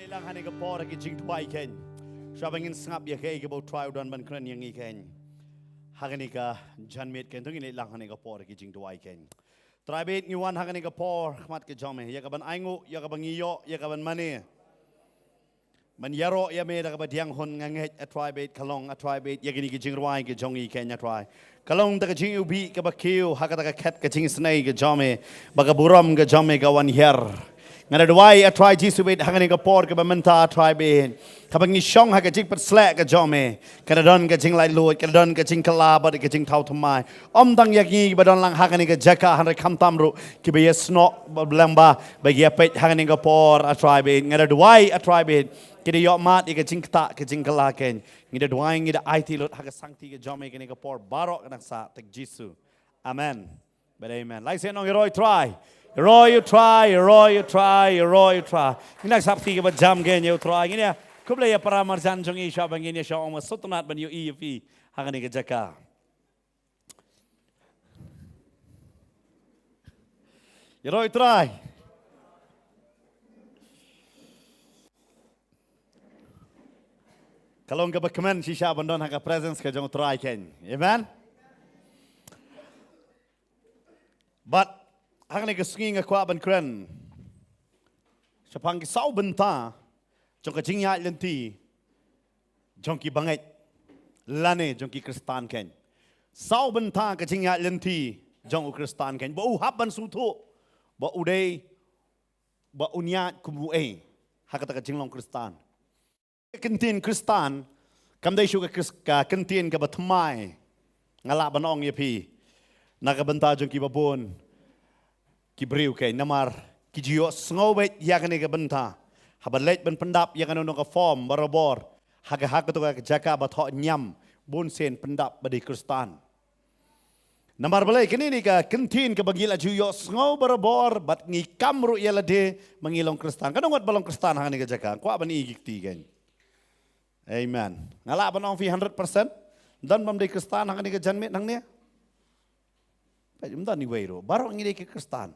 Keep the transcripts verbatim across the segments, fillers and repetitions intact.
Lang hane ka por ki jingduwai kein. Shwa ba ngin sngap ïa kaei kaba U Trai u don ban kren ïa ngi kein. Ha kane ka janmiet kein to ngin leit lang hane ka por ki jingduwai kein. Trai bad ngi wan ha kane ka por khmat ka jong me ïa kaban ainguh ïa kaban ngi ïoh ïa kaban mane. Ban ïaroh ïa me da kaba diang hun nga ngeit A Trai bad ka long A Trai bad ïa kine ki jingrwai ki jong ngi kein A Trai. Ka long da ka jingïohi kaba kiew ha kata ka khet ka jingisynei ka jong me ba ka burom ka jong me ka wan hiar. Nga da duwai A Trai Jisu bad ha kane ka por kaba mynta A Trai bad kaba ngi shong ha ka jingpynshlur ka jong me. Ka da don ka jinglaitluid, ka da don ka jingkylla bad ka jingthaw thymmai. Ym tang ïa ngi ba don lang ha kane ka jaka hynrei khamtam ruh kiba ïasnoh ba blang ba ba ki ïapeit ha kane ka por A Trai bad. Nga da duwai A Trai bad ki da ïoh mad ïa ka jingktah ka jingkylla kein. Ngi da duwai ngi da aiti lut ha ka sangti ka jong me kane ka por baroh ka nang sah tek Jisu. Amen. Bad amen. Lai sien ong ïaroh ïa U Trai. Ïaroh ïa U Trai, ïaroh ïa U Trai, ïaroh ïa U Trai. Ngi nang sap ti kaba jam kein ïa U Trai. Ngin ïa khublei ïa para marjan jong ngi shwa ba ngin ïa shong ong ma sutnat ban ïohi ïa phi ha kane ka jaka. Ïaroh ïa U Trai. Ka long kaba kmen shisha ban don ha ka presence ka jong U Trai kein. Amen. Bad ha kane ka sngi nga kwah ban kren shaphang ki saw bynta jong ka jingïaid lynti jong ki bangeit lane jong ki Khristan kein. Saw bynta ka jingïaid lynti jong u Khristan kein ba u hap ban sngewthuh ba u dei ba un ïaid kum uei ha kata ka jinglong Khristan. Ka ktien Khristan kam dei shuh ka Khris-, ka ktien kaba thymmai. Nga lah ban ong ïa phi na ka bynta jong kiba bun ki briew kein namar ki ju ïohsngew beit ïa kane ka bynta haba leit ban pyndap ïa kano kano ka form barabor ha ka, ha kato ka jaka ba thoh niam bun sien pyndap ba dei Khristan. Namar balei kane ne ka ktien kaba ngi la ju ïohsngew barabor bad ngi kam ruh ïa lade ba ngi long Khristan. Kano ngut ba long Khristan ha kane ka jaka? Kwah ban ïohi ki kti kein. Amen. Nga lah ban ong phi hundred percent. Don bym dei Khristan ha kane ka janmiet hangne? Peit, ym don iwei ruh. Baroh ngi dei ki Khristan.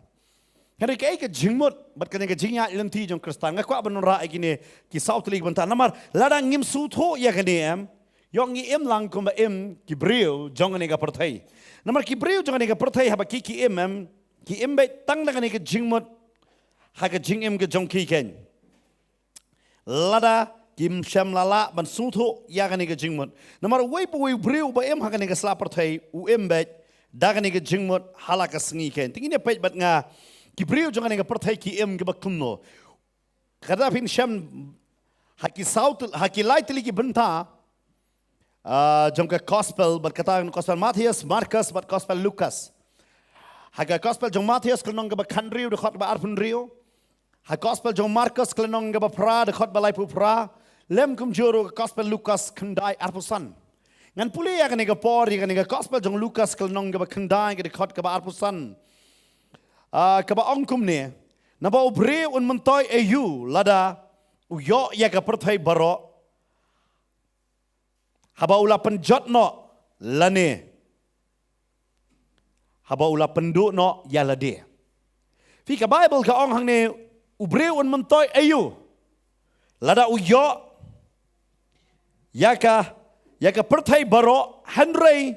Kane kaei ka jingmut bad kane ka jingïaid lynti jong Khristan? Nga kwah ban wanrah ïa kine ki saw tylli ki bynta. Namar lada ngim sngewthuh ïa kane em, ïoh ngi im lang kumba im ki briew jong kane ka pyrthei. Namar ki briew jong kane ka pyrthei haba ki, ki im em, ki im beit tang da kane ka jingmut ha ka jingim ka jong ki kein. Lada kim shym la lah ban sngewthuh ïa kane ka jingmut. Namar uwei pa uwei u briew uba im ha kane ka sla pyrthei u im beit da kane ka jingmut ha la ka sngi kein. Te ngin ïa peit bad nga ki briew jong kane ka pyrthei ki im kiba kumno. Kata phin shem ha ki saw tyl-, ha ki lai tylli ki bynta, ah, jong ka gospel, bad kata gospel Mathaios, Markos, bad gospel Lukas. Ha ka gospel jong Mathaios ka lynnong kaba khathynriew dkhot kaba arphew hynriew. Ha gospel jong Markos ka lynnong kaba phra dkhot ba laiphew phra. Lem kumjuh ruh ka gospel Lukas khyndai arphew san. Ngan pule ïa kane ka por, ïa kane ka gospel jong Lukas ka lynnong kaba khyndai ka dkhot kaba arphew san. Ah, kaba ong kumne. Naba u briew un myntoi aïu lada u ïoh ïa ka pyrthei baroh haba u la pynjot noh lane haba u la pynduh noh ïa lade. Phi, ka Baibl ka ong hangne u briew un myntoi aïu lada u ïoh ïa ka, ïa ka pyrthei baroh hynrei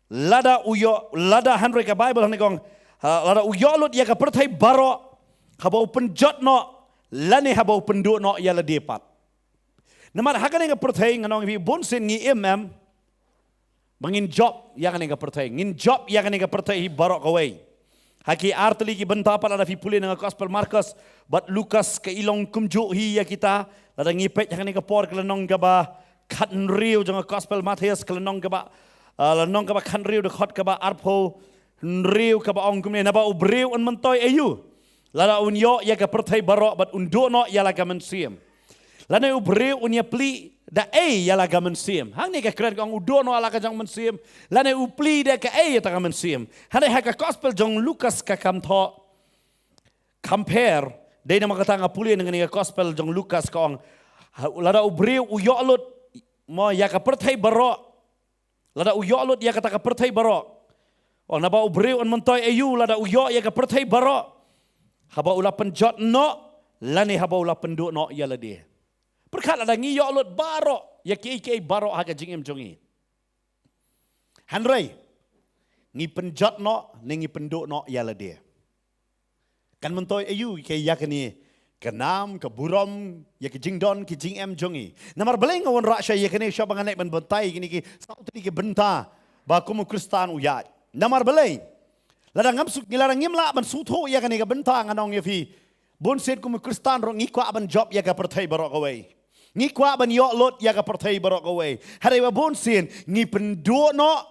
lada u ïoh, lada hynrei ka Baibl hangne ka ong, ha, lada u ïoh lut ïa ka pyrthei baroh haba u pynjot noh lane haba u pynduh noh ïa lade pat. Namar ha kane ka pyrthei ngan ong ïa phi bun sien ngi im em ba ngin jop ïa kane ka pyrthei. Ngin jop ïa kane ka pyrthei hi baroh kawei. Ha ki ar tylli ki bynta pat lada phi pule na ka gospel Markos bad Lukas ka i long kumjuh hi ïa kita. Lada ngi peit ha kane ka por ka lynnong kaba khathynriew jong ka gospel Mathaios ka lynnong kaba, ah, lynnong kaba khathynriew dkhot kaba arphew hynriew kaba ong kumne, naba u briew un myntoi aïu lada un ïoh ïa ka pyrthei baroh bad un duh noh ïa la ka mynsiem. Lane u briew un ïa plie da ei ïa la ka mynsiem. Hangne ka kren ka ong u duh noh ïa la ka jong mynsiem. Lane u plie da kaei ïa ta ka mynsiem. Hangne ha ka gospel jong Lukas ka kam thoh compare. Dei namar kata nga pule na kane ka gospel jong Lukas ka ong, ha, lada u briew u ïoh lut mo ïa ka pyrthei baroh. Lada u ïoh lut ïa kata ka pyrthei baroh. Ong naba u briew un myntoi aïu lada u ïoh ïa ka pyrthei baroh haba u la pynjot noh lane haba u la pynduh noh ïa lade. Pyrkhat, lada ngi ïoh lut baroh ïa kiei kiei baroh ha ka jingim jong ngi, hynrei ngi pynjot noh ne ngi pynduh noh ïa lade, kan myntoi aïu ïa kane ka nam ka burom ïa ka jingdon ka jingem jong ngi? Namar balei nga wanrah sha ïa kane, sha ba ngan leh ban batai ïa kine ki saw tylli ki bynta ba kum u Khristan u ïaid. Namar balei? Lada ngam suk, lada ngim lah ban sngewthuh ïa kane ka bynta, ngan ong ïa phi, bunsien kum u Khristan ruh ngi kwah ban jop ïa ka pyrthei baroh kawei. Ngi kwah ban ïoh lut ïa ka pyrthei baroh kawei. Hynrei ba bunsien ngi pynduh noh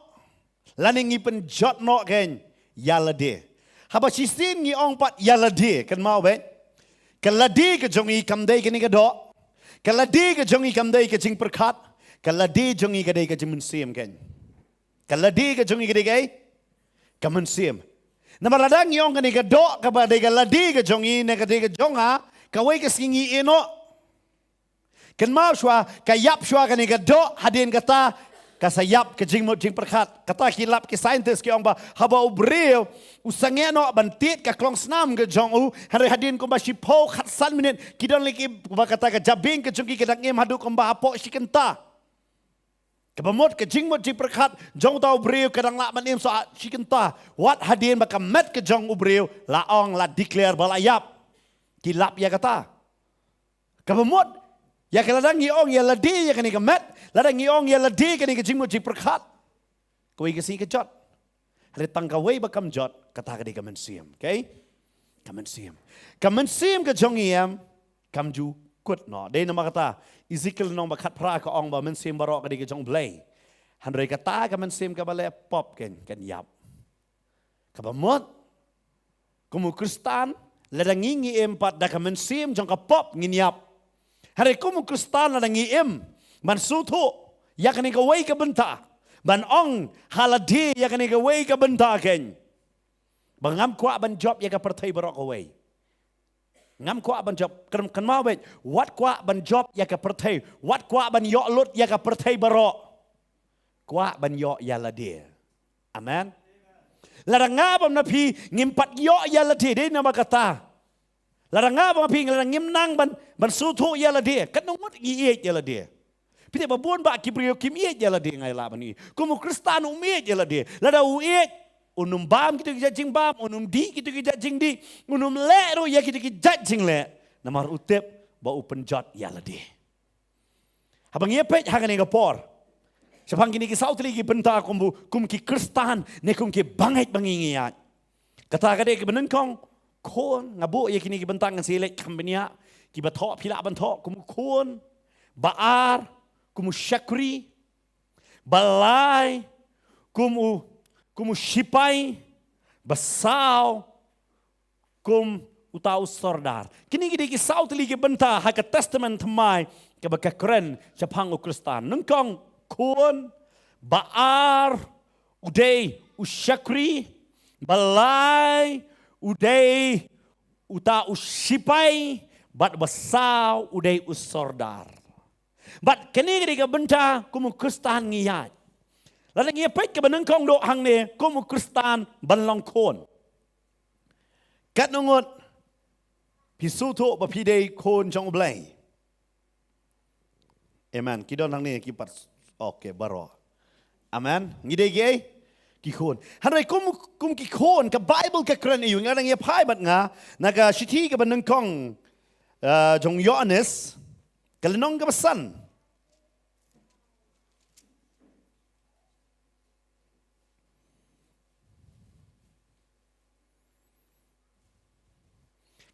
lane ngi pynjot noh kein ïa lade. Haba shisien ngi ong pat ïa lade, kynmaw beit, ka lade ka jong ngi kam dei kane ka doh. Ka lade ka jong ngi kam dei ka jingpyrkhat. Ka lade jong ngi ka dei ka jingmynsiem kein. Ka lade ka jong ngi ka dei ka, ka mynsiem. Namar lada ngi ong kane ka doh kaba dei ka lade ka jong ngi ne ka dei ka jong nga, kawei ka sngi ngi ïeh noh. Kynmaw shuwa, ka ïap shuwa kane ka doh, hadien kata ka sa ïap ka jingmut jingpyrkhat. Kata ki lap ki scientist ki ong ba haba u briew u sangeh noh ban tied ka klongsnam ka jong u, hynrei hadien kumba shiphew khatsan minit, ki don lei kiba kata ka jabieng ka jong ki ka dang im haduh kumba hapoh shi kynta. Kaba mut ka jingmut jingpyrkhat jong uta u briew ka dang lah ban im sa shi kynta. Wat hadien ba ka met ka jong u briew la ong, la declare ba la ïap. Ki lap ïa kata. Kaba mut, ïa ka lada ngi ong ïa lade ïa kane ka met, lada ngi ong ïa lade kane ka jingmut jingpyrkhat, kawei ka sngi ka jot. Hynrei tang kawei ba kam jot, kata ka dei ka mynsiem, okay? Ka mynsiem. Ka mynsiem ka jong ngi em, kam ju kut noh. Dei namar kata, Ezekiel lynnong ba khatphra ka ong ba mynsiem baroh ka dei ka jong U Blei. Hynrei kata ka mynsiem kaba leh pop kein, kan ïap. Kaba mut, kum u Khristan, lada ngi ngi im pat da ka mynsiem jong ka pop, ngin ïap. Hynrei kum u Khristan lada ngi im ban sngewthuh ïa kane kawei ka bynta, ban ong ha lade ïa kane kawei ka bynta kein, ba ngam kwah ban jop ïa ka pyrthei baroh kawei. Ngam kwah ban jop, kyn-, kynmaw beit, wat kwah ban jop ïa ka pyrthei, wat kwah ban ïoh lut ïa ka pyrthei baroh. Kwah ban ïoh ïa lade. Amen. Lada nga bad phi ngim pat ïoh ïa lade, dei namar kata. Lada nga bad phi, lada ngim nang ban, ban sngewthuh ïa lade, katno ngut ngi ïeit ïa lade. Phi tip ba bun bah ki briew kim ïeit ïa lade, nga lah ban ïeit. Kum u Khristan um ïeit ïa lade. Lada u ïeit, un ym bam kito ki jait jingbam, un ym dih kito ki jait jingdih, un ym leh ruh ïa kito ki jait jingleh. Namar u tip ba u pynjot ïa lade. Haba ngi ïa peit ha kane ka por, shaphang kine ki saw tylli ki bynta kum u, kum ki Khristan ne kum ki bangeit ba ngi ngi ïaid. Kata ka dei kaba nyngkong, khun, nga buh ïa kine ki bynta ngan sa leit kham bniah, kiba thoh phi lah ban thoh, kum u khun, ba ar, kum u shakri, ba lai, kum u, kum u shipai, ba saw, kum uta u sordar. Kine ki dei ki saw tylli ki bynta ha ka Testament Thymmai kaba ka kren shaphang u Khristan. Nyngkong khun, ba ar u dei u shakri, ba lai u dei uta u shipai, bad ba saw u dei u sordar. Bad kane ka dei ka bynta kum u Khristan ngi ïaid. Lada ngi ïa peit kaba nyngkong doh hangne, kum u Khristan ban long khun. Katno ngut phi sngewthuh ba phi dei khun jong U Blei? Amen. Ki don hangne ki pat. Okay, baroh. Amen. Ngi dei ki, ki khun. Hynrei kum, kum ki khun, ka Bible ka kren ïa u, nga dang ïa phai bad nga na ka shithi kaba nyngkong, eh, jong Ïoannis, ka lynnong kaba san.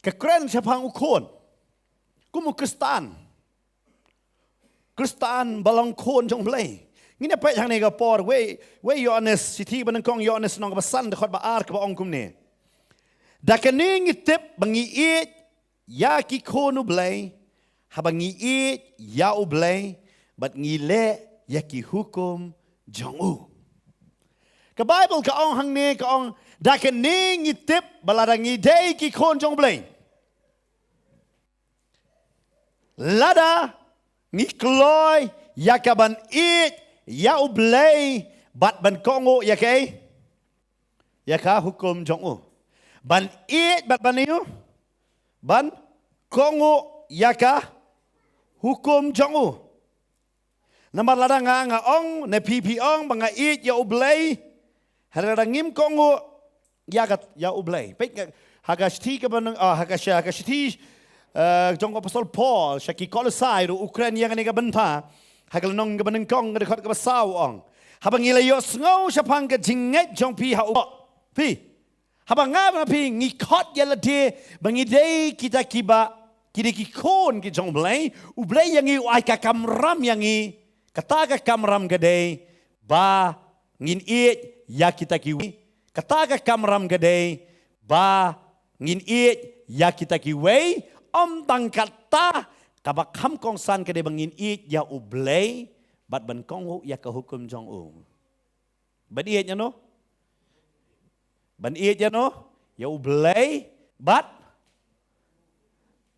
Ka kren shaphang u khun kum u Khristan. Khristan ba long khun jong U Blei. Ngin ïa peit hangne ka por, wei, wei Ïoannis, shithi ba nyngkong Ïoannis lynnong kaba san, dkhot ba ar, kaba ong kumne: Da kane ngi tip ba ngi ïeit ïa ki khun U Blei, haba ngi ïeit ïa U Blei bad ngi leh ïa ki hukum jong u. Ka Bible ka ong hangne, ka ong, da kane ngi tip ba lada ngi dei ki khun jong U Blei, lada ngi kloi ïa ka ban ïeit ïa U Blei bad ban kohnguh ïa kaei? Ïa ka hukum jong u. Ban ïeit bad ban ïu, ban kohnguh ïa ka hukum jong u. Namar lada nga nga ong, ne phi phi ong ba nga ïeit ïa U Blei, hynrei lada ngim kohnguh ïa ka, ïa U Blei. Peit nga, ha ka shithi kaba nyngkong, ah, ha ka sha, ha ka shithi, eh, jong u Apostol Paul sha ki Kolosai ruh u kren ïa kane ka bynta ha ka lynnong kaba nyngkong, ka dkhot kaba saw, u ong: Haba ngi la ïohsngew shaphang ka jingngeit jong phi ha U, phi, haba nga bad phi ngi khot ïa lade ba ngi dei kita kiba, ki dei ki khun ki jong U Blei, U Blei ïa ngi u ai ka kamram ïa ngi. Kata ka kamram ka dei ba ngin ïeit ïa kita kiwei. Kata ka kamram ka dei ba ngin ïeit ïa kita kiwei. Ym tang kata, kaba kham kongsan ka dei ba ngin ïeit ïa U Blei bad ban kohnguh ïa ka hukum jong u. Ban ïeit ïa no? Ban ïeit ïa no? Ïa U Blei bad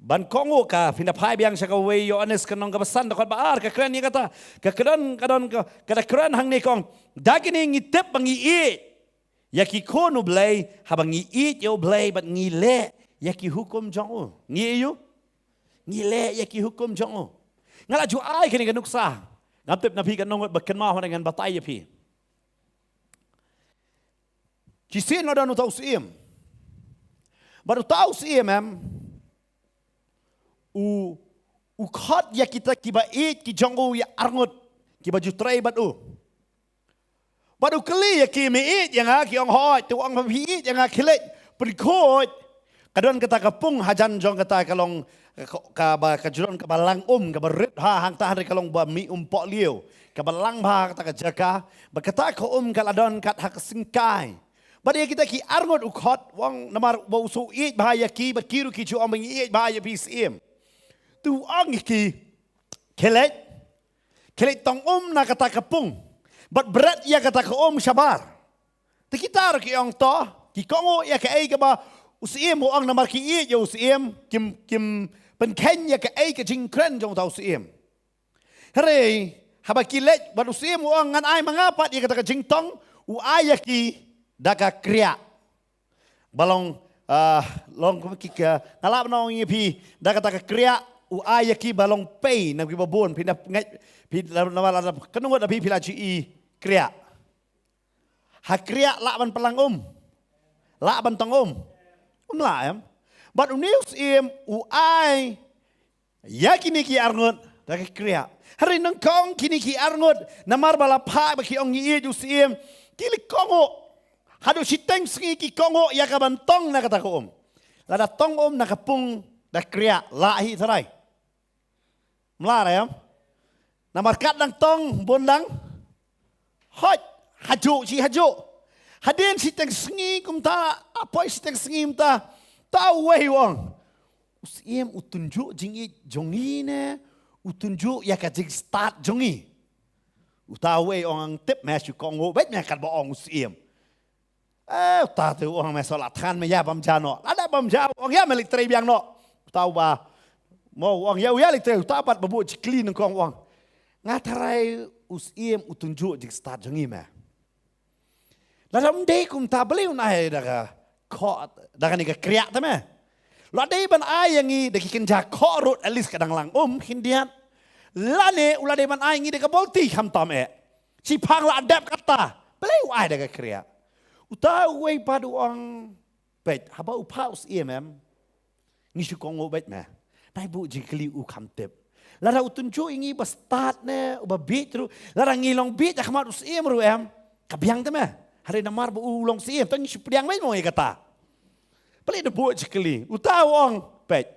ban kohnguh. Ka, phin da phai biang sha kawei Ïoannis ka lynnong kaba san, dkhot ba ar, ka kren ïa kata. Ka kren, ka don ka, ka da kren hangne, ka ong: Da kine ngi tip ba ngi ïeit ïa ki khun U Blei, haba ngi ïeit ïa U Blei bad ngi leh ïa ki hukum jong u. Ngi ïeit u? Ngi leh ïa ki hukum jong u. Nga la ju ai kane ka nuksa. Ngam tip na phi katno ngut ba kynmaw, hynrei ngan batai ïa phi. Shisien la don uta u syiem. Bad uta u syiem, em, u, u khot ïa kita kiba ïeit ki jong u ïa arngut, kiba ju trei bad u. Bad u kylli ïa ki: Me ïeit ïa nga? Ki ong: Hooid. Te u ong: Ba phi ïeit ïa nga, khie leit, pynkhuid. Ka don kata ka pung hajan jong kata ka long, ka, kaba, ka ju don kaba lang um, kaba rit ha hangta, hynrei ka long ba mih um pohliew, kaba lang bha ha kata ka jaka. Bad kata ka um ka la don kat ha ka syngkai. Bad ïa kita ki arngut u khot, u ong, namar ba u sngew ïeit bha ïa ki, bad ki ruh ki ju ong ba ngi ïeit bha ïa phi, syiem. Te u ong ïa ki: Khie leit, khie leit tong um na kata ka pung, bad bret ïa kata ka um shabar. Te kita ruh ki ong: To. Ki kohnguh ïa kaei kaba u syiem u ong, namar ki ïeit ïa u syiem, kim, kim pynkheiñ ïa kaei ka jingkren jong uta u syiem. Hynrei haba ki leit, bad u syiem u ong: Ngan ai ma nga pat ïa kata ka jingtong. U ai ïa ki da ka kriah. Ba long, ah, long kum ki ka, nga lah ban ong ïa phi, da kata ka kriah u ai ïa ki ba long pei na kiba bun. Phi na ngeit, phi na, na, na, katno ngut na phi phi la ju i kriah? Ha kriah lah ban pynlang um? Lah ban tong um? Um lah, em? Bad une u syiem u ai ïa kine ki arngut da ka kriah. Hynrei nyngkong kine ki arngut, namar ba la phah ba ki ong ngi ïeit u syiem, ki leit kohnguh. Haduh shiteng sngi ki kohnguh ïa ka ban tong na kata ka um. Lada tong um na ka pung da kriah, lah hi tharai. Mlar, em? Namar kat dang tong, bun dang hoi. Hajuh shi hajuh. Hadien shiteng sngi kumta, ha poi shiteng sngi kumta, uta uwei u ong: U syiem u tynjuh jingïeit jong ngi ne u tynjuh ïa ka jingstad jong ngi? Uta uwei u ong: Tip me, shu kohnguh beit me katba ong u syiem. Eh, uta te u ong: Me shu la thngan me ïa bam ja noh. Lada bam ja, u ong: Ïa me leit trei biang noh. Uta uba mo u ong: Ïa, u ïa leit trei. Uta pat ba buh jingkylli nyngkong u ong: Nga tharai u syiem u tynjuh jingstad jong ngi me? Lada ym dei kumta, balei un ai da ka khoh, da kane ka kriah te me? La dei ban ai ïa ngi da ki kynja khoh ruh, at least ka dang lang um khyndiat. Lane u la dei ban ai ngi da ka bolti khamtam eh. Shiphang la dep kata. Balei u ai da ka kriah? Uta uwei pat u ong: Peit, haba u phah u syiem, em, ngi shu kohnguh beit me. Nai buh jingkylli, u kham tip. Lada u tynjuh ïa ngi ba stad ne uba bieit ruh, lada ngi long bieit ha khmat u syiem ruh, em, ka biang te me. Hynrei namar ba u long syiem, to ngi shu pdiang beit mo ïa kata. Balei da buh jingkylli? Uta u ong: Peit,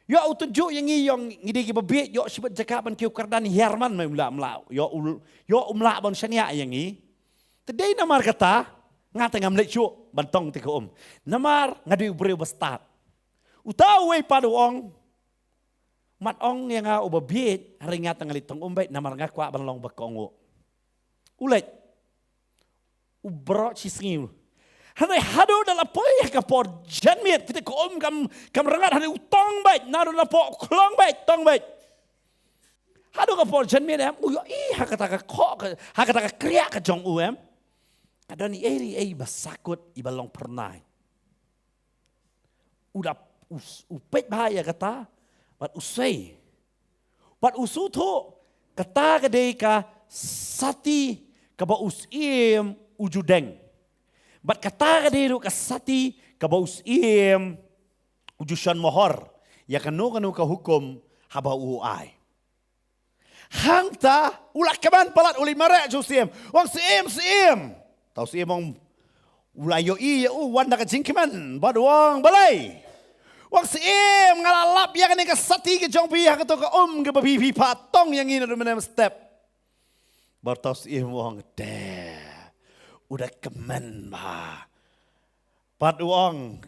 ïoh u tynjuh ïa ngi, ïoh ngi dei kiba bieit, ïoh shibit jaka ban kiew kyrdan hiar man me, um lah, um lah. Ïoh u, ïoh um lah ban shaniah ïa ngi. Te dei namar kata nga te ngam leit shuh ban tong te ka um, namar nga dei u briew ba stad. Uta uwei pat u ong: Mat ong ïa nga uba bieit, hynrei nga te nga leit tong um beit namar nga kwah ban long ba kohnguh. U leit, u baroh shi sngi. Hynrei haduh da la poi ha ka por janmiet, phi te ka um kam, kam rngat, hynrei u tong beit, naduh la poi, u khlong beit, tong beit. Haduh ka por janmiet, em, u ïohi ha kata ka khoh ka, ha kata ka kriah ka jong u, em, ka don ei ei ei ba sakut, iba long phyrnai. U da u s-, u peit bha ïa kata, bad u sei. Bad u sngewthuh, kata ka dei ka sati kaba u Syiem u ju deng. Bad kata ka dei ruh ka sati kaba u Syiem u ju shon mohor ïa kano kano ka hukum haba u ai. Hangta u la kmen palat, u la mareh sha u Syiem, u ong, "Syiem, Syiem." Te u Syiem u ong, u la ïohi ïa u wan da ka jingkmen, bad u ong, "Balei?" U ong, "Syiem, nga la lap ïa kane ka sati ka jong phi ha kato ka um kaba phi, phi phah tong ïa ngi naduh mynne mynstep." Bad te u Syiem u ong, "Te u da kmen bha." Bad u ong,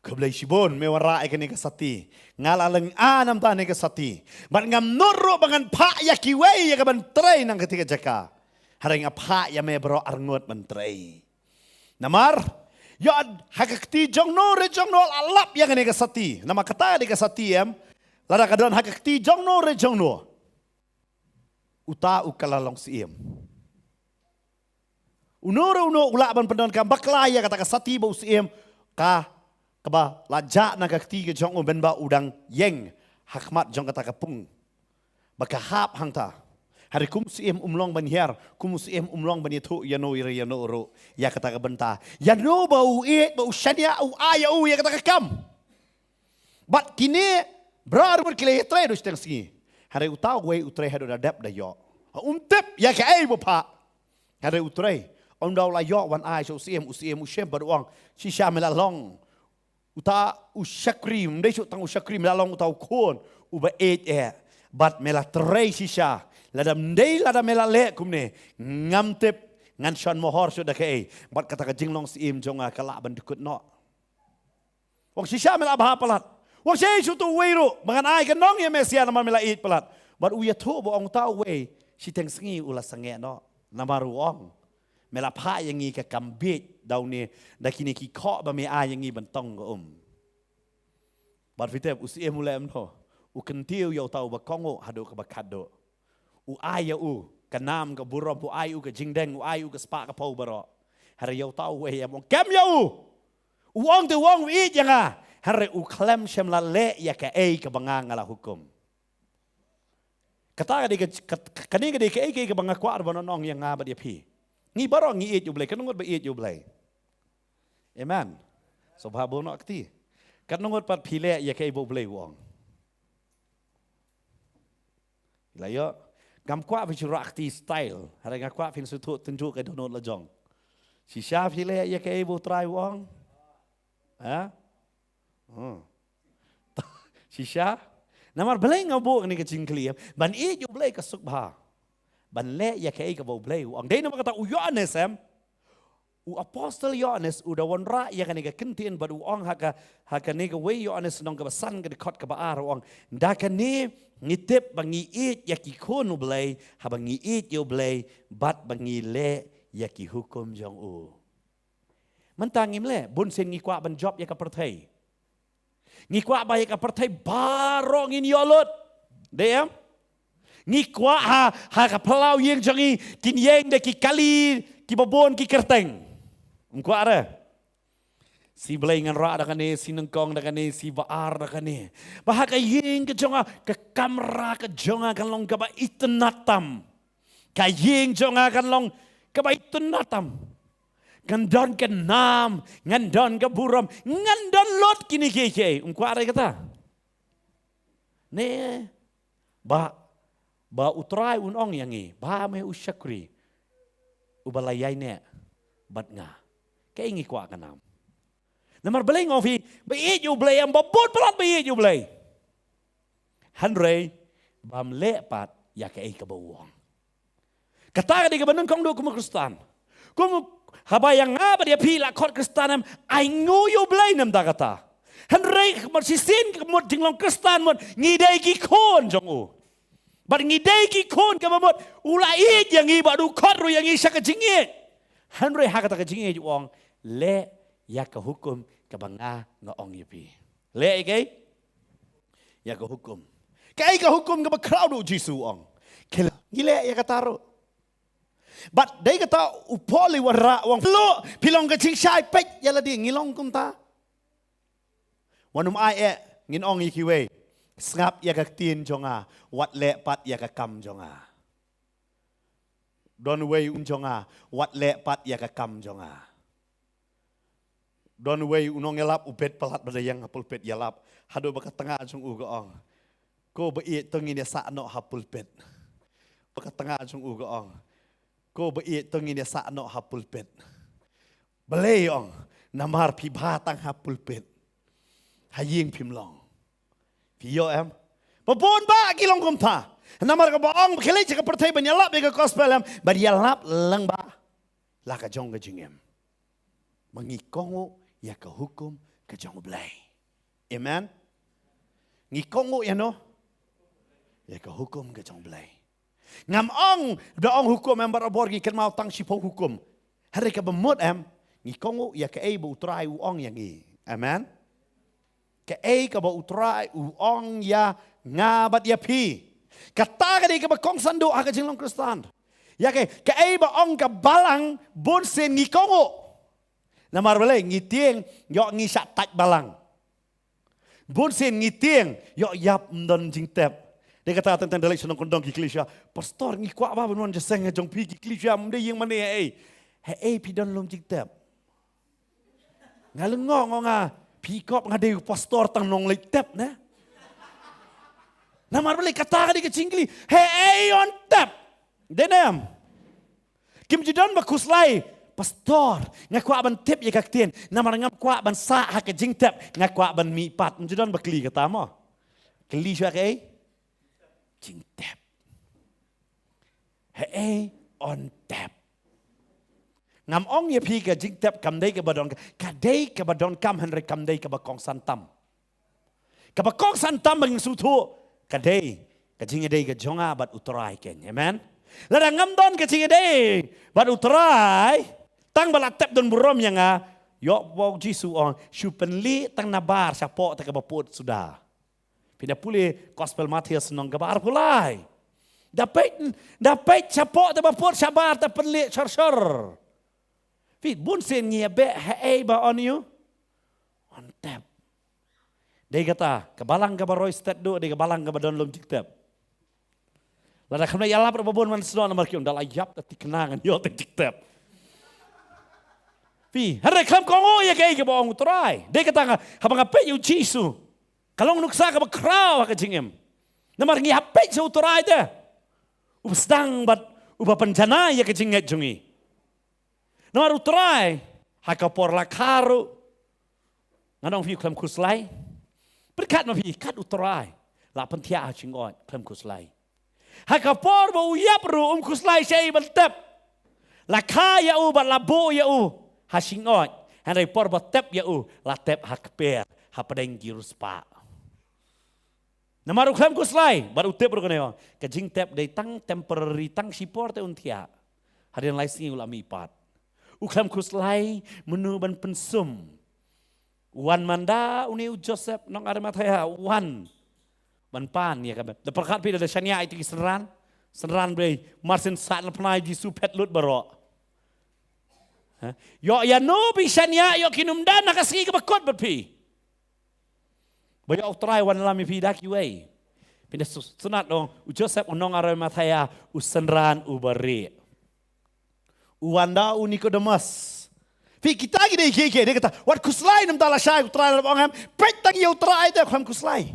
"Khublei shibun, me wanrah ïa kane ka sati. Nga la lyngngoh namar kane ka sati. Bad ngam nud ruh ba ngan phah ïa kiwei ïa ka ban trei na kata ka jaka. Hynrei nga phah ïa me baroh arngut ban trei. Namar, ïa, ha ka kti jong no re jong no la lap ïa kane ka sati. Namar kata ka dei ka sati, em. Lada ka don ha ka kti jong no re jong no, uta u ka la long syiem. Uno re uno u lah ban pyndonkam bakla ïa kata ka sati ba u syiem, ka, kaba la jah na ka kti ka jong u, mynba u dang ïeng ha khmat jong kata ka pung ba ka hap hangta. Hynrei kum u syiem um long ban hiar, kum u syiem um long ban ïathuh ïa no ïa no ruh ïa kata ka bynta. Ïa no ba u ïeit, ba u shaniah, u ai ïa u ïa kata ka kam. Bad kine baroh arngut ki la ïatrei haduh shiteng sngi. Hynrei uta uwei u trei haduh da dep da ïoh. Um tip ïa kaei ba u phah. Hynrei u trei. Ynda u la ïoh wan ai sha u syiem, u syiem u shem bad u ong, "Shisha me la long uta u shakri, ym dei shuh tang u shakri, me la long uta u khun uba ïeit eh. Bad me la trei shisha. Lada ym dei lada me la leh kumne, ngam tip ngan shon mohor shuh da kaei. Bad kata ka jinglong syiem jong nga ka lah ban dkut noh." U ong, "Shisha me la bha palat." U ong, "Shisha shuh uwei ruh ba ngan ai ka nong ïa me shisha namar me la ïeit palat." Bad u ïathuh ba u ong uta uwei shiteng sngi u la sangeh noh. Namar u ong, "Me la phah ïa ngi ka kam bieit da une, da kine ki khoh ba me ai ïa ngi ban tong ka um." Bad phi tip u syiem u leh kumno? U kyntiew ïa uta uba kohnguh haduh kaba khatduh. U ai ïa u ka nam ka burom, u ai u ka jingdeng, u ai u ka spah ka phew baroh. Hynrei ïa uta uwei em, u ong, "Kem ïa u. U ong te u ong u ïeit ïa nga. Hynrei u khlem shym la leh ïa kaei kaba nga nga la hukum." Kata ka dei ka, ka, kane ka dei kaei kaei kaba nga kwah ban ong ïa nga bad ïa phi. Ngi baroh ngi ïeit ïa u Blei, katno ngut ba ïeit ïa u Blei? Amen. Sngewbha buh noh kti. Katno ngut pat phi leh ïa kaei ba u Blei u ong? Phi la ïoh? Ngam kwah phin shu rah kti style. Hynrei nga kwah phin shu tuh tynjuh ka dohnud la jong. Shisha phi leh ïa kaei ba u Trai u ong? Ha? Hmm. Shisha? Namar balei nga buh kane ka jingkylli em? Ban ïeit ïa u Blei ka suk bha. Ban leh ïa kaei kaba u Blei u ong. Dei namar kata u Ïoannis em, u apostol Ïoannis u da wanrah ïa kane ka kyntien bad u ong ha ka, ha kane kawei Ïoannis lynnong kaba san ka dkhot kaba ar u ong, "Da kane ngi tip ba ngi ïeit ïa ki khun u Blei, haba ngi ïeit ïa u Blei, bad ba ngi leh ïa ki hukum jong u." Mynta ngim leh, bun sien ngi kwah ban jop ïa ka pyrthei. Ngi kwah ba ïa ka pyrthei baroh ngin ïoh lut. Dei em? Ngi kwah ha, ha ka phyllaw ïing jong ngi kin ïeng da ki kali kiba bun ki kyrteng. Ym kwah re? Shi blei ngan rah da kane, shi nyngkong da kane, shi ba-ar da kane. Ba ha ka ïing ka jong nga, ka kamra ka jong nga kan long kaba itynnad tam. Ka ïing jong nga kan long kaba itynnad tam. Ngan don ka nam, ngan don ka burom, ngan don lut kine kiei kiei. Ym kwah re kata? Ne, ba, ba U Trai un ong ïa ngi, ba me u shakri uba la ïaineh bad nga. Kaei ngi kwah ka nam? Namar balei nga ong phi, ba ïeit ïa U Blei, em, ba bun palat ba ïeit ïa U Blei. Hynrei bam leh pat ïa kaei kaba u ong. Kata ka dei kaba nyngkong duh kum u Khristan. Kum haba ïa nga bad ïa phi la khot Khristan, em, ai nguh ïa U Blei namar kata. Hynrei mar shisien ka mut jinglong Khristan mut ngi dei ki khun jong u. Bad ngi dei ki khun kaba mut u la ïeit ïa ngi bad u khot ruh ïa ngi sha ka jingïeit. Hynrei ha kata ka jingïeit u ong, leh ïa ka hukum kaba nga nga ong ïa phi. Leh ïa kaei? Ïa ka hukum. Kaei ka hukum kaba khraw? Duh Jisu u ong, khie leh, ngi leh ïa kata ruh. Bad dei kata u Paul i wanrah u ong, phi long, phi long ka jingshai, peit ïa lade, ngi long kumta. Wat nym ai eh, ngin ong ïa kiwei. Sngap ïa ka ktien jong nga, wat leh pat ïa ka kam jong nga. Don uwei un jong nga, wat leh pat ïa ka kam jong nga. Don uwei u nongïalap u bet palat ba da ïeng ha pulpit ïalap. Haduh ba ka tnga jong u ka ong, ko ba ïeit to ngin ïa sah noh ha pulpit. Ba ka tnga jong u ka ong, ko ba ïeit to ngin ïa sah noh ha pulpit. Balei ong, namar phi bha tang ha pulpit. Ha ïing phim long. Phi ïoh em? Ba bun ba ki long kumta. Namar kaba ong ba khie leit sha ka pyrthei ban ïalap ïa ka gospel em, ban ïalap lang ba la ka jong ka jingim. Ma ngi kohnguh ïa ka hukum ka jong U Blei. Amen. Ngi kohnguh ïa no? Ïa ka hukum ka jong U Blei. Ngam ong, da ong hukum em, barabor ngi kynmaw tang shiphew hukum. Hynrei kaba mut em, ngi kohnguh ïa kaei ba U Trai u ong ïa ngi. Amen. Kaei kaba U Trai u ong ïa nga bad ïa phi. Kata ka dei kaba kongsan duh ha ka jinglong Khristan. Ïa kaei, kaei ba ong ka balang bun sien ngi kohnguh. Namar balei ngi tieng, ïoh ngi shah tait balang. Bun sien ngi tieng, ïoh ïap ym don jingtep. Dei kata teng teng da leit sha nongkyndong ki kylli sha, Pastor, ngi kwah ba ban wan jingïaseng jong phi, ki kylli sha, ym dei ïing mane ei. Hei, phi don lum jingtep. Nga lyngngoh, nga ong, phi kop nga dei u pastor tang nongleit tep ne. Namar balei kata ka dei ka jingkylli. Hei, ei yn tep. Dei ne em? Kim ju don ba khuslai, Pastor, nga kwah ban tep ïa ka ktien, namar ngam kwah ban sah ha ka jingtep, nga kwah ban mihpat. Ym ju don ba kylli kata mo. Kylli shuwa kaei? Jingtep. Hei, yn tep. Ngam ong ïa phi ka jingtep kam dei kaba don, ka dei kaba donkam hynrei kam dei kaba kongsan tam. Kaba kongsan tam ba ngin sngewthuh, ka dei ka jingïadei ka jong nga bad U Trai keiñ. Amen. Lada ngam don ka jingïadei bad U Trai, tang ba la tep don burom ïa nga, ïoh ba U Jisu u ong, shu pynlih tang nabar shapoh te kaba pud suda. Phin da pule Gospel Mathaios lynnong kaba arphew lai. Da peit, da peit shapoh te ba pud shabar te pynlih shor shor. Phi, bun sien ngi ïa beh, hei, ei ba yn ïoh? Yn tep. Dei kata ka balang kaba roi stet duh, dei ka balang kaba don lum jingtep. Lada kham ïalap ruh ba bun ban snoh namar ki ong da la ïap da thikna ngan ïoh tang jingtep. Phi, hynrei khlem kohnguh ïa kaei kaba ong U Trai. Dei kata nga, haba nga peit ïa U Jisu, ka long nuksa kaba khraw ha ka jingim. Namar ngi hap peit sha U Trai te, uba sdang bad uba pynjanai ïa ka jingngeit jong ngi. Namar U Trai, ha ka por la kha ruh, ngan ong phi, u khlem khuslai. Pyrkhat ma phi, kat U Trai la pynthiah ha jingngeit, khlem khuslai. Ha ka por ba u ïap ruh um khuslai shaei ban tep. La kha ïa u bad la buh ïa u ha jingngeit. Hynrei por ba tep ïa u, la tep ha kper, hapdeng ki riewspah. Namar u khlem khuslai, bad u tip ruh kane, ka jingtep dei tang temporary, tang shipor te un thiah. Hadien lai sngi u la mihpat. U khlem khuslai mynno ban pynsum. Wan mynta une u Joseph nong Arimathea, wan ban pan ïa ka bep. Da pyrkhat phi, da shaniah ïa ki synran, synran briew, mar syn sah na pynai Jisu phet lut baroh. Ha? Ïoh ïano phi shaniah, ïoh kin ym don ha ka sngi kaba kut bad phi. Ba ïoh U Trai wan lam ïa phi da kiwei. Phin da su-, sngewthuh, u Joseph u nong Arimathea, u synran uba rieh. U wan da u Nikodemus. Phi, kita ki dei kiei kiei, dei kata. Wat khuslai, namar lashai U Trai u la ong em, peit tang ïa U Trai te, khlem khuslai.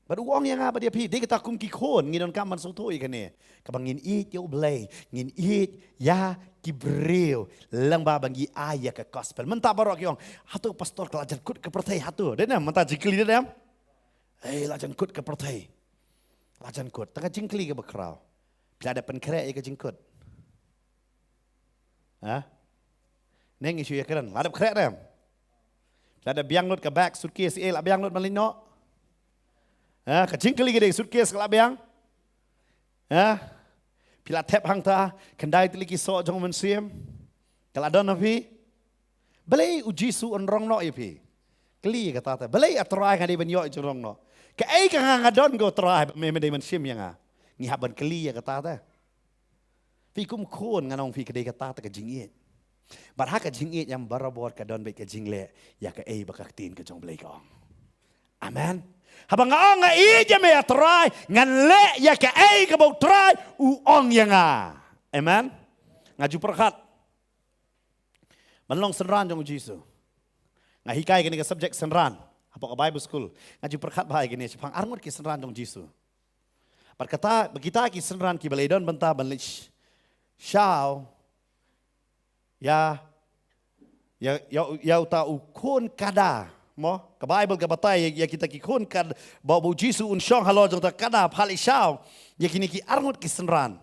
Bad u ong ïa nga bad ïa phi, dei kata kum ki khun, ngi donkam ban sngewthuh ïa kane. Kaba ngin ïeit ïa U Blei, ngin ïeit ïa ki briew, lyngba ba ngi ai ïa ka gospel. Mynta baroh ki ong, hato pastor, ka la jan kut ka pyrthei hato? Dei ne em, mynta jingkylli dei ne em? Ei, la jan kut ka pyrthei. La jan kut. Tang ka jingkylli kaba khraw. Phi la dep pynkhreh ïa ka jingkut? Ha? Neng issue ïa kren. La dep khreh ne em? La dep biang lut ka bag, suitcase, eh, la biang lut ban leit noh? Ha? Ka jingkylli ka dei, suitcase ka la biang? Ha? Phi la thep hangta, khyndai tylli ki soh jong u Mynsiem. Ka la don ha phi? Balei u Jisu un rong noh ïa phi? Kylli ïa kata te. Balei, A Trai, nga dei ban ïoh jingrong noh? Kaei ka nga nga don ko, A Trai, ba me, me dei ban shim ïa nga? Ngi hap ban kylli ïa kata te. Phi, kum khun ngan ong phi, ka dei kata te ka jingïeit. Bad ha ka jingïeit em barabor ka don bad ka jingleh ïa kaei ba ka ktien ka jong U Blei ka ong. Amen. Haba nga ong nga ïeit ïa me A Trai, ngan leh ïa kaei kaba U Trai u ong ïa nga. Amen. Nga ju pyrkhat ban long synran jong U Jisu. Nga hikai kane ka subject synran hapoh ka Bible school. Nga ju pyrkhat bha ïa kane shaphang arngut ki synran jong U Jisu. Bad kata, ba kita ki synran kiba la don bynta ban leit sh-, shaw ïa, ïa, ïa, ïa uta u khun kada, mo? Ka Bible ka batai ïa, ïa kita ki khun kada, ba, ba U Jisu un shong halor jong uta kada, phah leit shaw ïa kine ki arngut ki synran.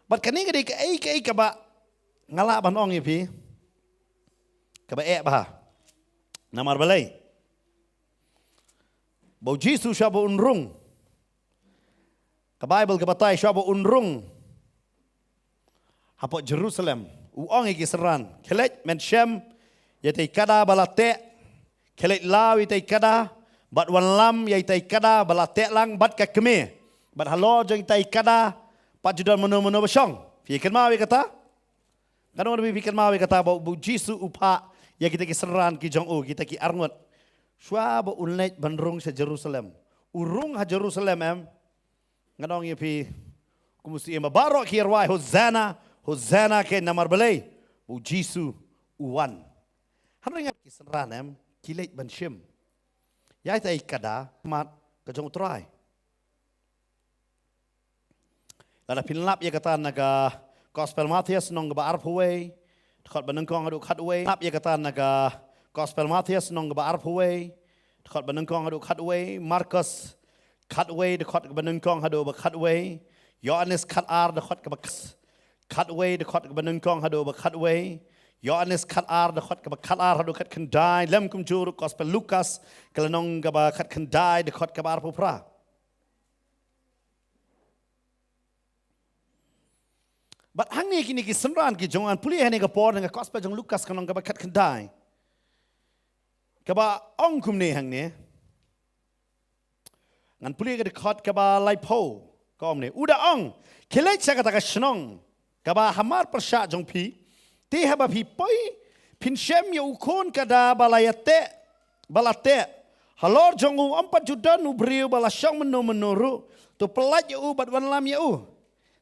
Bad kane ka dei kaei kaei kaba nga lah ban ong ïa phi, kaba eh bha. Namar balei? Ba U Jisu shuwa ba un rung, ka Bible ka batai shuwa ba un rung hapoh Jerusalem, u ong ïa ki synran, khie leit men shem ïa itei i kada ba la teh, khie leit law ïa itei i kada, bad wanlam ïa itei i kada ba la teh lang bad ka kmie, bad halor jong itei i kada pat ju don mano mano ba shong. Phi kynmaw ïa kata? Katno ngi phi kynmaw ïa kata ba, ba U Jisu u phah ïa kita ki synran ki jong u, kita ki arngut, shuwa ba un leit ban rung sha Jerusalem. U rung ha Jerusalem em, ngan ong ïa phi, kum u siem ba baroh ki rwai Hosanna, Hosanna, ka namar balei? U Jisu u wan. Hynrei nga ki synran em, ki leit ban shim ïa itei i kada, mat ka jong U Trai. Lada phin lap ïa kata na ka Gospel Mathaios lynnong kaba arphew wei, dkhot ba nyngkong haduh khatwei. Lap ïa kata na ka Gospel Mathaios lynnong kaba arphew wei, dkhot ba nyngkong haduh khatwei. Markos khatwei, dkhot kaba nyngkong haduh ba khatwei. Ïoannis khatar, dkhot kaba k-, khatwei, dkhot kaba nyngkong haduh ba khatwei. Ïoannis khatar, dkhot kaba khatar haduh khatkhyndai. Lem kumjuh ruh Gospel Lukas, ka lynnong kaba khatkhyndai, dkhot kaba arphew phra. Bad hangne kine ki synran ki jong, ngan pule hangne ka por na ka Gospel jong Lukas, ka lynnong kaba khatkhyndai, kaba ong kumne hangne. Ngan pule ka dkhot kaba laiphew, ka ong kumne. U da ong, khie leit sha kata ka shnong kaba hamar pyrshah jong phi, te haba phi poi, phin shem ïa u khun kada ba la ïa teh, ba la teh. Halor jong u ym pat ju don u briew ba la shong mynno mynno ruh. To pyllait ïa u bad wanlam ïa u.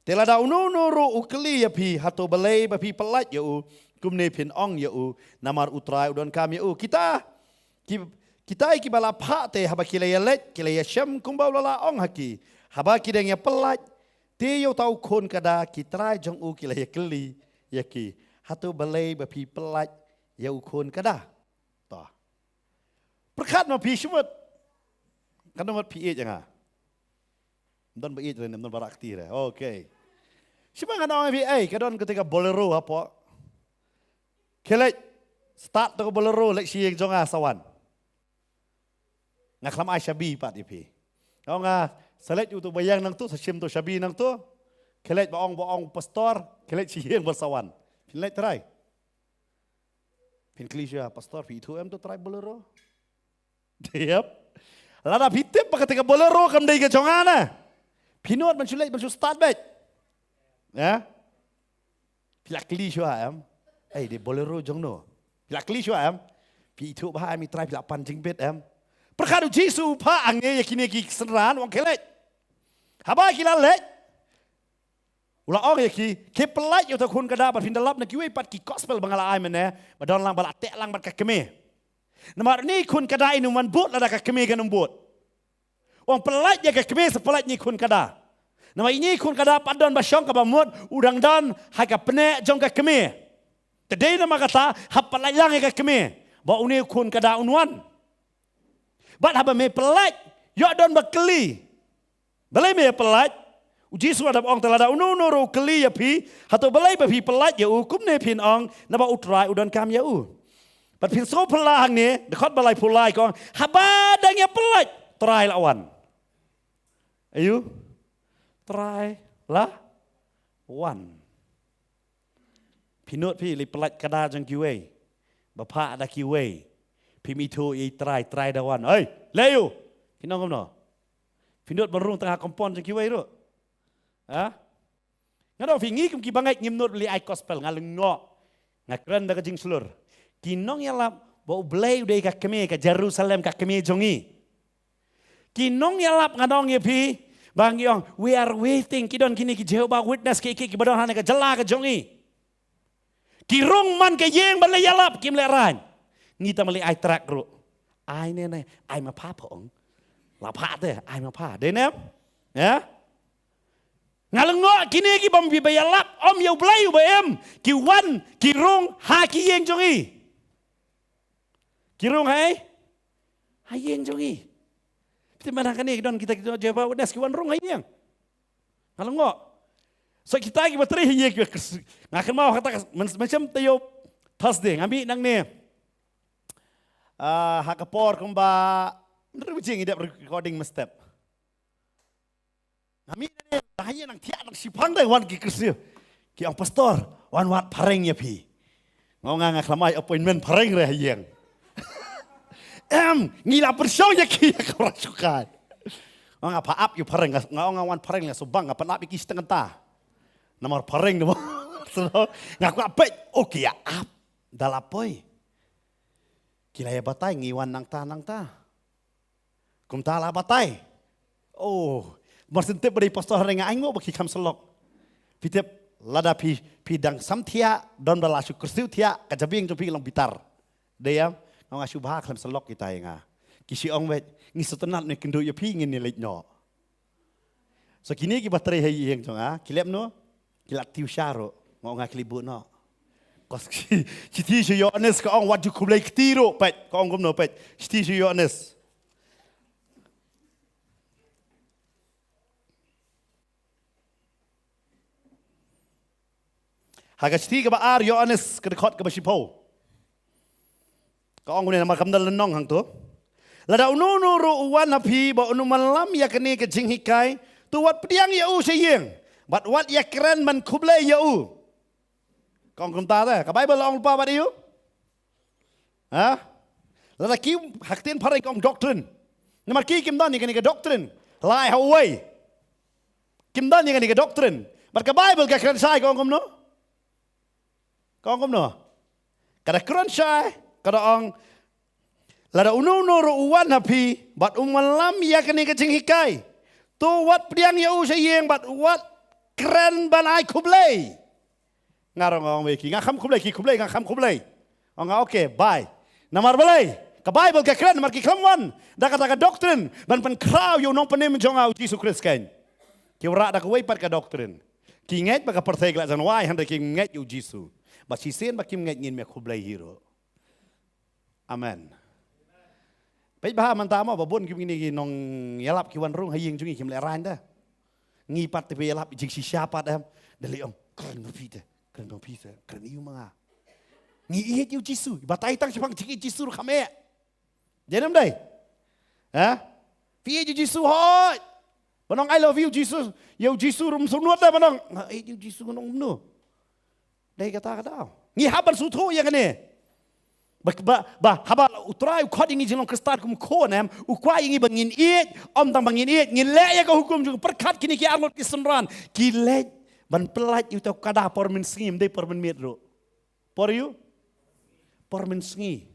Te lada uno uno ruh u kylli ïa phi, hato balei ba phi pyllait ïa u, kumne phin ong ïa u, namar U Trai u donkam ïa u. Kita ki, kita kiba la phah te haba ki la ïa leit, ki la ïa shem kumba u la la ong ha ki. Haba ki dang ïa pyllait, te ïa uta u khun kada, ki trai jong u ki la ïa kylli ïa ki, hato balei ba phi pyllait ïa u khun kada? To. Pyrkhat ma phi, shu mut. Katno ngut phi ïeit ïa nga? Ym don ba ïeit re, ym don ba rah kti re. Okay. Shu mut, ngan ong ïa phi, ei, ka don kata ka Bolero hapoh. Khie leit, start to ka Bolero, leit sha ïing jong nga sa wan. Nga khlem ai shabi pat ïa phi. Nga ong, ah, sa leit uto ba ïeng nangto, sa shim to shabi nangto. Khie leit ba ong, ba ong pastor, khie leit sha ïing ba sa wan. Phin leit trai. Phin kylli shuwa, pastor, phi ithuh em to trai Bolero? Yep. Lada phi tip ba kata ka Bolero kam dei ka jong nga na, phi nud ban shu leit, ban shu start beit? Ya? Phi la kylli shuwa em? Ei, dei Bolero jong no? Phi la kylli shuwa em? Phi ithuh bha em i trai, phi la pan jingbit em? Pyrkhat, U Jisu u phah hangne ïa kine ki synran, u ong khie leit. Haba ki la leit, u la ong ïa ki, khie pyllait ïa uta u khun kada, bad phin da lap na kiwei pat ki gospel ba nga la ai mynne, ba don lang ba la teh lang bad ka kmie. Namar une u khun kada un ym wan bud lada ka kmie kan ym bud. U ong pyllait ïa ka kmie, sa pyllait une u khun kada. Namar une u khun kada pat don ba shong, kaba mut u dang don ha ka pneh jong ka kmie. Te dei namar kata, hap pyllait lang ïa ka kmie, ba une u khun kada un wan. Bad haba me pyllait, ïoh don ba kylli, balei me pyllait? U Jisu u da ong, te lada uno uno ruh u kylli ïa phi, hato balei ba phi pyllait ïa u, kumne phin ong, naba U Trai u donkam ïa u. Bad phin sngewphylla hangne, dkhot ba laiphew lai ka ong, haba dang ïa pyllait, Trai la wan. Aïu? Trai la wan. Phi nud phi leit pyllait kada jong kiwei ba phah da kiwei. Phim ithuh ïa i trai, trai da wan. Ei, leh ïa u. Phin ong kumno? Phi nud ban rung tang ha kompon jong kiwei ruh? Ha? Nga ong ïa phi, ngi kum ki bangeit ngim nud leit ai gospel, nga lyngngoh. Nga kren da ka jingshlur. Ki nongïalap ba U Blei u dei ka kmie, ka Jerusalem ka kmie jong ngi. Ki nongïalap, nga ong ïa phi, ba ngi ong, "We are waiting." Ki don kine ki Jehovah Witness, ki, ki, ki ba don ha kane ka jylla ka jong ngi. Ki rung man ka ïing ban leit ïalap, kim lehrain. Ngi tang ban leit ai tract ruh. Ai ne ne, ai ma pha pha ong. La pha te, ai ma pha. Dei ne? Ya? Nga lyngngoh kine ki bym bi ba ïalap, ym ïa U Blei uba im. Ki wan, ki rung ha ki ïing jong ngi. Ki rung ha i? Ha ïing jong i. Phi tip mynta kane ki don kita, kita Jehovah Witness ki wan rung ha ïing. Nga lyngngoh. So kita kiba trei ha ïing kiba kyrsiang. Nga kynmaw kata ka myn-, mynsiem taïew Thursday nga mih nangne. Ah, ha ka por kumba hynriew baje ngi dep recording mynstep. Nga mih nangne, ha ïing nang thiah nang shipang dei, wan ki kyrsiang. Ki ong, "Pastor, wan wad phareng ïa phi." Nga ong, "Nga, nga khlem ai appointment phareng re ha ïing." "Em, ngi la pynshong ïa ki ïa ka rashukar." Nga ong, "Nga pha ap ïa u phareng." Nga ong, "Nga wan phareng la subang, nga pynap ïa ki shiteng kynta. Namar phareng namar." Nga kwah peit, okay, ïa ap. Da la poi. Ki la ïa batai, ngi wan nangta nangta. Kumta la batai. Oh, mar syn tip ba dei pastor, hynrei nga ai nguh ba ki kham syllok. Phi tip, lada phi, phi dang sam thiah, don ba la shu kyrsiew thiah, ka jabieng jong phi ka long bitar. Dei em? Nga ong, "Nga shu bha, khlem syllok kita ïa nga." Ki shu ong beit, "Ngi sngewtynnat ne kynduh ïa phi, ngin ïa leit noh." So kine kiba trei ha ïing jong nga, ki leh kumno? Ki la tiew sha ruh. Nga ong, "Nga khlem buh noh." Ka shithi sha Ïoannis ka ong, "Wat ju khublei kti ruh," peit. Ka ong kumno, peit? Shithi sha Ïoannis. Ha ka shithi kaba ar Ïoannis, ka dkhot kaba shiphew. Ka ong kumne, namar kam da lynnong hangto. "Lada uno uno ruh u wan ha phi bad um wallam ïa kane ka jinghikai, to wat pdiang ïa u sha ïing, bad wat ïakren ban khublei ïa u." Ka ong kumta te, ka Baibl la ong lypa bad ïa u? Ha? Lada ki ha ktien phareng ka ong doctrine. Namar ki kim don ïa kane ka doctrine. Lai ha uwei. Kim don ïa kane ka doctrine. Bad ka Baibl ka kren shai, ka ong kumno? Ka ong kumno? Ka da kren shai, ka da ong, "Lada uno uno ruh u wan ha phi bad um wallam ïa kane ka jinghikai, to wat pdiang ïa u sha ïing bad wat kren ban ai khublei." Nga ruh nga ong, "Wei, ki nga kham khublei, ki khublei, nga kham khublei." Ong nga, "Okay, bye." Namar balei? Ka Baibl ka kren, namar ki khlem wan da kata ka doctrine ban pynkhraw ïa u nongpynim jong nga u Jisu Khrist, kan. Ki wanrah da kawei pat ka doctrine. Ki ngeit ba ka pyrthei ka la jan wai, hynrei kim ngeit ïa u Jisu. Bad shisien ba kim ngeit, ngin ym khublei hi ruh. Amen. Peit bha mynta mo, ba bun ki, kine ki nongïalap ki wan rung ha ïing jong ngi, kim lehrain da. Ngi pat te ba ïalap jingshisha pat em, da lei ong, "Kren ma phi te, kren ma phi te, kren ïa u ma nga." Ngi ïeit ïa u Jisu, batai tang shaphang jingïeit Jisu ruh kham eh. Dei ne ym dei? Ha? Phi ïeit ïa u Jisu hooid. Ban ong, "I love you, Jesus." Ïa u Jisu ruh ym sngewnud da ban ong, "Nga ïeit ïa u Jisu," ngan ong kumno? Dei kata ka daw. Ngi hap ban sngewthuh ïa kane. Ba, ba, ba, haba U Trai u khot ïa ngi jinglong Khristan kum u khun, em, u kwah ïa ngi ba ngin ïeit, ym tang ba ngin ïeit, ngin leh ïa ka hukum jong u. Pyrkhat kine ki arngut ki synran, ki leit ban pyllait ïa uta u kada por mynsngi, ym dei por mynmiet ruh. Por ïa u? Por mynsngi.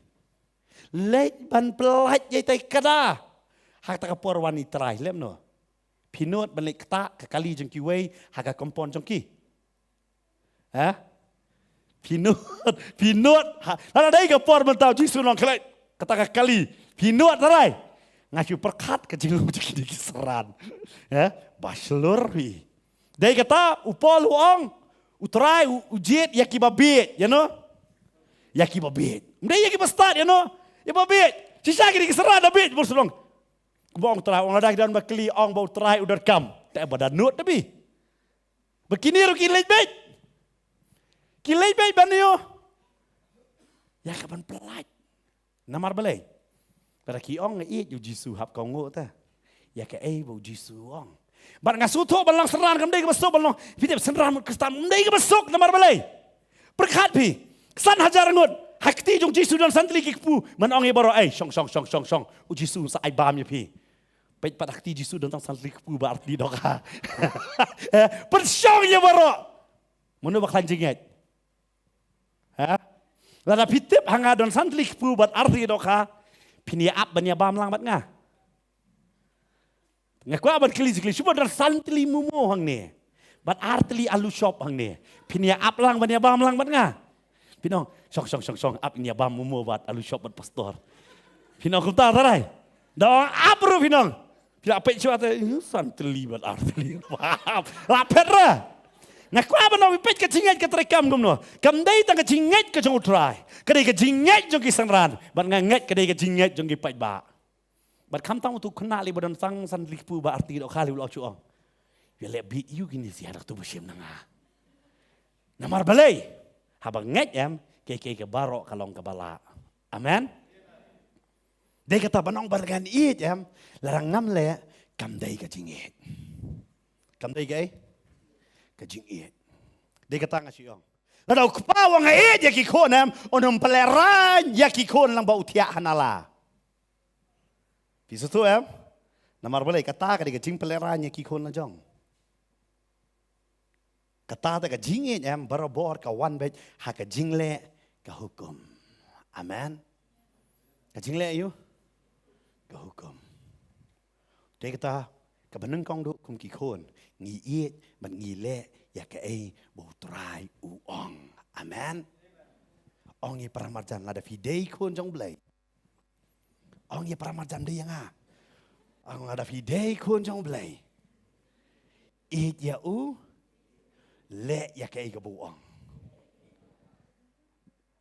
Leit ban pyllait ïa uta u kada ha kata ka por wan U Trai, leh kumno? Phi nud ban leit ktah ka kali jong kiwei ha ka compound jong ki? Ha? Phi nud, phi nud. Ha, lada dei ka por mynta U Jisu u ong, "Khleh kata ka kali." Phi nud, trai? Nga shu pyrkhat ka jinglong jong kine ki synran. Ha? Ba shlur phi. Dei kata, u Paul u ong, U Trai u, u jied ïa kiba bieit, ïa no? Ïa kiba bieit. Ym dei ïa kiba stad, ïa no? Ïa ba bieit. Shisha kine ki synran da bieit, bun sdang. Kumba ong U Trai, ong lada ki don ba kylli, ong ba U Trai u donkam. Te ba da nud te bi. Ba kine ruh ki leit beit. Ki leit beit ban ïoh. Ïa ka ban pyllait. Namar balei? Lada ki ong nga ïeit ïa u Jisu, hap ka nguh te ïa kaei ba u Jisu u ong. Bad nga sngewthuh ban long synran kam dei kaba suk, ban long, phi tip, synran mut Khristan ym dei kaba suk, namar balei? Pyrkhat phi, san hajar ngut ha kti jong u Jisu don san tylli ki kpu. Ban ong ïa baroh, "Ei, shong, shong, shong, shong, shong. U Jisu un sa ai bam ïa phi." Peit pat ha kti Jisu don tang san tylli ki kpu bad ar tylli dohkha. Eh, pynshong ïa baroh. Mano ba khlaiñ jingngeit? Ha? Lada phi tip ha nga don san tylli kpu bad ar tylli dohkha, phin ïa ap ban ïa bam lang bad nga? Nga kwah ban kylli shi kylli, shu ba don san tylli momo hangne bad ar tylli alu shop hangne, phin ïa ap lang ban ïa bam lang bad nga? Phin ong, "Shong, shong, shong, shong, ap, ngin ïa bam momo bad alu shop bad pastor." Phin ong kumta, tharai? Dang ap ruh phin ong. Phi la peit shuwa te, "Ih, san tylli bad ar tylli." Bam. La phet ra. Nga kwah ban ong, peit ka jingngeit ka treikam kumno. Kam dei tang ka jingngeit ka jong U Trai, ka dei ka jingngeit jong ki synran. Bad nga ngeit ka dei ka jingngeit jong ki paidbah. Bad khamtam utu u khynnah lei ba don tang san tylli kpu bad ar tylli dohkha lei u la shu ong, "Ïa leh bit ïa u kine sha, da tu ba shim na nga." Namar balei? Haba ngeit, em, kiei kiei baroh ka long kaba lah. Amen. Dei kata ban ong ba ngan ïeit, em, lada ngam leh, kam dei ka jingïeit. Kam dei kaei? Ka jingïeit. Dei kata nga shu ong, lada u kpa u ong nga ïeit ïa ki khun, em, un ym pynlehraiñ ïa ki khun lyngba u thiah ha nala. Phi sngewthuh, em? Namar balei? Kata ka dei ka jingpynlehraiñ ïa ki khun la jong. Kata te ka jingïeit, em, barabor ka wan beit ha ka jingleh ka hukum. Amen. Ka jingleh ïa u? Ka hukum. Te kata kaba nyngkong duh kum ki khun, ngi ïeit bad ngi leh ïa kaei ba U Trai u ong. Amen. Ong ïa para marjan, lada phi dei khun jong U Blei. Ong ïa para marjan, dei ïa nga. Ong, lada phi dei khun jong U Blei, ïeit ïa u, leh ïa kaei kaba u ong.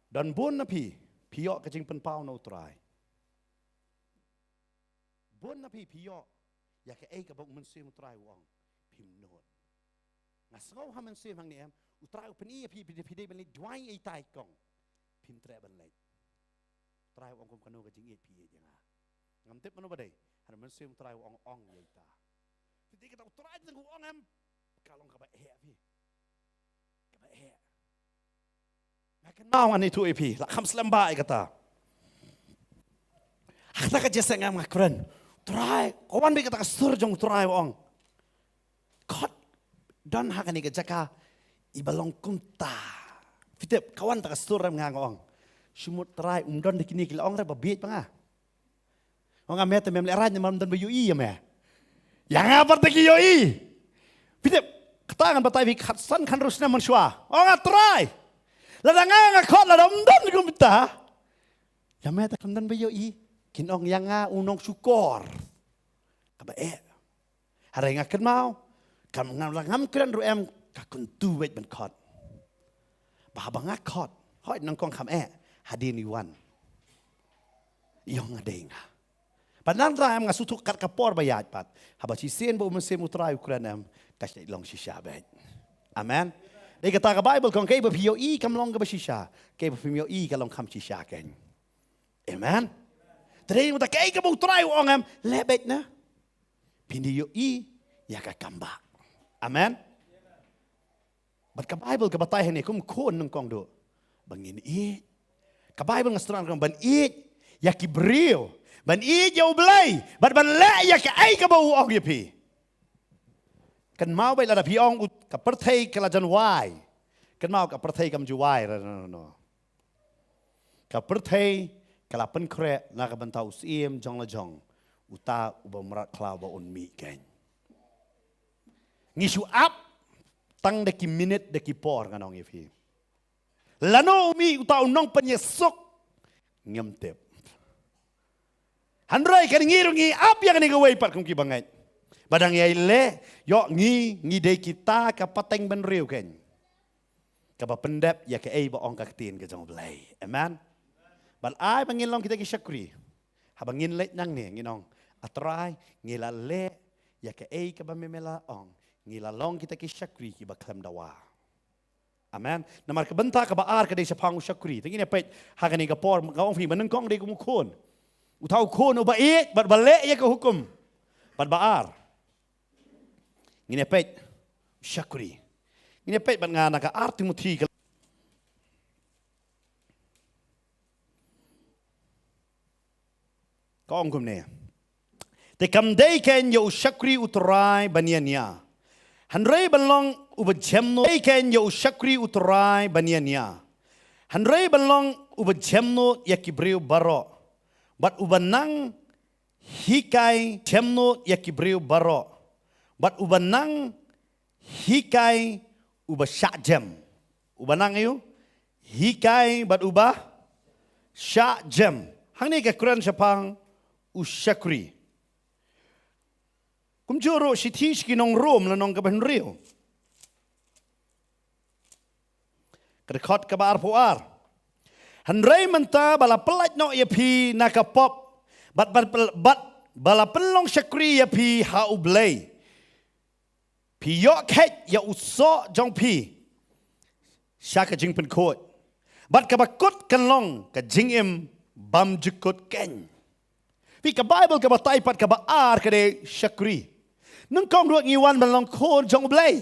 Don bun na phi, phi ïoh ka jingpynpaw na U Trai. Bun na phi, phi ïoh ïa kaei kaba U Mynsiem U Trai u ong, phim nud. Nga sngew ha mynsiem hangne, em, U Trai u pyni ïa phi, phi, phi dei ban leit duwai ïa itai i kong. Phim treh ban leit. U Trai u ong, kum kano ka jingïeit phi ïeit ïa nga? Ngam tip mano ba dei. Hynrei mynsiem U Trai u ong, ong ïa ita. Phi dei kata, U Trai tang u ong, em, ka long kaba eh phi. Kaba eh. Nga kynmaw, ngan ïathuh ïa phi, la kham slem bha ïa kata. Ha kata ka jingïaseng, em, nga kren, U Trai, ka wan beit kata ka sur jong U Trai u ong, khot, don ha kane ka jaka iba long kumta. Phi tip, ka wan kata ka sur, em, nga nga ong, shu mut Trai, um don da kine ki la ong re ba bieit ba nga. Ong, nga, me te mem lehraiñ namar ym don ba ïohi ïa me. Ïa nga pat te ki ïohi. Phi tip, kata ngan batai phi, khatsan khathynriew snem mynshuwa, ong nga, Trai, lada nga nga khot, lada ym don kumta, ïa me te kim don ba ïohi. Kin ong ïa nga u nongshukor. Kaba eh. Hynrei nga kynmaw, kam, ngam, la ngam kren ruh, em, ka kyntu beit ban khot. Ba haba nga khot, hooid, nyngkong kham eh, hadien i wan, i ong nga dei nga. Bad nangta, em, nga sngewthuh kat ka por ba ïaid pat, haba shisien ba U Mynsiem U Trai u kren, em, ka shait long shisha beit. Amen. Dei kata ka Baibl ka ong, kaei ba phi ïohi kam long kaba shisha, kaei ba phim ïohi ka long kham shisha keiñ. Amen. Te dei, mynta kaei kaba U Trai u ong, em, leh beit na. Phin ïohi ïa ka kam bah. Amen. Bad ka Baibl ka batai hangne kum khun nyngkong duh, ba ngin ïeit. Ka Baibl nga sdang ban ïeit ïa ki briew, ban ïeit ïa U Blei, bad ban leh ïa kaei kaba u ong ïa phi. Kynmaw beit, lada phi ong, u, ka pyrthei ka la jan wai. Kynmaw, ka pyrthei kam ju wai re, no, no, no. Ka pyrthei ka la pynkhreh na ka bynta u Syiem jong la jong, uta uba mrad khlaw ba un mih keiñ. Ngi shu ap tang da ki minit, da ki por, ngan ong ïa phi. Lano u mih uta u nongpynïasuk, ngim tip. Hynrei kane ngi ruh ngi ap ïa kane kawei pat kum ki bangeit. Ba dang ïai leh, ïoh ngi, ngi dei kita ka pateng bynriew keiñ, kaba pyndep ïa kaei ba ong ka ktien ka jong U Blei. Amen. Bad ai ba ngin long kita ki shakri. Haba ngin leit nangne ngin ong, A Trai, ngi la leh ïa kaei kaba me me la ong. Ngi la long kita ki shakri kiba khlem dawa. Amen. Namar ka bynta kaba ar ka dei shaphang u shakri. Te ngin ïa peit ha kane ka por, nga ong phi, ba nyngkong dei kum u khun. Uta u khun uba ïeit bad ba leh ïa ka hukum. Bad ba ar, ngin ïa peit u shakri. Ngin ïa peit bad nga na ka ar Timothi ka Ka ong kumne. Te kam dei keiñ ïa u shakri U Trai ban ïania. Hynrei ban long uba jemnud. Dei keiñ ïa u shakri U Trai ban ïania. Hynrei ban long uba jemnud ïa ki briew baroh, bad uba nang hikai jemnud ïa ki briew baroh, bad uba nang hikai uba shah jem. Uba nang ïa u hikai bad uba shah jem. Hangne ka kren shaphang u shakri. Kumjuh ruh shithi sha ki nong Rom lynnong kaba hynriew, ka dkhot kaba arphew ar. Hynrei mynta ba la pyllait noh ïa phi na ka pop, bad, bad, bad, bad ba la pynlong shakri ïa phi ha U Blei, phi ïoh kheit ïa u soh jong phi sha ka jingpynkhuid, bad kaba kut kan long ka jingim bymjukut keiñ. Phi, ka Baibl ka batai pat kaba ar ka dei shakri. Nyngkong ruh ngi wan ban long khun jong U Blei.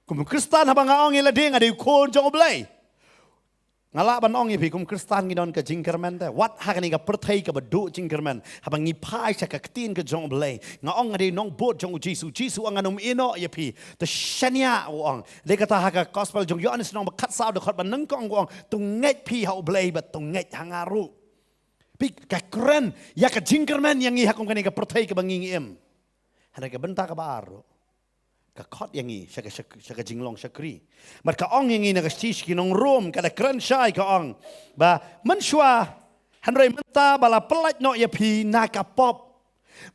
Kum u Khristan, haba nga ong ïa lade nga dei u khun jong U Blei, nga lah ban ong ïa phi, kum u Khristan ngi don ka jingkyrmen te. Wat ha kane ka pyrthei kaba duh jingkyrmen, haba ngi phai sha ka ktien ka jong U Blei, nga ong nga dei nongbud jong U Jisu. Jisu u ong ngan ym ïehnoh ïa phi. Te shaniah, u ong. Dei kata ha ka gospel jong u Ïoannis lynnong ba khatsaw dkhot ba nyngkong u ong, to ngeit phi ha U Blei bad to ngeit ha nga ruh. Phi, ka kren ïa ka jingkyrmen ïa ngi ha kum kane ka pyrthei kaba ngi, ngi im. Hynrei ka bynta kaba ar ruh, ka khot ïa ngi sha ka, sha ka, sha ka jinglong shakri. Bad ka ong ïa ngi na ka shithi sha ki nong Rom, ka da kren shai, ka ong ba mynshuwa, hynrei mynta ba la pyllait noh ïa phi na ka pop.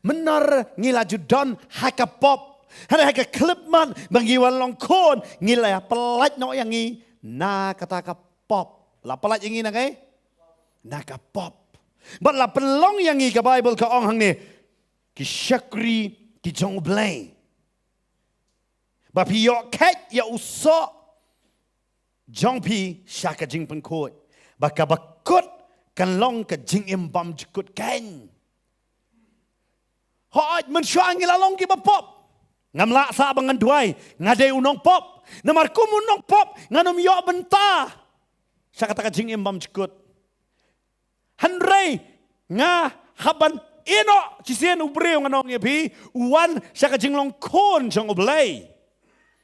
Mynno ngi la ju don ha ka pop, hynrei ha ka khyllipmat ba ngi wan long khun, ngi la pyllait noh ïa ngi na kata ka pop. La pyllait ïa ngi na kaei? Na ka pop. Bad la pynlong ïa ngi, ka Baibl ka ong hangne, ki shakri ki jong U Blei, ba phi ïoh kheit ïa u soh jong phi sha ka jingpynkhuid, ba kaba kut kan long ka jingim bymjukut keiñ. Hooid, mynshuwa ngi la long kiba pop. Ngam lah sah ba ngan duwai, nga dei u nongpop. Namar kum u nongpop ngan ym ïoh bynta sha kata ka jingim bymjukut. Hynrei nga hap ban ïehnoh shisien u briew, ngan ong ïa phi, u wan sha ka jinglong khun jong U Blei.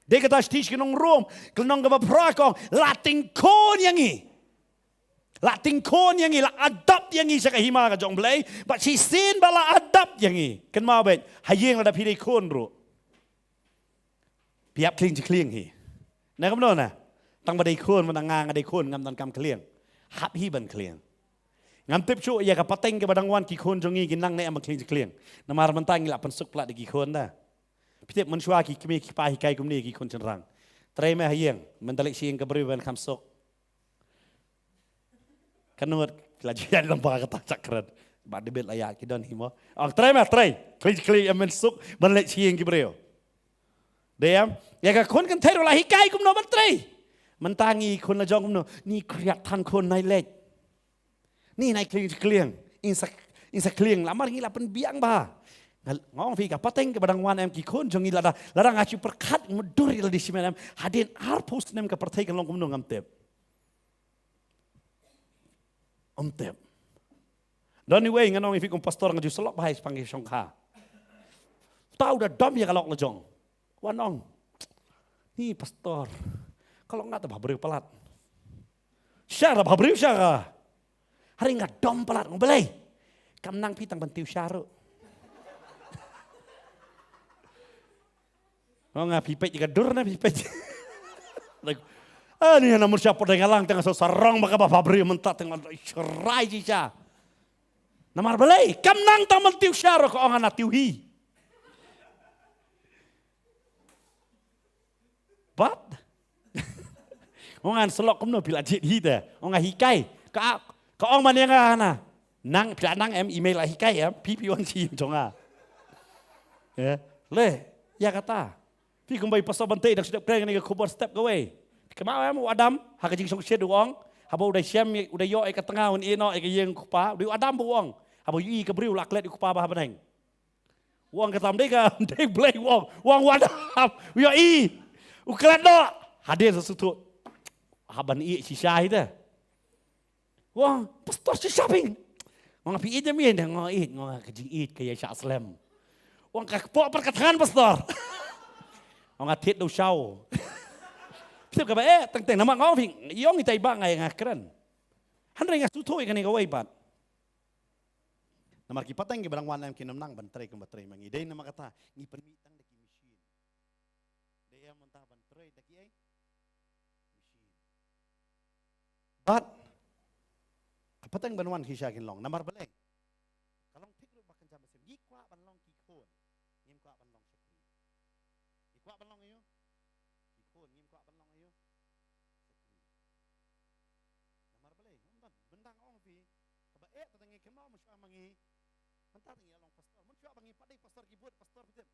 Dei kata shithi sha ki nong Rom, ka lynnong kaba phra, ka ong la tyngkhun ïa ngi. La tyngkhun ïa ngi, la adopt ïa ngi sha ka hima ka jong U Blei. Bad shisien ba la adopt ïa ngi, kynmaw beit, ha ïing lada phi dei khun ruh, phi hap khlieng jingkhlieng hi. Na kumno na? Tang ba dei khun, mynta nga, nga dei khun, ngam donkam khlieng. Hap hi ban khlieng. Ngam tip shuh ïa ka pateng kaba dang wan, ki khun jong ngi ki nang ne em ban khlieng jingkhlieng. Namar mynta ngi la pynsuk palat da ki khun da. Phi tip, mynshuwa ki kmie ki kpa hikai kumne ïa ki khun shynrang: Trei me ha ïing, mynta leit sha ïing ka briew ban kham suk. Ka nud, ki la ju ïaid lyngba kata, shah kren. Bah David la ïaid, ki don hi mo. Ong trei me, trei. Khlieng khlieng em, men suk ban leit sha ïing ki briew. Dei em? Ïa ka khun kynthei ruh la hikai kumno ban trei. Mynta ngi khun la jong kumno? Ni khriat than khun, nai leit. Ni nai khlieng khlieng. Ing sa, ing sa khlieng. Lamar ngi la pynbiang bha. Nga, nga ong phi, ka pateng kaba dang wan em, ki khun jong ngi lada, lada nga shu pyrkhat, mutdur ïa lade shimet em, hadien arphew snem ka pyrthei kan long kumno ngam tip. Ym tip. Don iwei, ngan ong ïa phi, kum pastor nga ju syllok bha ïa shaphang ki shongkha. Uta u da dom ïa ka lok la jong. Wan ong, ni pastor, ka lok nga te bhabriew palat. Shisha te bhabriew shisha ka. Hynrei nga dom palat. Nga ong balei? Kam nang phi tang ban tiew sha ruh. Nga ong, phi peit ïa ka dur ne phi peit? Like, ah, ni na mun sha pdeng nga lang tang sa sarong ba kaba bhabriew mynta tang, rai shisha. Namar balei? Kam nang tang ban tiew sha ruh. Ka ong, nga na tiew hi. Bad nga ong, ngan syllok kumno, phi la jied hi te? Nga ong, nga hikai. Ka, ka ong man ïa nga, na, nang, phi la nang em, i mei la hikai em, phi, phi wan sha ïing jong nga. Ïa, leh, ïa kata. Phi, kumba i pastor Bante dang shu dep kren ïa kane ka khubor step kawei. Kynmaw em u Adam ha ka Jingsngewsih, u ong, haba u dei shem, u dei ïoh ïa ka tnga un ïehnoh ïa ka ïing u kpa, u dei u Adam ba u ong. Haba u ïohi ka briew la klet ïa u kpa bha ha bneng, u ong, kata ym dei ka, ym dei Blei, u ong. U ong u Adam, u ïohi, u klet noh. Hadien sa sngewthuh, hap ban ïeh shisha hi te. U ong, pastor, shisha phi? Nga ong, phi ïeit ne ym ïeit? Nga ong, ïeit. Nga ong, ka jingïeit ka ïa shah slem. U ong, ka kpoh pat ka thngan, pastor. Nga ong, nga thied da u shaw. Phi tip kaba eh, teng teng namar nga ong phi, i ong itai ba nga ïa nga kren. Hynrei nga sngewthuh ïa kane kawei pat. Namar ki pateng kiba dang wan em kim nang ban trei kumba trei ma ngi. Dei namar kata ngi pynmih tang da ki machine. Dei em mynta ban trei da ki ei? Machine. Bad ka pateng ban wan ki sha kin long. Namar balei? Ka long thik ruh ba kynja mynsiem. Ngi kwah ban long ki khun. Ngim kwah ban long shakri. Ngi kwah ban long aïu? Ki khun. Ngim kwah ban long aïu? Shakri. Namar balei? Ym don. Mynta nga ong phi, kaba eh tang ngi kynmaw mynshuwa ma ngi. Mynta tang ngi la long pastor. Mynshuwa ba ngi pat dei pastor ki bud pastor phi tip.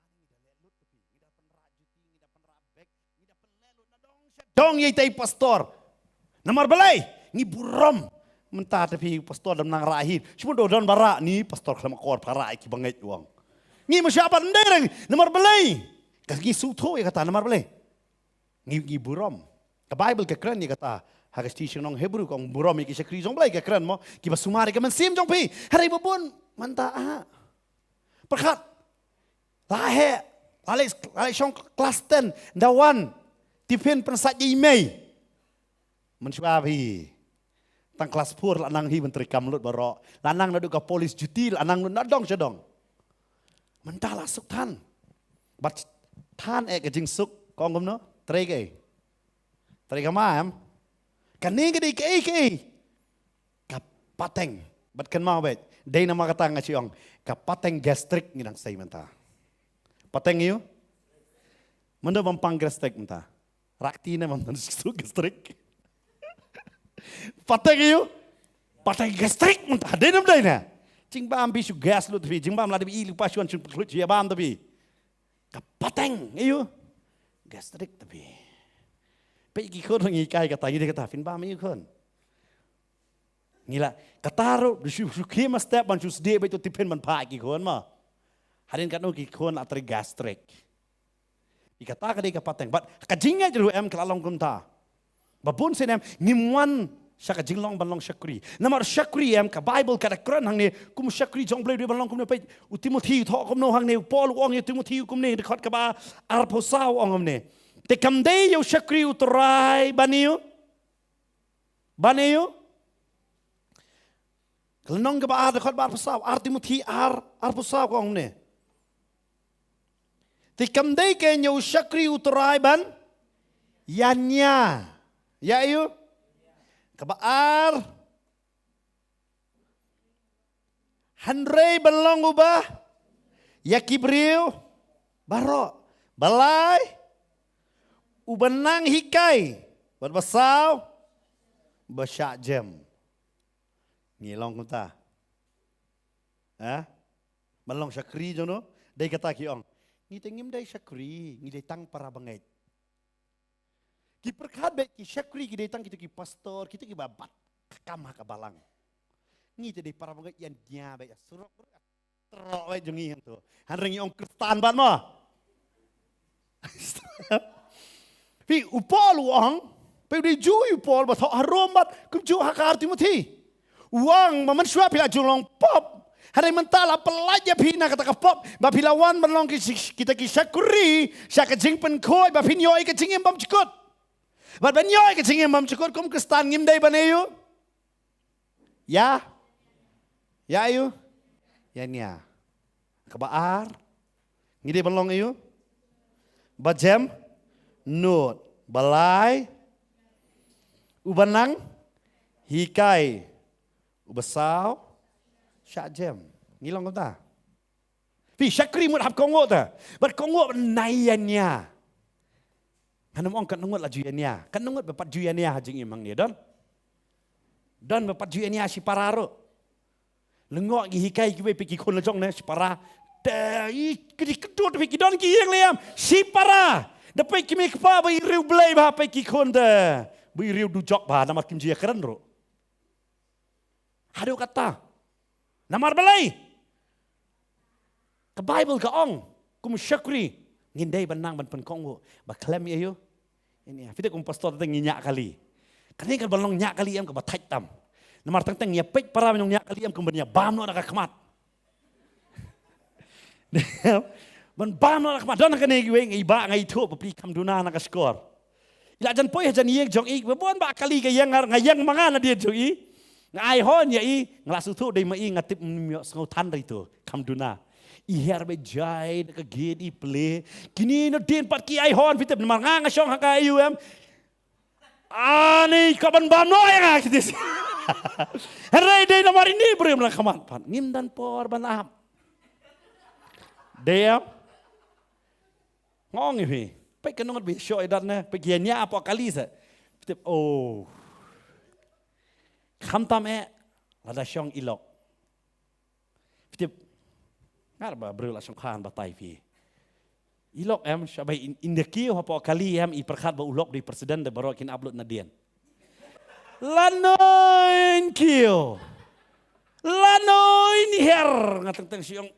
Ani ngi da leh lut to phi. Ngi da pynrah juti, ngi da pynrah bag, ngi da pynleh lut na dong sha dong ïa itei pastor. Namar balei? Ngi burom. Mynta te phi pastor dang nang rah hi. Shu don ba rah ni pastor khlem akor pha rah ïa ki bangeit u ong. Ngi mynshuwa pat ym dei re. Namar balei? Ka ngi sngewthuh ïa kata namar balei? Ngi, ngi burom. Ka Bible ka kren ïa kata. Ha ka station nong Hebru ka ong burom ïa ki shakri jong Blei ka kren mo. Kiba sumar ïa ka mynsiem jong phi. Hynrei ba bun mynta ah. Pyrkhat. La heh. La leit, la leit shong klas ten. Da wan. Tiffin pynsait ïa i mei. Mynshuwa phi. Tang klas four la nang hi ban trei kam lut baroh. La nang naduh ka police duty la nang lut na dong sha dong. Mynta la suk than. Bad than eh ka jingsuk. Ka ong kumno? Trei kaei? Trei ka ma em? Kane ka dei kaei kaei? Ka pateng. Bad kynmaw beit. Dei namar kata nga shu ong. Ka pateng gastric ngi dang sei mynta. Pateng aïu? Mynta bym pang gastric mynta. Rakti ne bym pang gastric. Pateng aïu? Pateng gastric mynta. Dei ne ym dei ne? Jingbam phi shu gas lut phi. Jingbam la dep i lypa shuwa shu pynkhluit shu ïa bam ta phi. Ka pateng aïu? Gastric ta phi. Peit ki khun ngi kai kata ngi dei kata phin bam aïu khun. Ngi la kata ruh shu shu khie ma step ban shu sdie beit to tiffin ban phah ki khun ma. Hadien katno ki khun la trei gastric. Ïa kata ka dei ka pateng. Bad ka jingngeit ruh em ka la long kumta. Ba bun sien em ngim wan sha ka jinglong ban long shakri. Namar shakri em ka Bible ka da kren hangne kum shakri jong Blei dei ban long kumne peit. U Timothy u thoh kumno hangne u Paul u ong ïa u Timothy u kumne dkhot kaba arphew saw u ong kumne. Te kam dei ïa u shakri u Trai ban ïa u. Ban ïa u. Ka lynnong kaba ar dkhot ba arphew saw, ar Timothy ar, arphew saw ka ong kumne. Te kam dei kein ïa u shakri u Trai ban ïania. Ïa aïu? Kaba ar. Hynrei ban long uba ïa ki briew baroh. Ba lai uba nang hikai. Bad ba saw ba shah jem. Ngi long kumta. Ha? Ban long shakri jong no. Dei kata ki ong. Ngi te ngim dei shakri, ngi dei tang para bangeit. Ki pyrkhat beit ki shakri ki dei tang kito ki pastor, kito kiba bat ka kam ha ka balang. Ngi te dei para bangeit ïania beit ïa surok ruh. Trok beit jong ngi hangto. Hynrei ngi ong Khristan bad mo. Phi u Paul u ong, phi u dei Jiw u Paul ba thoh harum bad kumjuh ha ka ar Timothy. U ong ba mynshuwa phi la ju long pop. Hynrei mynta la pyllait ïa phi na kata ka pop ba phi la wan ban long ki shi-, kita ki shakri sha ka jingpynkhuid ba phin ïoh ïa ka jingim bymjukut. Bad ban ïoh ïa ka jingim bymjukut kum Khristan ngim dei ban ïa u. Ïa. Ïa aïu? Ïania. Kaba ar. Ngi dei ban long aïu? Ba jem. Nud. Ba lai. Uba nang. Hikai. Uba saw. Shah jem. Ngi long kumta. Phi shakri mut hap kohnguh ta. Bad kohnguh nai ïania. Ngan ym ong katno ngut la ju ïania. Katno ngut ba pat ju ïania ha jingim hangne don. Don ba pat ju ïania shipara ruh. Lyngngoh ngi hikai kiwei peit ki khun la jong ne shipara. Te i ki dei kdut peit ki don ki ïing lem shipara. Da peit ki mei kpa ba i riew Blei ba peit ki khun te. Ba i riew dujok ba namar kim ju ïakren ruh. Haduh katta. Namar balei? Ka Bible ka ong kum shakri ngin dei ban nang ban pynkohnguh ba khlem ïa u. Ini phi te kum pastor te ngi ñiah kali. Kane ka ban long ñiah kali em kaba thait tam. Namar tang tang ngi ïa peit para ban long ñiah kali em kum ban ïa bam noh na ka khmat. Ban bam noh na ka khmat don kane kiwei ngi ba ngi thuh ba phi kham duna na ka shkor. I la jan poi hajan ïing jong i, ba bun ba kali ka ïeng nga, nga ïeng ma nga na dien jong i. Nga ai hon ïa i, nga la sngewthuh dei ma i, nga tip ym ïoh sngewthan dei to, kham duna. I her ba jai na ka gate i plie. Kine na dien pat ki ai hon, phi tip namar nga nga shong ha ka I U M. Ani ka ban bam noh ïa nga kiti. Hynrei dei namar ine i briew na khmat pat. Ngim don por ban ap. Dei em? Nga ong ïa phi. Peit ka nongot ba shoh ïa dat ne, peit ki ïa nia hapoh kali sa. Phi tip, oh. Khamtam eh, lada shong i lok. Phi tip, ngat ba briew la shong khan batai phi. I lok em, shabai in, in the queue hapoh kali em, i pyrkhat ba u lok dei president da baroh kin upload na dien. Lano in queue. Lano in her. Nga teng teng shu ong,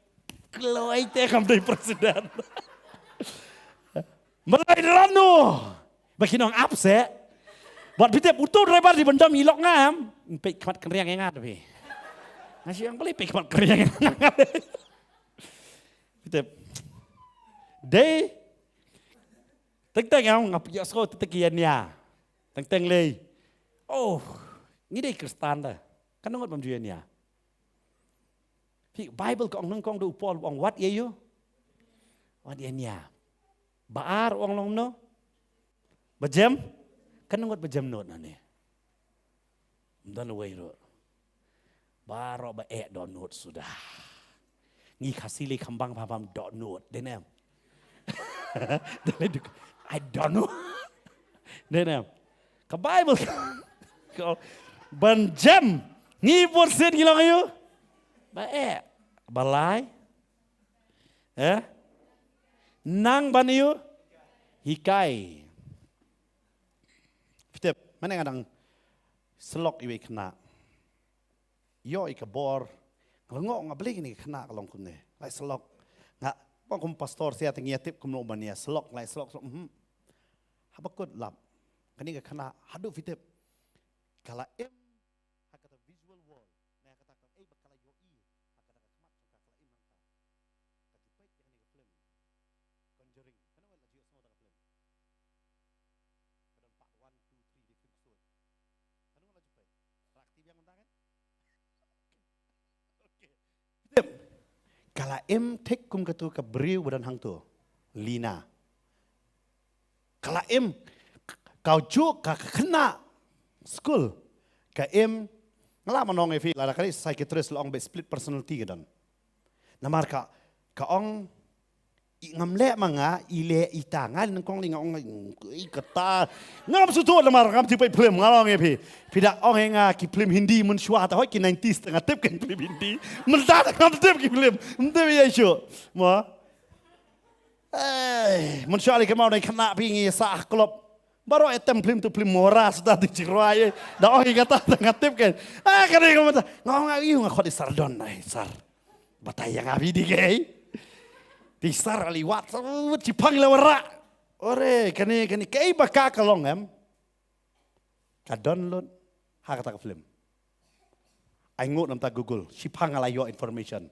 kloi te kam dei president. Malai lano. Ba ki nong ap se. Bad phi tip uto driver dei ban dom i lok nga em. Peit khmat kynriang ïa nga phi. Nga shu ong balei peit khmat kynriang ïa nga. Phi tip. Dei. Teng teng em, nga phi ïohsngew te ki ïa nia. Teng teng lei. Oh, ngi dei Khristan da. Kan nongot bam ju ïa nia. Phi Bible ka ong nyngkong da u Paul ong wat ïa u. Wat ïa nia. Ba ar ong long no. Ba jem. Kan nongot ba jem not na ne. Ym don uwei ruh. Baroh ba eh dohnud suda. Ngi Khasi lei kham bang ba bam dohnud. Dei ne em? Dei lei duk. I don't know. Dei ne em? Ka Bible. Ka ban jem. Ngi bunsien ngi long aïu? Ba eh. Ba lai. Eh? Nang ban aïu? Hikai. Phi tip, mynne nga dang syllok iwei i khynnah. Ïoh i ka bor. Nga la ngoh nga, balei kane ka khynnah ka long kumne. Lai syllok. Nga, ba kum pastor sha te ngi ïa tip kumno ban ïa syllok, lai syllok, syllok. Mhm. Haba kut lap. Kane ka khynnah, haduh phi tip. Ka la im ha kata visual world. Na kata ka, eh, ba ka la ïohi. Ha kata ka khmat jong ka, ka la im hangta. Ka ju peit ïa kane ka film Conjuring. Kano la ju ïohsngew ta ka film? Ka don part one, two, three, dei film ksuid. Kano la ju peit? Rak ti biang mynta kan? Okay. Tip. Ka la im thik kum katu ka briew ba don hangtu. Lina. Ka la im, ka ju ka khynnah skul. Ka im, nga la mynta ong ïa phi, lada ka dei psychiatrist la ong ba split personality ka don. Namar ka, ka ong, i ngam leh ma nga, i leh ita, nga nyngkong lei nga ong, i kata, ngam sngewthuh namar ngam tip peit film, nga la ong ïa phi. Phi da ong ïa nga ki film Hindi mynshuwa, ta hoi ki nineties, ta nga tip ki film Hindi. Mynta ta ngam tip ki film, ym tip ïa shuh. Mo? Eh, mynshuwa lei kynmaw dei khynnah phi ngi sah ha club. Baroh item film tu film Mora suda ti chi rwai. Da ong ïa kata ta nga tip kan. Ah, kane ka mynta. Nga ong ïa u nga khot i Sar don ai Sar. Batai ïa nga phi dei kaei. Ti Sar ali wat, wat chi pang la wara. Ore, kane, kane, kaei ba ka ka long em. Ka download ha kata ka film. Ai ngut namta Google, shipang nga la ïoh information.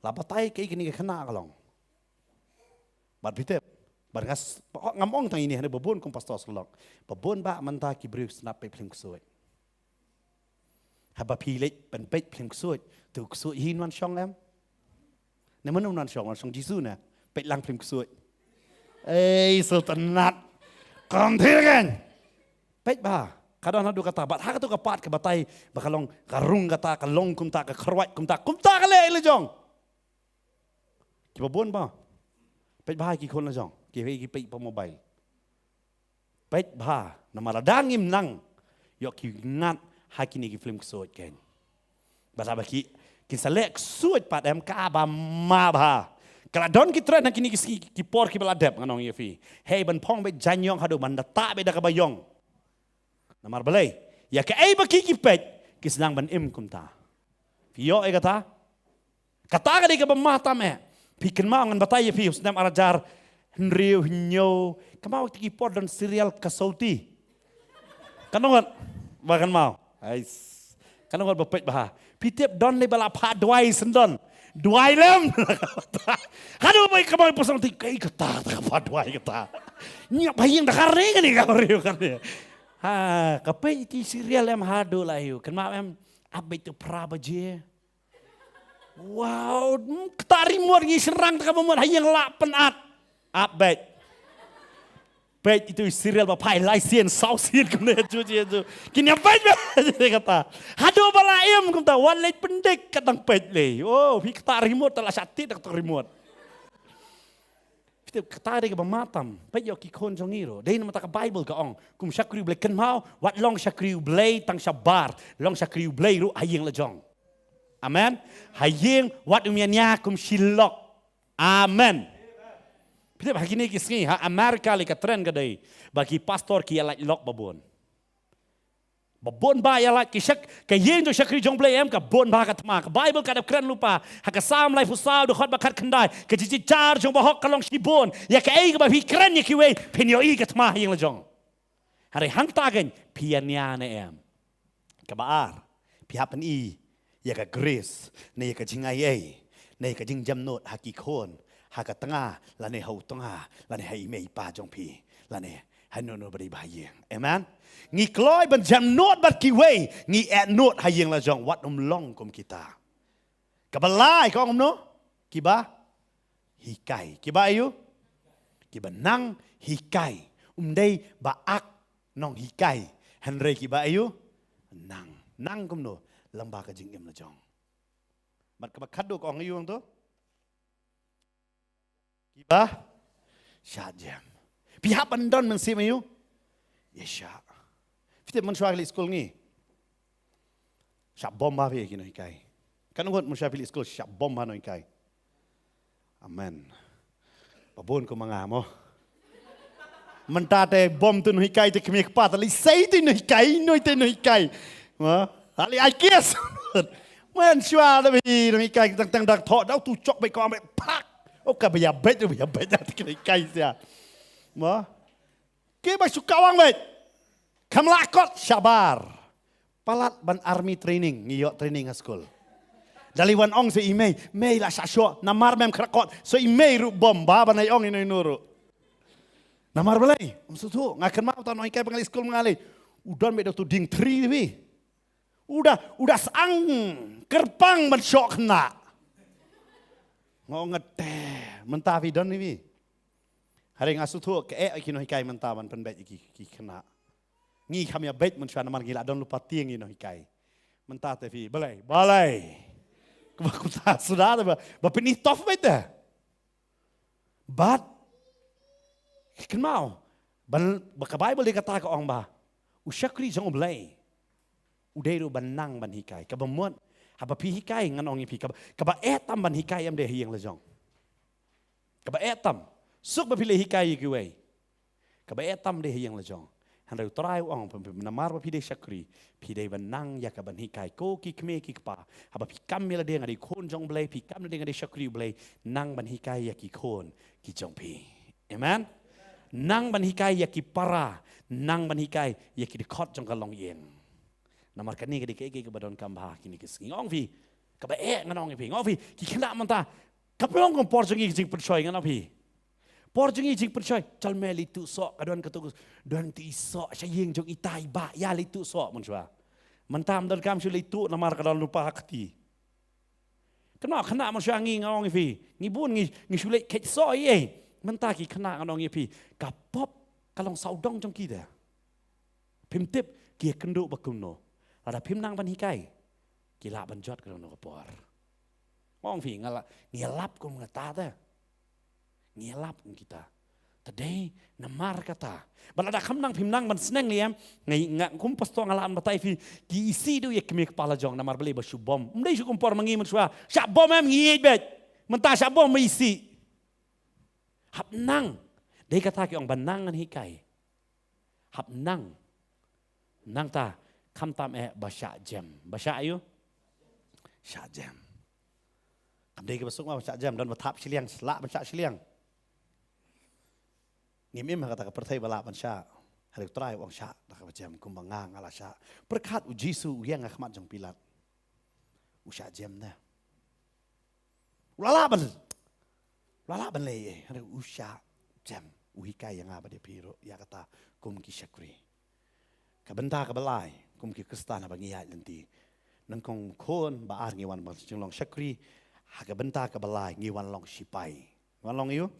La batai kaei kane ka khynnah ka long. Bad phi tip, bad nga s-, ngam ong tang ine, hynrei ba bun kum pastor syllok. Ba bun ba mynta ki briew sngap peit film ksuid. Haba phi leit ban peit film ksuid, tu ksuid hi yn wan shong em. Ne mano yn wan shong, wan shong Jisu ne. Peit lang film ksuid. Ei, sultanat. Kom thir kan. Peit ba. Ka don haduh kata. Bad ha katu ka pat ka batai. Ba ka long ka rung kata, ka long kumta, ka kyrwat kumta. Kumta ka leh la jong. Kiba bun ba. Peit ba ki khun la jong. Ki, ki peit pa mobile. Peit bha, namar lada ngim nang ïoh ki ngat ha kine ki film ksuid kein. Bad haba ki, kin sa leh ksuid pat em kaba ma bha. Ka la don ki trend ha kine ki sngi ki por kiba la dep ngan ong ïa phi. Hei ban phong beit jaiñïong haduh ban da tah beit da kaba ïong. Namar balei, ïa kaei ba ki ki peit, ki sdang ban im kumta. Phi ïoh ïa kata? Kata ka dei kaba ma tam eh. Phi kynmaw ngan batai ïa phi u snem ar hajar hynriew hynñiew. Kynmaw ki por don serial Kasauti. Kan ong ngat ba kynmaw. Ais. Kan ong ngat ba peit bha. Phi tip don lei ba la phah duwai syndon. Duwai lem. Haduh ba kynmaw personality kaei kata, kata ka phah duwai kata. Ngiap ha ïing da kane kane ka briew kane. Ha, ka peit ïa ki serial em haduh la ïoh. Kynmaw em, ap beit tu phra baje. Wow, hmm, kata remote ngi shynrang ta ka ba mut ha ïing lah pynat. Ap beit. Peit itu serial ba phai lai sien, saw sien kumne ju ju ju. Kine peit beit kata. Haduh ba la im kumta, wan leit pyndik ka dang peit lei. Oh, phi kata remote ta la shah tied da kata remote. Phi tip kata dei kaba matam. Peit ïoh ki khun jong ngi ruh. Dei namar ta ka Bible ka ong. Kum shakri U Blei kynmaw, wat long shakri U Blei tang shabar. Long shakri U Blei ruh ha ïing la jong. Amen. Ha ïing wat um ïa kum shi lok. Amen. Phi tip ha kine ki sngi ha America lei ka trend ka dei ba ki pastor ki ïa lait lok ba bun. Ba bun ba ïa lait ki shak, ka ïing jong shakri jong Blei em ka bun ba ka thma. Ka Bible ka dep kren lypa ha ka Salm laiphew saw dkhot ba khatkhyndai. Ka jingjar jong bahok ka long shibun. Ïa kaei kaba phi kren ïa kiwei phin ïohi ka thma ha ïing la jong. Hynrei hangta kein phi ïa nia ne em? Kaba ar, phi hap pyni ïa ka grace ne ïa ka jingaiei ne ïa ka jingjemnud ha ki khun, ha ka tnga lane ha u tnga lane ha i mei i pa jong phi lane ha ino ino ba dei ba ha ïing. Amen. Ngi kloi ban jemnud bad kiwei, ngi eh nud ha ïing la jong, wat um long kum kita. Kaba lai ka ong kumno? Kiba hikai. Kiba aïu? Kiba nang hikai. Um dei ba ak nonghikai. Hynrei kiba aïu? Nang. Nang kumno? Lyngba ka jingim la jong. Bad kaba khatduh ka ong aïu ong to? Kiba shah jem. Phi hap ban don mynsiem aïu? Ïa shah. Phi tip mynshuwa ki leit skul ngi. Shah bom ba phi ki nonghikai. Kan ngut mynshuwa phi leit skul shah bom ba nonghikai. Amen. Ba bun kum ma nga mo. Mynta te bom tu nonghikai te kmie kpa te leit sei tu nonghikai, noi te nonghikai. Mo. Ali ai kies. Mynshuwa da phi nonghikai tang tang dak thok dau tu chok beit ko beit phak. O ka ba ïa beit, ba ïa beit da te nonghikai sia. Mo. Kiba shu kawang beit. Kham lah kot shabar. Palat ban army training, ngi ïoh training ha skul. Da lei wan ong sa i mei, mei lah shah shoh, namar mem khra kot, sa i mei ruh bom ba ban ai ong ino ino ruh. Namar balei, um sngewthuh, nga kynmaw ta nonghikai ba nga leit skul ma nga lei. U don beit da tu ding thri phi. U da, u da sang kyrpang ban shoh khynnah. Nga ong nga te, mynta phi don phi. Hynrei nga sngewthuh ka eh ki nonghikai mynta ban pynbeit ki, ki khynnah. Ngi kham ïa beit mynshuwa namar ngi la don lypa tieng ngi nonghikai. Mynta te phi balei, balei. Kaba kumta suda te ba, ba pyni tough beit te. Bad kynmaw ban ba ka Bible dei kata ka ong ba u shakri jong U Blei u dei ruh ban nang ban hikai. Kaba mut haba phi hikai ngan ong ïa phi kaba, kaba eh tam ban hikai em dei ha ïing la jong. Kaba eh tam suk ba phi leh hikai ïa kiwei. Kaba eh tam dei ha ïing la jong. Hynrei U Trai u ong, namar ba phi dei shakri, phi dei ban nang ïa ka ban hikai. Ko ki kmie ki kpa, haba phi kam ïa lade nga dei khun jong U Blei, phi kam ïa lade nga dei shakri U Blei, nang ban hikai ïa ki khun ki jong phi. Amen. Nang ban hikai ïa ki para, nang ban hikai ïa ki dkhot jong ka longïing. Namar kane ka dei kaei kaei kaba donkam bha kine ki sngi. Nga ong phi, kaba eh ngan ong ïa phi. Nga ong phi, ki khynnah mynta, ka pynlong kum por jong ngi jingpynshoi ngan ong phi. Por jong ngi jingpynshoi, chal me leit tuh soh, ka don katu, don tu i soh sha ïing jong itai ba, ïa leit tuh soh mynshuwa. Mynta ym donkam shu leit tuh namar ka don lypa ha kti. Khynnah, khynnah mynshuwa ngi nga ong ïa phi, ngi bun ngi, ngi shu leit kheit soh ïa ei. Mynta ki khynnah ngan ong ïa phi, ka pop ka long sawdong jong ki da. Phim tip ki ïakynduh ba kumno. Lada phim nang ban hikai, ki lah ban jot ka don ka por. Nga ong phi nga la, ngi lap kum nga ta ta. Ngi lap kum kita. Ta dei namar kata. Ba lada kham nang phim nang ban sneng lei em. Nga, nga kum pastor nga lah ban batai phi ki isih duh ïa kmie kpa la jong namar balei ba shu bom. Ym dei shu kum por ma ngi mynshuwa. Shah bom em ngi ïeit beit. Mynta shah bom ma isih. Hap nang. Dei kata ki ong ba nang ngan hikai. Hap nang. Nangta khamtam eh ba shah jem. Ba shah aïu? Shah jem. Kam dei kaba suk ma ba shah jem, don ba thap shiliang, lah ban shah shiliang. Ngim im ha kata ka pyrthei ba lah ban shah. Hynrei U Trai u ong shah da kaba jem kumba nga nga la shah. Pyrkhat U Jisu u ïeng ha khmat jong Pilat. U shah jem ne. U la lah ban, u la lah ban leh ei, hynrei u shah jem. u hikai ïa nga bad ïa phi ruh ïa kata kum ki shakri. Ka bynta kaba lai kum ki Khristan haba ngi ïaid lynti. Nyngkong khun, ba ar ngi wan ban jinglong shakri, ha ka bynta kaba lai ngi wan long shipai. Ngi wan long ïa u?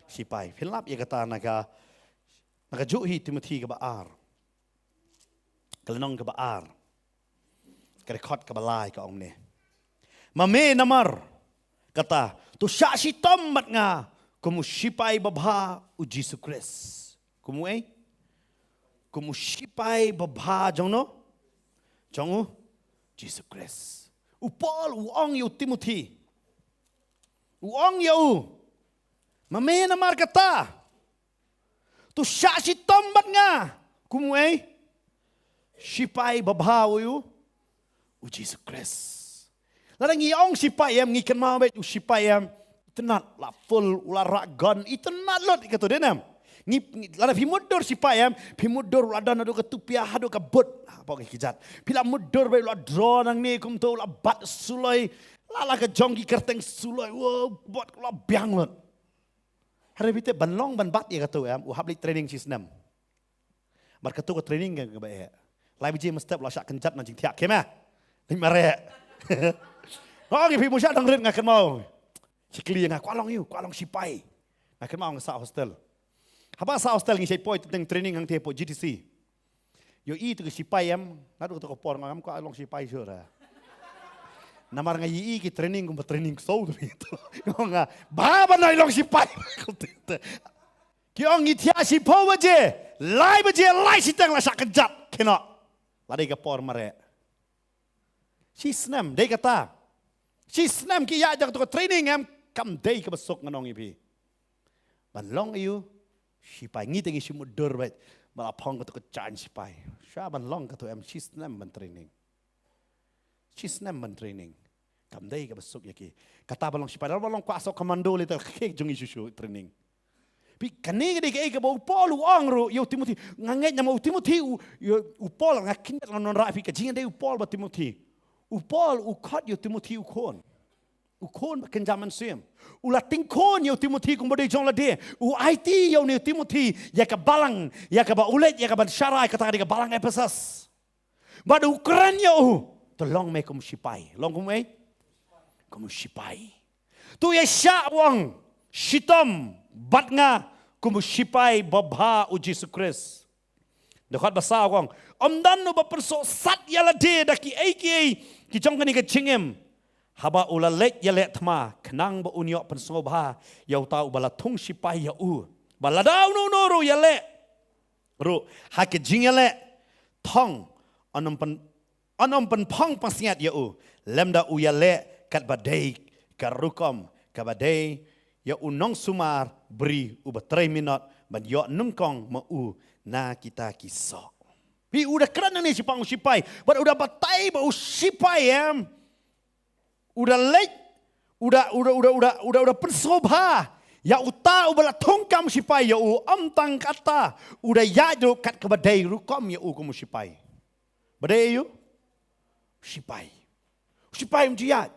Shipai. Phin lap ïa kata na ka, na ka juh hi Timothi kaba ar. Ka lynnong kaba ar. Ka dkhot kaba lai ka ong ne. Ma me namar kata, to shah shitom bad nga kum u shipai babha u Jisu Khrist. Kum u ei? Kum u shipai babha jong no? Jong u Jisu Khrist. U Paul u ong ïa u Timothi. U ong ïa u. Ma me namar kata, to shah shitom bad nga kum u ei? Shipai babha u ïa u, u Jisu Khrist. Lada ngi ong shipai em, ngi kynmaw beit u shipai em, itynnad, la full, u la rah gun, itynnad lut ïa kato, dei ne em? Ngi, ngi, lada phi mutdur shipai em, phi mutdur u la don haduh ka tupia, haduh ka boot. Ha, pok ki kjat. Phi la mutdur beit, u la draw nangne kumto, u la bat suloi. La, la ka jong ki kyrteng suloi, wow, bot u la biang lut. Hynrei phi tip ban long ban bat ïa kato em, u hap leit training shi snem. Bad kato ka training ka, kaba eh. Lai baje mynstep la shah kynjat na jingthiah khim eh. Leit mareh. Nga ong ïa phi, mut shah dang rit nga kynmaw. Shi kylli ïa nga, kwah long ïa u, kwah long shipai. Nga kynmaw nga sah hostel. Haba sah hostel ngi shait poi teng training hangtei hapoh G T C. Ïohi ïa u shipai em, naduh kato ka por nga ngam kwah long shipai shuh ruh. Namar nga ïohi ïa ki training kumba training ksew tu ito. Nga ong nga, bha ban ïa long shipai. Ki ong ngi thiah shiphew baje, lai baje, lai shiteng la shah kynjat. Kynnoh. La dei ka por mareh. Shi snem, dei kata. Shi snem ki ïaid da kato ka training em, kam dei kaba suk, ngan ong ïa phi. Ban long ïa u shipai, ngi te ngi shu mutdur beit. Ba la phong kato ka jaiñ shipai. Shah ban long kato em, shi snem ban training. Shi snem ban training. Kam dei kaba suk ïa ki. Kata ba long shipai, lada ba long kwah sah commando lei te khie jong ngi shuh shuh training. Phi, kane ka dei kaei kaba u Paul u ong ruh ïa u Timothi. Nga ngeit namar u Timothi u, ïa u Paul, nga kynjat, nga wanrah ïa phi ka jingïadei u Paul bad Timothi. U Paul u khot ïa u Timothi u khun. U khun ba kynja mynsiem. U la tyngkhun ïa u Timothi kumba dei jong lade. U aiti ïa une u Timothi ïa ka balang, ïa kaba u leit, ïa ka ban sharai, kata ka dei ka balang Ephesus. Bad u kren ïa u, to long me kum u shipai. Long kum u ei? Kum u shipai. To ïa shah, u ong, shitom bad nga kum u shipai babha u Jisu Khrist. Dkhot ba saw, u ong, ym don uba pynsngewsat ïa lade da kiei kiei ki jong kane ka jingim. Haba u la leit ïaleh thma, khnang ba un ïoh pynsngewbha ïa uta uba la thung shipai ïa u. Ba lada uno uno ruh u ïaleh ruh ha ka jingïaleh thong, yn ym pyn, yn ym pynphong pansngiat ïa u, lymda u ïaleh katba dei ka rukom kaba dei ïa u nongsumar bri uba trei minot ban ïoh nyngkong ma u na kita ki soh. Phi, u da kren nangne shaphang u shipai, bad u da batai ba u shipai, em, u da leit, u da, u da, u da, u da, u da, u da pynsngewbha ïa uta uba la thung kam shipai ïa u, ym tang kata, u da ïaid ruh kat kaba dei rukom ïa u kum u shipai. Ba dei ïa u shipai. U shipai um ju ïaid.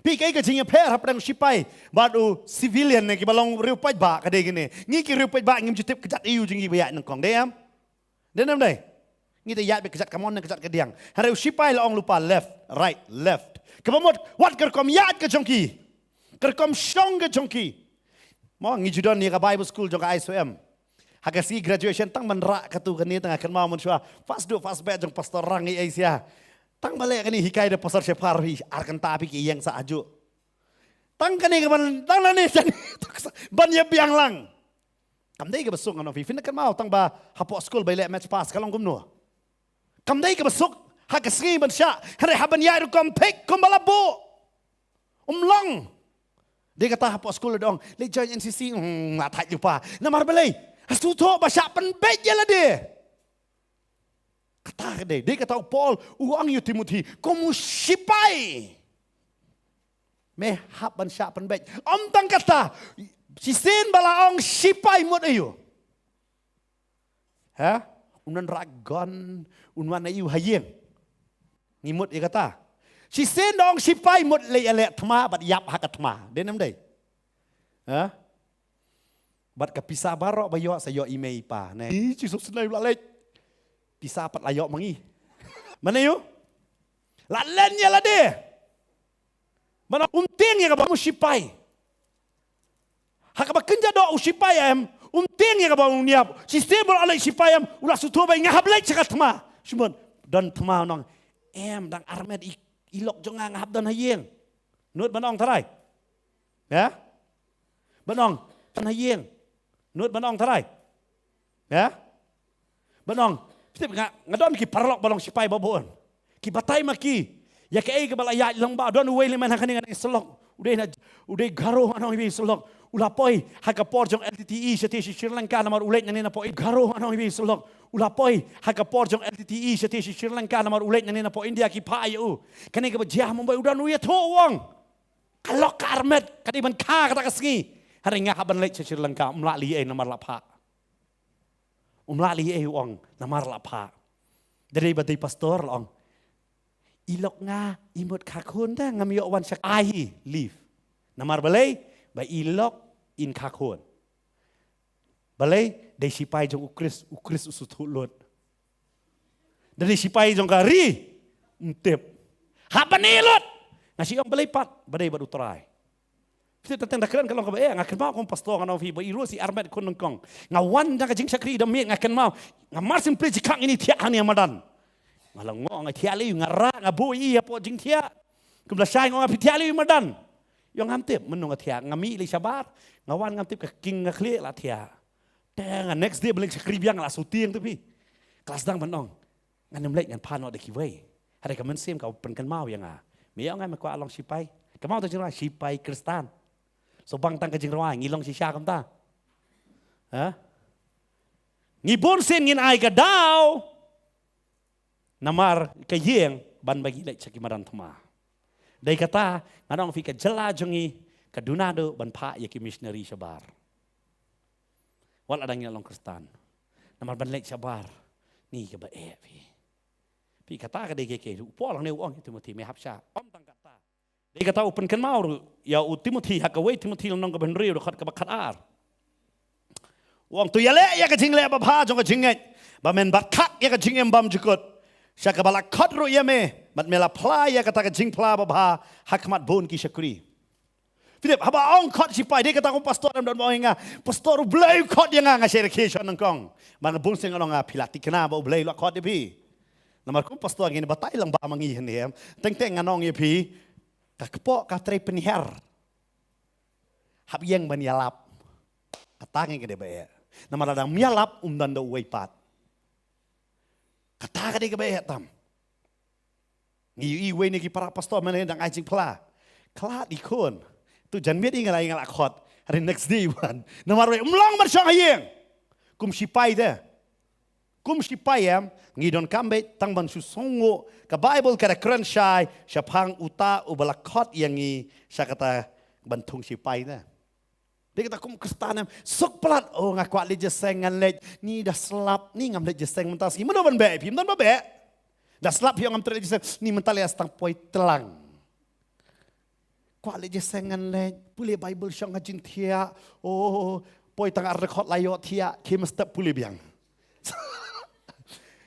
Phi, kaei ka jingïapher hapdeng u shipai bad u civilian ne kiba long riew paidbah ka dei kane. Ngi ki riew paidbah ngim ju tip kjat ïa u jong ngi ba ïaid nyngkong, dei em? Dei ne ym dei? Ngi te ïaid beit kjat kamon ne kjat kadiang. Hynrei u shipai la ong lypa left, right, left. Kaba mut, wat ka rukom ïaid ka jong ki, ka rukom shong ka jong ki. Mo, ngi ju don ïa ka Bible school jong ka I S O M. Ha ka sngi graduation tang ban rah katu kane tang, nga kynmaw mynshuwa. First duh first batch jong Pastor Rang i Asia. Tang ba leh kane hikai da Pastor Shepherd hi, ar kynta phi ki ïeng sah hajuh. Tang kane ka ban, tang lane shane ban ïa biang lang. Kam dei kaba suk, ngan ong ïa phi, phin da kynmaw tang ba hapoh skul ba ïaleh match pass ka long kumno. Kam dei kaba suk ha ka sngi ban shah, hynrei ha ban ïaid rukom thik kumba la buh, um long. Dei kata hapoh skul la ong, leit join N C C, hmm, la thait lypa. Namar balei? Ha shu thoh ba shah pynbeit ïa lade. Kata ka dei, dei kata u Paul u ong ïa u Timothi, kum u shipai me hap ban shah pynbeit. Ym tang kata, shisien ba la ong shipai mut aïu? Ha? Un wan rah gun, un wan aïu ha ïing? Ngi mut ïa kata. Shisien da ong shipai mut leit ïaleh thma bad ïap ha ka thma. Dei ne ym dei? Ha? Bad ka pisa baroh ba ïoh sa ïoh i mei i pa. Ne, i Jisu sngewlem la leit. Pisa pat la ïoh ma ngi. Mane ïoh? La len ïa lade. Mane um tieng ïa kaba u sipai. Ha kaba kynja doh u sipai em, um tieng ïa kaba u niap. Shisien ba la leit sipai em, u la sngewthuh ba nga hap leit sha ka thma. Shimon, don thma u ong. Em, dang armet i, i lok jong nga nga hap don ha ïing. Nud ban ong tharai. Ya? Ban ong, don ha ïing. Nud ban ong tharai. Ya? Ban ong, tip nga, nga don ki paralok ba long sipai ba bun. Ki batai ma ki. Ïa kaei kaba la ïaid lyngba, don uwei lehman ha kane ka syllok. U dei na, u dei Garo, nga ong, uwei syllok. U la poi ha ka por jong L T T E shatei sha Sri Lanka namar u leit nangne na poi. Garo, nga ong, uwei syllok. U la poi ha ka por jong L T T E shatei sha Sri Lanka namar u leit nangne na poi India, ki phah ïa u. Kane kaba jia ha Mumbai, u don u ïathuh u ong. Ka lok ka armet, ka dei ban kha kata ka sngi. Hynrei nga hap ban leit sha Sri Lanka, um lah leh ei namar la phah. Um lah leh ei u ong, namar la phah. Da dei ba dei pastor la ong, i lok nga i mut kha khun te, ngam ïoh wan sha, ai hi, leave. Namar balei, ba i lok in kha khun. Balei, dei sipai jong u Khrist, u Khrist u sngewthuh lut. Da dei sipai jong ka ri, um tip. Hap ban ïeh lut. Nga shu ong balei pat, ba dei bad u Trai. Phi tip, tang da kren ka long kaba eh, nga kynmaw kum pastor, nga ong phi, ba i ruh shi armet khun nyngkong. Nga wan da ka jingshakri da miet, nga kynmaw. Nga mar simply jikak ngin ïa thiah hangne ha madan. Nga la ngoh, nga thiah lei, nga rah, nga buh ïa i hapoh jingthiah. Kum lashai nga ong, phi thiah lei madan. Ïoh ngam tip, mynno nga thiah, nga mih lei shabar. Nga wan ngam tip ka king nga khlieh la thiah. Te nga next day ba leit shakri biang la shooting te phi. Ka la sdang ban ong. Ngan ym leit, ngan phah noh da kiwei. Hynrei ka mynsiem ka pynkynmaw ïa nga. Me ïoh nga me kwah long sipai. Kynmaw to jingrwai sipai Khristan. So bang tang ka jingrwai ngi long shisha kumta. Ha? Ngi bun sien ngin ai ka daw. Namar ka ïing ban ba ngi leit sha ki madan thma. Dei kata, nga ong phi ka jylla jong ngi, ka duna duh ban phah ïa ki missionary shabar. Wat la dang ngi long Khristan. Namar ban leit shabar, ngi kaba eh phi. Phi kata ka dei ka, ka, u Paul hangne u ong ïa u Timothi me hap shah. Ym tang kata. Dei kata u pynkynmaw ruh ïa u Timothi ha ka wei Timothi lynnong kaba hynriew dkhot kaba khatar. U ong to ïaleh ïa ka jingleh babha jong ka jingngeit, ba men bat khak ïa ka jingim bymjukut. Sha kaba la khot ruh ïa me, bad me la phla ïa kata ka jingphla babha ha khmat bun ki shakri. Phi tip, haba ong khot sipai, dei kata kum pastor em don ba ong ïa nga, pastor, U Blei u khot ïa nga, nga shait rakhe shwa nyngkong. Ba nga bun sien nga ong nga, phi la thikna ba U Blei u la khot ïa phi. Namar kum pastor ngin batai lang ba ma ngi hynrei em. Teng teng ngan ong ïa phi, ka kpoh ka trei pynhiar. Hap ïeng ban ïalap. Kata ngi ka dei ba eh. Namar lada ym ïalap um don da uwei pat. Kata ka dei kaba eh tam. Ngi ïohi uwei na ki para pastor mynne dang ai jingphla. Khlad i khun. To jan miet i nga la, i nga la khot. Hynrei next day wan. Namar wei um long ban shong ha ïing. Kum sipai te. Kum sipai em, ngi donkam beit tang ban shu sngewnguh, ka Baibl ka da kren shai shaphang uta uba la khot ïa ngi sha kata ban thung sipai ne. Dei kata kum Khristan em, suk palat, oh, nga kwah leit jingïaseng, ngan leit, ni da slap, ni ngam leit jingïaseng mynta sngi, mano ban beh, phi ym don ba beh. Da slap phi ong ngam treh leit jingïaseng, ni mynta lei sa tang poi tlang. Kwah leit jingïaseng ngan leit, pule Baibl shong ha jingthiah. Oh, poi tang ar dkhot la ïoh thiah, khie mynstep pule biang.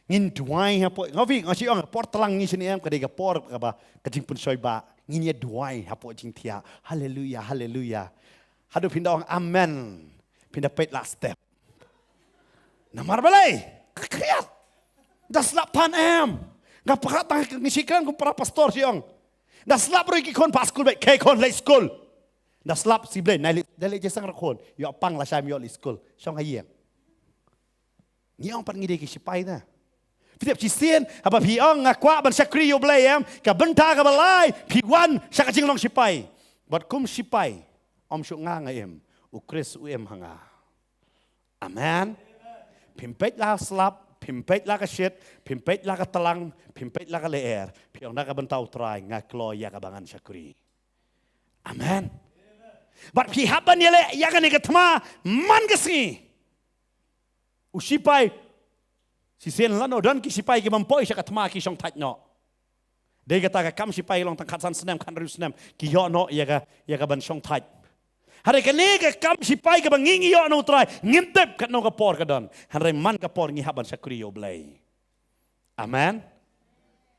Ngin duwai hapoh, nga phi, nga shu ong, por tlang ngi shane em, ka dei ka por kaba, ka jingpynshoi ba, ngin ïa duwai hapoh jingthiah. Haleluya, haleluya. Haduh phin da ong amen, phin da peit la step. Namar balei? Ka khriat. Da slap than em. Nga pyrkhat tang ngi shi kren kum para pastor shi ong. Da slap ruh ki khun phah skul beit, khie khun leit skul. Da slap shi Blei, nai leit, da leit jingïaseng ruh khun. Ïoh pang lashai ym ïoh leit skul. Shong ha ïing. Ngi ong pat ngi dei ki sipai na. Phi tip shisien, haba phi ong nga kwah ban shakri ïa U Blei em, ka bynta kaba lai, phi wan sha ka jinglong sipai. Bad kum sipai, ym shuh nga nga im, U Khrist u im ha nga. Amen. Phim peit la slap, phim peit la ka shit, phim peit la ka tlang, phim peit la ka lyer. Phi ong na ka bynta U Trai nga kloi ïa kaba ngan shakri. Amen. Bad phi hap ban ïaleh ïa kane ka thma man ka sngi. U sipai, shisien lano don ki sipai ki bym poi sha ka thma ki shong thait noh. Dei kata ka kam sipai long tang khatsan snem, khathynriew snem, ki ïoh noh ïa ka, ïa ka ban shong thait. Hynrei kane ka kam sipai kaba ngi ngi ïoh na U Trai, ngim tip katno ka por ka don. Hynrei man ka por ngi hap ban shakri ïa U Blei. Amen.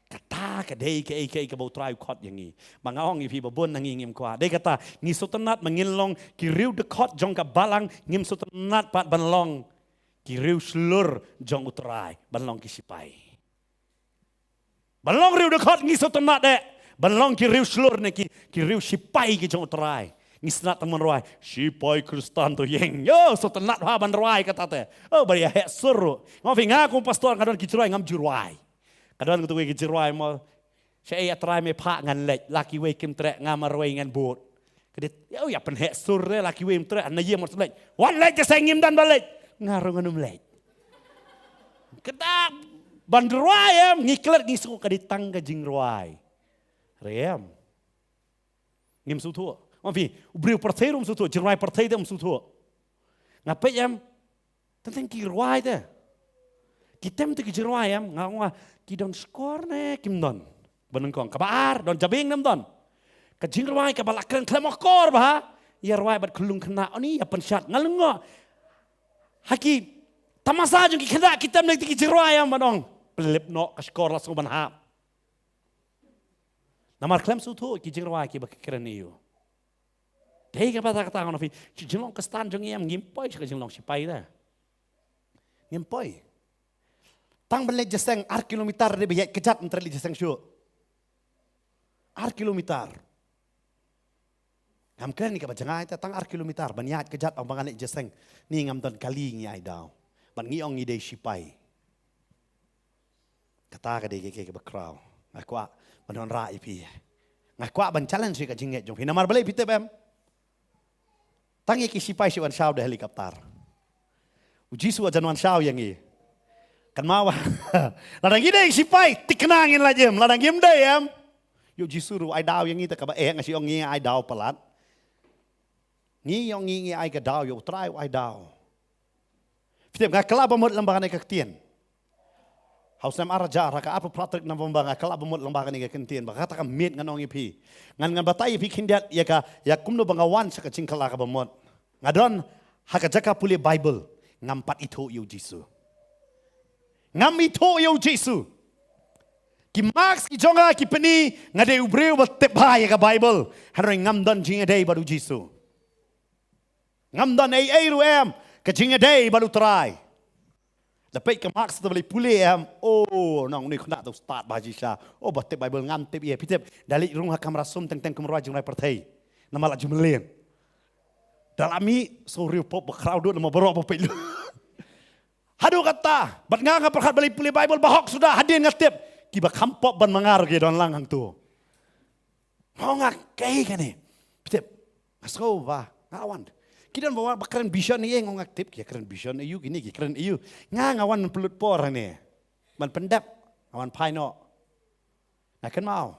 Kata ka dei kaei kaei kaba U Trai u khot ïa ngi. Ba nga ong ïa phi ba bun na ngi ngim kwah. Dei kata ngi sngewtynnat ba ngin long ki riew dkhot jong ka balang, ngim sngewtynnat pat ban long ki riew shlur jong U Trai, ban long ki sipai. Ban long riew dkhot ngi sngewtynnat eh ban long ki riew shlur ne ki, ki riew sipai ki jong U Trai. Ngi sngewtynnat tang ban rwai, sipai Khristan to ïeng. Ïoh, sngewtynnat ha ban rwai kata te. Oh, ba ïa heh sur ruh. Nga ong ïa phi, nga kum pastor nga don ki jingrwai ngam ju rwai. Ka don katu ki jingrwai mo. Shaei A Trai me phah ngan leit, la kiwei kim treh, nga marwei ngan bud. Ka dei, ïa, ïa pynheh sur re, la kiwei kim treh, na ïa mar leit. Wan leit, ka seng ngim dang ba leit. Nga ruh ngan ym leit. Kata ban rwai em, ngi klet ngi sngew ka dei tang ka jingrwai. Re em. Ngim sngewthuh. Wan phi, u briew pyrthei ruh um sngewthuh, jingrwai pyrthei te um sngewthuh. Nga peit em, teng teng ki rwai te. Ki tem te ki jingrwai em, nga ong, ki don shkor ne kim don. Ba nyngkong, kaba ar, don jabieng ne ym don. Ka jingrwai kaba la kren khlem akor bha, ïa rwai bad khyllung khynnah, oni ïa pynshad, nga lyngngoh. Ha ki tamasa jong ki khynnah ki tem te ki jingrwai em, ban ong, pynlip noh ka shkor la sngew ban hap. Namar khlem sngewthuh ki jingrwai kiba ki kren ïa u. Dei kaba ta kata ngan ong ïa phi, ki jinglong Khristan jong ngi em, ngim poi sha ka jinglong sipai te. Ngim poi. Tang ban leit jingïaseng ar kilometer dei ba ïaid kjat, ym treh leit jingïaseng shuh. Ar kilometer. Ngam kren ïa kaba jngai te, tang ar kilometer ban ïaid kjat, ong ba ngan leit jingïaseng. Ni ngam don kali, ngi ai daw. Ban ngi ong ngi dei sipai. Kata ka dei ka, ka, kaba khraw. Nga kwah ban wanrah ïa phi. Nga kwah ban challenge ïa ka jingngeit jong phi. Namar balei phi tip em? Tang ïa ki sipai shu wan shaw da helicopter. U Jisu u jan wan shaw ïa ngi. Kynmaw ba lada ngi dei sipai, thikna ngin lait im. Lada ngim dei em, ïa u Jisu ruh u ai daw ïa ngi, te kaba eh, nga shu ong ngi ai daw palat. Ngi ïa ngi, ngi ai ka daw, ïa U Trai u ai daw. Phi tip, nga kylla ba mut lem bad kane ka ktien. Ha u snem ar hajar, ha ka arphew phra tarik November, nga kylla ba mut lem bad kane ka ktien. Bad kata ka miet ngan ong ïa phi. Ngan, ngan batai ïa phi khyndiat ïa ka, ïa kumno ba nga wan sha ka jingkylla kaba mut. Nga don ha ka jaka pule Baibl, ngam pat ithuh ïa u Jisu. Ngam ithuh ïa u Jisu. Ki marks ki jong nga ki pyni nga dei u briew ba tip bha ïa ka Baibl. Hynrei ngam don jingïadei bad u Jisu. Ngam don ei ei ruh em, ka jingïadei bad U Trai. Da peit ka marks te ba leit pule em, oh, nong, une u khynnah te u stad bha shisha. Oh, ba tip Baibl, ngam tip ïa, phi tip. Da leit rung ha kamra sum, teng teng kum rwai jingrwai pyrthei. Namar la ju mlien. Da la mih, so riew pop ba khraw dud, namar baroh ba peit lut. Haduh katta, bad nga nga pyrkhat ba leit pule Baibl ba hok suda, hadien nga tip. Kiba kham pop ban ma nga ruh ki don lang hangto. Nga ong, nga kaei kane? Phi tip, nga sngew ba nga wan. Ki don ba wan ba kren vision ïa nga, nga tip ki kren vision ïa u, kine ki kren ïa u. Nga, nga wan pynlut por hangne. Ban pyndep, nga wan phai noh. Nga kynmaw.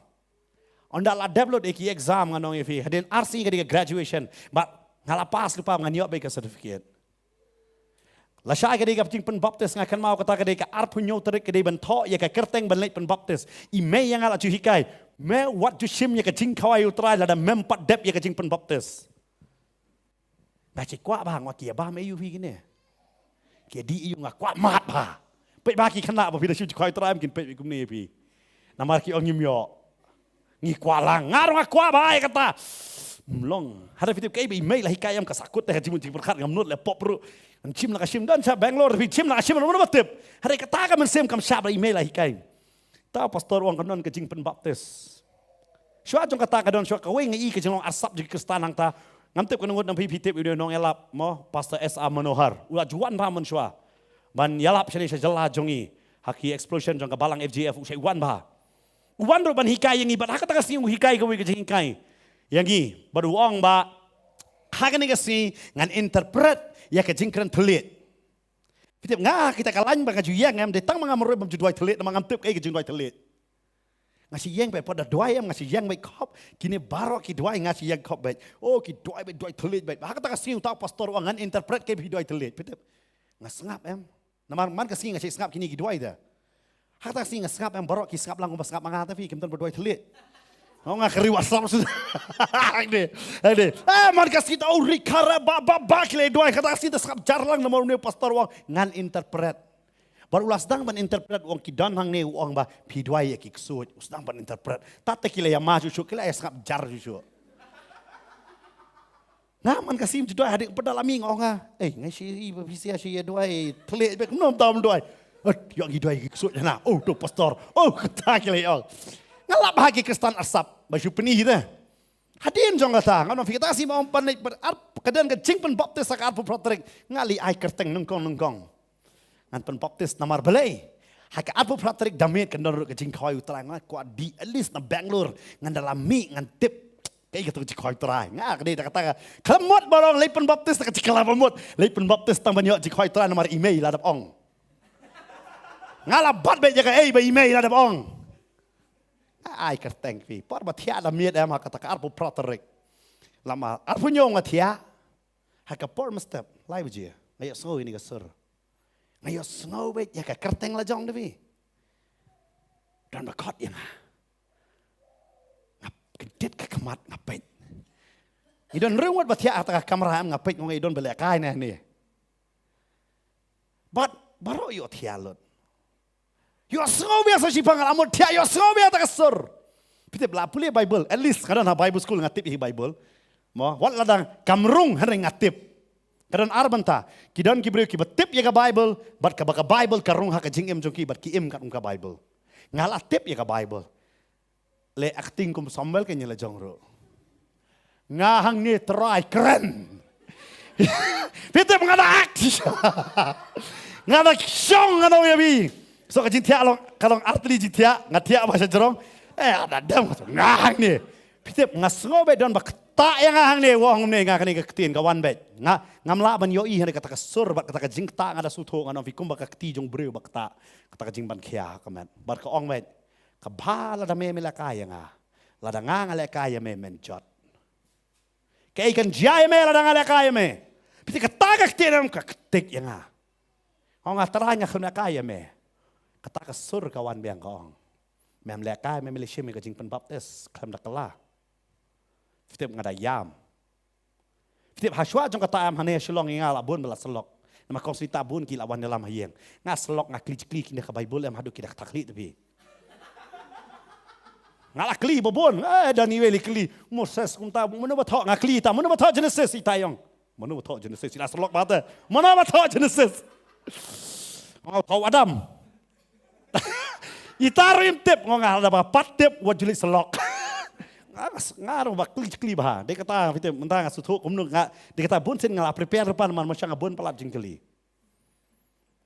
Ynda la dep lut ïa ki exam, ngan ong ïa phi, hadien ar sngi ka dei ka graduation. Bad nga la pass lypa, ngan ïoh beit ka certificate. Lashai ka dei ka jingpynbaptis, nga kynmaw kata ka dei ka arphew hynñiew tarik, ka dei ban thoh ïa ka kyrteng ban leit pynbaptis. I mei ïa nga la ju hikai, me wat ju shim ïa ka jingkhawai U Trai lada mem pat dep ïa ka jingpynbaptis. Nga shu kwah bha, nga, ki ïa bam aïu phi kine? Ki ïa dih aïu? Nga kwah mad bha. Peit bha ki khynnah ba phi da shu ju khawai U Trai, kin peit kumne ïa phi. Namar ki ong ngim ïoh. Ngi kwah lang. Nga ruh nga kwah bha ïa kata. Ym long. Hynrei phi tip kaei ba i mei la hikai em, ka sahkut te ka jingmut jingpyrkhat, ngam nud leh pop ruh. Ngan shim la ka shim, don sha Bangalore, phi shim la ka shim, ruh ba tip. Hynrei kata ka mynsiem kam shah ba i mei la hikai. Te u pastor u ong kan don ka jingpynbaptis. Shuwa jong kata ka don shuwa kawei, nga i, ka jinglong arsap jong ki Khristan hangta. Ngam tip kano ngut na phi phi tip ïa u nongïalap mo, Pastor S R Manohar. U la ju wan bha mynshuwa ban ïalap shane sha jylla jong ngi. Ha ki explosion jong ka balang F G F, u shait wan bha. U wan ruh ban hikai ïa ngi, bad ha kata ka sngi u hikai kawei ka jinghikai ïa ngi. Bad u ong ba ha kane ka sngi ngan interpret ïa ka jingkren thylliej. Phi tip, nga kita ka lain ba nga ju ïeng em, dei tang ma nga marwei bym ju duwai thylliej, namar ngam tip kaei ka jingduwai thylliej. Nga shu ïeng beit, pat da duwai em, nga shu ïeng beit khop, kine baroh ki duwai, nga shu ïeng khop beit. Oh, ki duwai beit, duwai thylliej beit. Ha kata ka sngi uta u pastor u ong ngan interpret kaei ba phi duwai thylliej. Phi tip, nga sngap em. Namar man ka sngi nga shu sngap kine ki duwai te. Ha kata ka sngi nga sngap em, baroh ki sngap lang, kumba sngap ma nga te phi, kim don ba duwai thylliej. Nga ong nga ka ri WhatsApp suda. Ade, ade. Eh, man ka sngi ta, oh, ri kara ba, ba, ba, ki la duwai, kata ka sngi ta sngap jar lang namar une u pastor u ong ngan interpret. Bad u la sdang ban interpret, u ong ki don hangne, u ong ba phi duwai ïa ki ksuid, u sdang ban interpret. Tata ki la ïa ma shuh shuh, ki la ïa sngap jar shuh shuh. Nga man ka sngi ju duwai, hadien pynda la mih nga ong nga, eh, nga shi i ba phi sia shi ïa duwai, thleh bek, mano tam duwai. Eh, ïa ngi duwai ki ksuid na, oh, to pastor, oh, kata ki la ïa ong. Nga lap ha ki Khristan arsap ba shu pyni te. Hadien jong kata, nga ong phi kata sngi ma ong pan, ar, ka don ka jingpynbaptis ha ka arphew phra tarik. Nga leit ai kyrteng nyngkong nyngkong. Ngan pynbaptis namar balei? Ha ka arphew phra tarik da miet kan don ruh ka jingkhawai u Trai, nga kwah dih at least na Bangalore ngan da la mih ngan tip. Kaei kata ka jingkhawai u Trai? Nga ka dei da kata ka khlem mut ba long leit pynbaptis da ka jingkhlem mut. Leit pynbaptis tang ban ïoh jingkhawai u Trai namar i mei la dep ong. Nga la bat beit ïa kaei ba i mei la dep ong. Nga ai kyrteng phi. Por ba thiah da miet em ha kata ka arphew phra tarik. Lama arphew hynñiew nga thiah. Ha ka por mynstep lai baje nga ïohsngew ïa kane ka sur. Nga ïohsngew beit ïa ka kyrteng la jong da phi. Don ba khot ïa nga. Nga kyndit ka khmat nga peit. Ngi don hynriew ngut ba thiah ha kata ka kamra em, nga peit nga ong i don ba lehkai ne ne. Bad baroh ïohthiah lut. Ïohsngew beit sa shiphang, la mut thiah, ïohsngew beit ta ka sur. Phi tip la pule Bible, at least nga don ha Bible school nga tip ïa Bible. Mo, wat la dang kam rung hynrei nga tip. Ka don ar bynta. Ki don ki briew kiba tip ïa ka Bible, bad kaba ka Bible ka rung ha ka jingim jong ki, bad ki im katkum ka Bible. Nga la tip ïa ka Bible. Leh acting kum Samuel ka ngi la jong ruh. Nga hangne Trai kren. Phi tip nga da act. Nga da shong nga da ïa bi. So ka jingthiah long, ka long artylli jingthiah, nga thiah ba sha jrong. Eh, ada dem nga hangne. Phi tip nga sngew beit don ba ktah ïa nga hangne, wa ong ne nga kane ka ktien ka wan beit. Nga, ngam lah ban ïohi hangne kata ka sur bad kata ka jingktah, nga da sngewthuh nga ong phi kumba ka kti jong briew ba ktah. Kata ka jingban khia ka met. Bad ka ong beit. Kaba lada me me lehkai ïa nga. Lada nga nga lehkai ïa me men jot. Kaei kan jia ïa me lada nga lehkai ïa me. Phi tip kata ka ktien em ka ktik ïa nga. Ong nga Trai nga khlem lehkai ïa me. Kata ka sur ka wan biang ka ong. Mem lehkai me me leit shim ïa ka jingpynbaptis khlem da kylla. Phi tip nga da ïam. Phi tip ha shuwa jong kata em hangne ha Shillong ïa nga la bun ba la syllok. Namar kong sita bun ki la wan ïalam ha ïing. Nga syllok nga kli kli kine ka Bible em haduh ki da kata kli te phi. Nga la kli ba bun. Eh, Daniel i kli. Moses kumta mano ba thoh nga kli ta. Mano ba thoh Genesis ita ïong. Mano ba thoh Genesis ila syllok ba te. Mano ba thoh Genesis. Nga thoh Adam. Ita ruh im tip, nga ong nga da ba pat tip wat ju leit syllok. Nga, nga ruh ba kli kli bha. Dei kata phi tip mynta nga sngewthuh kumno nga, dei kata bun sien nga la prepare ruh pan man, ma sha nga bun palat jingkylli.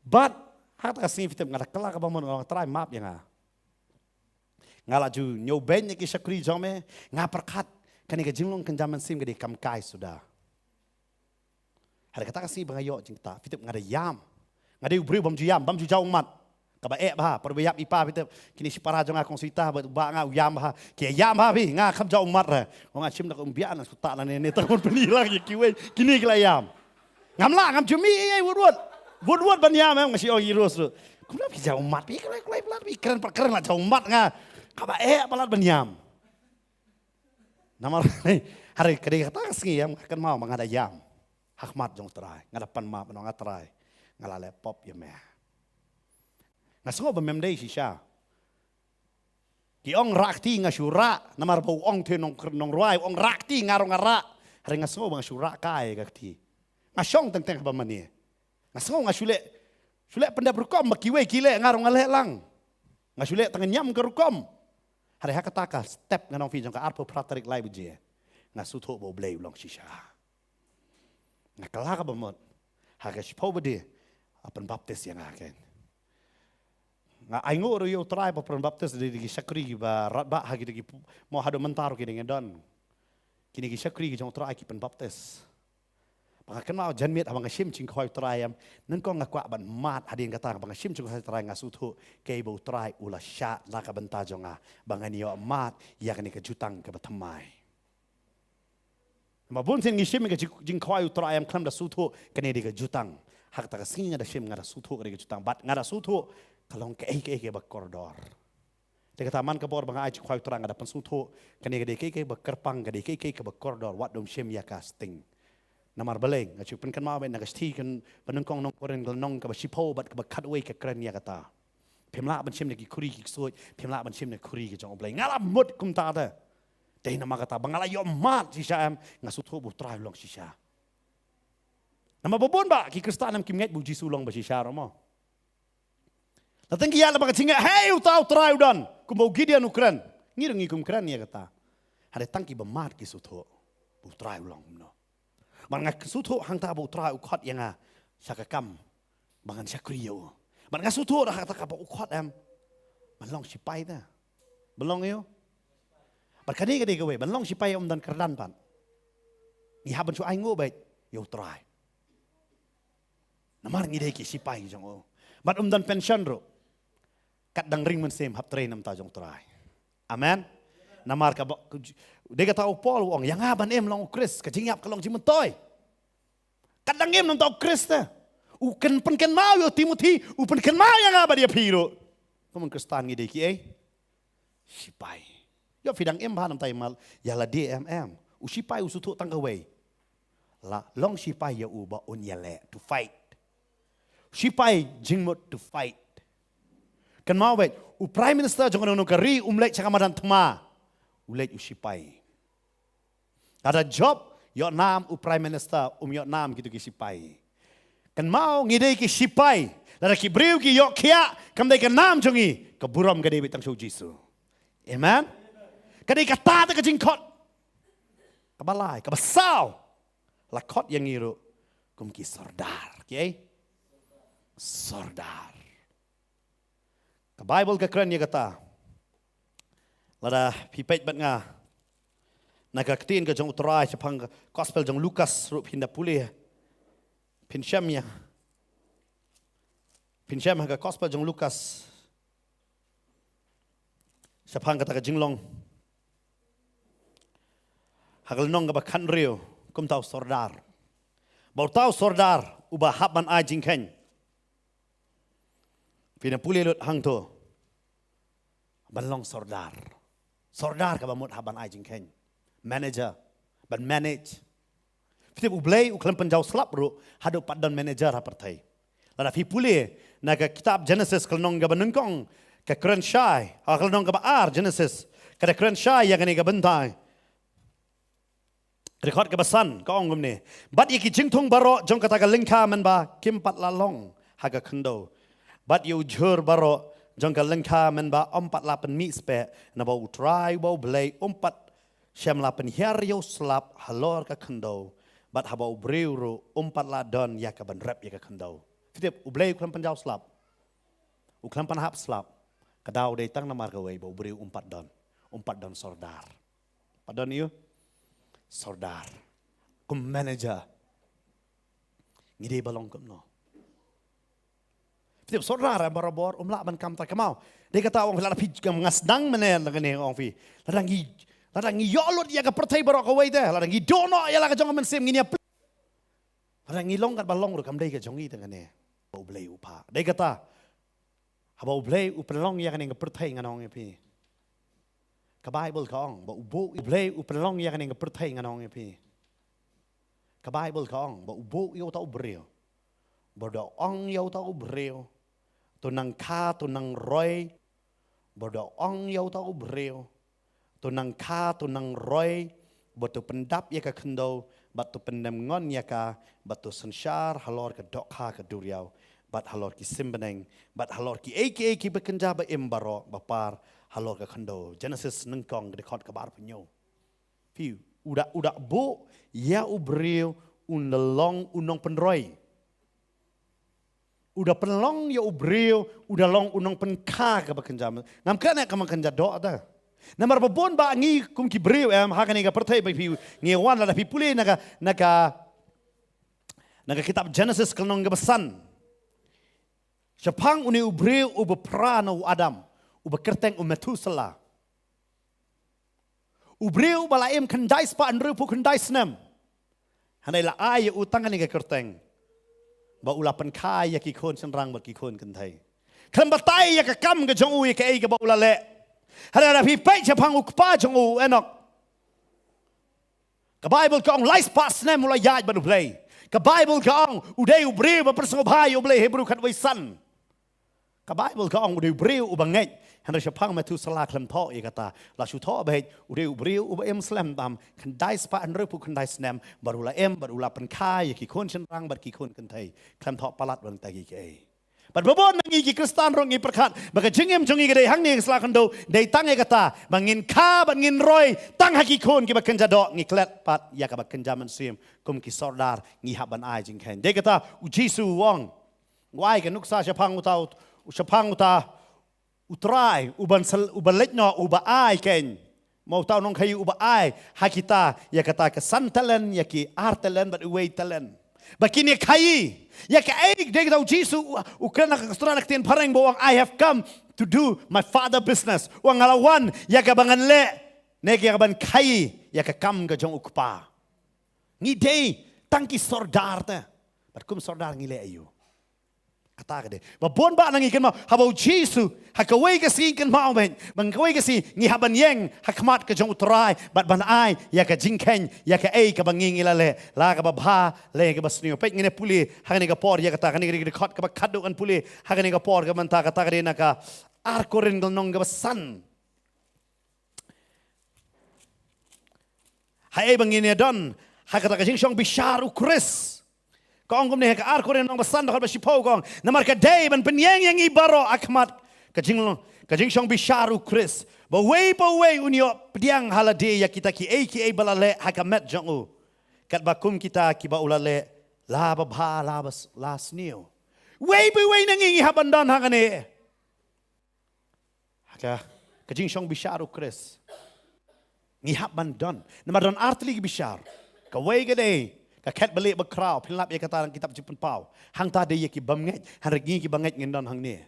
Bad ha kata ka sngi phi tip nga da kylla kaba mut, nga ong Trai map ïa nga. Nga la ju ñiewbeiñ ïa ki shakri jong me, nga pyrkhat kane ka jinglong kynja mynsiem ka dei kam kai suda. Hynrei kata ka sngi ba nga ïoh jingktah, phi tip nga da ïam. Nga dei u briew bym ju ïam, bym ju jaw ummat. Kaba eh bha, por ba ïap i pa phi tip. Kine shipara jong nga kong sita ba, ba nga u ïam bha. Ki ïam bha phi, nga kham jaw ummat re. Nga shim da ka umbian na suta na ne ne ta ngon pyni lang ïa kiwei. Kine ki la ïam. Ngam lah, ngam ju mih ei ei wut wut. Wut wut ban ïam em nga shi ong i Ros ruh. Kumno phi jaw ummat phi, kloi kloi palat phi kren pa kren la jaw ummat nga. Kaba eh palat ban ïam. Namar hynrei ka dei kata ka sngi em nga kynmaw ba nga da ïam. Ha khmat jong Trai nga da pan map, nga ong Trai nga la leh pop ïa me. Nga sngew ba mem dei shisha. Ki ong rah kti nga shu rah namar ba u ong te nong, nongrwai u ong rah kti nga ruh nga rah. Hynrei nga sngew ba nga shu rah kai ka kti. Nga shong teng teng ba mane. Nga sngew nga shu leh, shu leh pyndep rukom ba kiwei ki leh nga ruh nga leh lang. Nga shu leh tang ñiam ka rukom. Hynrei ha kata ka step nga ong phi jong ka arphew phra tarik lai baje. Nga sngewthuh ba U Blei u long shisha. Nga kylla kaba mut. Ha ka shiphew ba die. Ha pynbaptis ïa nga ken. Nga ainguh ruh ïa U Trai ba pynbaptis da ki shakri ba radbah ha ki da ki pu-, mo haduh mynta ruh ki da ngi don. Kine ki shakri ki jong U Trai ki pynbaptis. Ba nga kynmaw janmiet haba nga shim jingkhawai U Trai em. Nyngkong nga kwah ban mad hadien kata ba nga shim jingkhawai U Trai nga sngewthuh kaei ba U Trai u la shah na ka bynta jong nga. Ba ngan ïoh mad ïa kane ka jutang kaba thymmai. Namar bun sien ngi shim ka jing-, jingkhawai U Trai em khlem da sngewthuh kane dei ka jutang. Ha kata ka sngi nga da shim nga da sngewthuh kane ka jutang. Bad nga da sngewthuh ka long kaei kaei kaba kordor. Te kata man ka bor ba nga ai jingkhwai u Trai, nga da pynsngewthuh kane ka dei kaei kaei ba kyrpang, ka dei kaei kaei kaba kordor, wat dum shim ïa ka sting. Namar balei, nga shu pynkynmaw beit na ka shithi kaba nyngkong nong Korinth ka lynnong kaba shiphew bad kaba khatwei ka kren ïa kata. Phim lah ban shim na ki khuri ki ksuid, phim lah ban shim na khuri ki jong U Blei. Nga la mut kumta te. Te namar kata ba nga la ïoh mad shisha em, nga sngewthuh ba U Trai u long shisha. Namar ba bun ba ki Khristan em kim ngeit ba U Jisu u long ba shisha ruh mo. La tang ki ïa la ba ka jingeh, hei, uta U Trai u don, kumba u Gideon u kren. Ngi ruh ngi kum kren ïa kata. Hynrei tang kiba mad ki sngewthuh ba U Trai u long kumno. Bad nga sngewthuh hangta ba U Trai u khot ïa nga sha ka kam ba ngan shakri ïa u. Bad nga sngewthuh ruh hangta kaba u khot em ban long shipai te. Ban long ïa u. Bad kane ka dei kawei, ban long shipai ym don kyrdan pat. Ngi hap ban shu ainguh beit ïa U Trai. Namar ngi dei ki shipai jong u. Bad ym don pension ruh. Kat dang ring mynsiem hap trei na bynta jong U Trai. Amen. Namar kaba, dei kata u Paul u ong, ïa nga ban im long U Khrist, ka jingïap ka long jingmyntoi. Kat dang im na bynta U Khrist te. U kyn, pynkynmaw ïa u Timothi, u pynkynmaw ïa nga bad ïa phi ruh. Kum u Khristan ngi dei kiei? Shipai. Ïoh phi dang im bha na bynta ïa lade em em. U shipai u sngewthuh tang kawei. La long shipai ïa u ba un ïaleh, to fight. Shipai jingmut, to fight. Kynmaw beit, u Prime Minister jong kane ka ri um leit sha ka madan thma. U leit u shipai. Lada jop, ïoh nam u Prime Minister, um ïoh nam kito ki shipai. Kynmaw ngi dei ki shipai. Lada ki briew ki ïoh khiah, kam dei ka nam jong ngi, ka burom ka dei beit tang sha U Jisu. Amen. Ka dei kata te ka jingkhot. Kaba lai, kaba saw. La khot ïa ngi ruh kum ki sordar. Kiei? Sordar. Ka Baibl ka kren ïa kata. Lada phi peit bad nga na ka ktien ka jong U Trai shaphang ka Gospel jong Lukas ruh phin da pule. Phin shem ïa. Phin shem ha ka Gospel jong Lukas. Shaphang kata ka jinglong. Ha ka lynnong kaba khathynriew, kum uta u sordar. Ba uta u sordar, uba hap ban ai jingkheiñ. Phin da pule lut hangto. Ban long sordar. Sordar kaba mut hap ban ai jingkheiñ. Manager. Ban manage. Phi tip U Blei u khlem pynjaw slap ruh haduh pat don manager ha pyrthei. Lada phi pule na ka kitab Genesis ka lynnong kaba nyngkong ka kren shai, ha ka lynnong kaba ar Genesis ka da kren shai ïa kane ka bynta. Record kaba san ka ong kumne. Bad ïa ki jingthung baroh jong kata ka lyngkha mynba kim pat la long ha ka khyndew. Bad ïa u jhur baroh jong ka lyngkha mynba ym pat la pynmih speh, naba U Trai uba U Blei um pat shym la pynhiar ïa u slap halor ka khyndew, bad haba u briew ruh um pat la don ïa ka ban rep ïa ka khyndew. Phi tip, U Blei u khlem pynjaw slap. U khlem pynhap slap. Ka daw dei tang namar kawei ba u briew um pat don. Um pat don sordar. Pat don ïa u sordar. Kum manager. Ngi dei ba long kumno? Phi tip, sordar em barabor um lah ban kam trai kynmaw. Dei kata ong phi, lada phi kam, nga sdang mynne na kane ong phi. Lada ngi, lada ngi ïoh lut ïa ka pyrthei baroh kawei te, lada ngi duh noh ïa la ka jong ka mynsiem, ngin ïa plie. Lada ngi long kat ba long ruh kam dei ka jong ngi te kane. Ba U Blei u phah. Dei kata. Haba U Blei u pynlong ïa kane ka pyrthei, ngan ong ïa phi. Ka Baibl ka ong ba u buh, U Blei u pynlong ïa kane ka pyrthei, ngan ong ïa phi. Ka Baibl ka ong ba u buh ïa uta u briew. Ba da ong ïa uta u briew, to nang kha, to nang roi. Ba da ong ïa uta u briew, to nang kha, to nang roi, ba to pyndap ïa ka khyndew, bad to pyndem ngon ïa ka, bad to synshar halor ka dohkha ka duriaw, bad halor ki sim bneng, bad halor kiei kiei kiba kynja ba im baroh, ba par halor ka khyndew. Genesis nyngkong, dkhot kaba arphew hynñiew. Phi, u da, u da buh ïa u briew un da long u nongpynroi. U da pynlong ïa u briew, u da long u nongpynkha kaba kynja. Ngam kren ka ban kynja doh te. Namar ba bun ba ngi kum ki briew em, ha kane ka pyrthei ba phi, ngi wan, lada phi pule na ka, na ka, na ka kitab Genesis ka lynnong kaba san. Shaphang une u briew uba phra na u Adam, uba kyrteng u Methuselah. U briew ba la im khyndai spah hynriewphew khyndai snem. Hynrei la ai ïa u tang kane ka kyrteng, ba u la pynkha ïa ki khun shynrang bad ki khun kynthei. Khlem batai ïa ka kam ka jong u, ïa kaei kaba u la leh. Hynrei lada phi peit shaphang u kpa jong u Enok, ka Baibl ka ong lai spah snem u la ïaid bad U Blei. Ka Baibl ka ong u dei u briew ba pynsngewbha ïa U Blei, Hebru khatwei san. Ka Baibl ka ong u dei u briew uba ngeit. Hynrei shaphang Methuselah khlem thoh ïa kata. La shu thoh beit u dei u briew uba im slem tam, khyndai spah hynriewphew khyndai snem bad u la im bad u la pynkha ïa ki khun shynrang bad ki khun kynthei. Khlem thoh palat ba nangta kiei kiei. Bad ba bun na ngi ki Khristan ruh ngi pyrkhat ba ka jingim jong ngi ka dei hangne ha sla khyndew, dei tang ïa kata ba ngin kha bad ngin roi tang ha ki khun kiba kynja doh, ngi klet pat ïa kaba kynja mynsiem kum ki sordar, ngi hap ban ai jingkheiñ. Dei kata u Jisu u ong, u ai ka nuksa shaphang uta, u shaphang uta u Trai uban sel-, uba leit noh, uba ai kein. Mo uta u nongkhaïi uba ai ha kita ïa kata ka san talent, ïa ki ar talent bad uwei talent. Ba kin ïa khaïi ïa kaei, dei kata u Jisu u, u kren ha ka sura na ka ktien phareng ba u ong, "I have come to do my father business." U ong, "Nga la wan ïa kaban leh, ne ïa kaban khaïi ïa ka kam ka jong u Kpa." Ngi dei tang ki sordar te. Bad kum sordar ngi leh aïu? Kata ka dei ba bun ba na ngi kynmaw, haba u Jisu ha kawei ka sngi kynmaw beit, ba kawei ka sngi ngi hap ban ïeng ha khmat ka jong u Trai bad ban ai ïa ka jingkheiñ, ïa kaei kaba ngi ngi la leh, la kaba bha lane kaba sniew. Peit ngin ïa pule ha kane ka por ïa kata, kane ka dei ka dkhot kaba khadduh ngan pule ha kane ka por, ka mynta kata ka dei na ka Ar Korinth ka lynnong kaba san. Haei ba ngin ïa don ha kata ka jingshong bishar u Khrist? Ka ong kumne ha ka Ar Korinth lynnong ba san dkhot ba shiphew, ka ong, "Namar ka dei ban pynïeng ïa ngi baroh ha khmat ka jinglong, ka jingshong bishar u Khrist, ba uwei pa uwei un ïoh pdiang ha lade ïa kita kiei kiei ba la leh ha ka met jong u, katba kum kita kiba u la leh, la babha, la bas-, la sniew." Uwei pa uwei na ngi ngi hap ban don ha kane ha ka, ka jingshong bishar u Khrist. Ngi hap ban don. Namar don ar tylli ki bishar. Kawei ka dei ka khet ba lieh ba khraw, phin lap ïa kata na ka kitab Jingpynpaw. Hangta dei ïa ki bym ngeit, hynrei ngi ki bangeit ngin don hangne.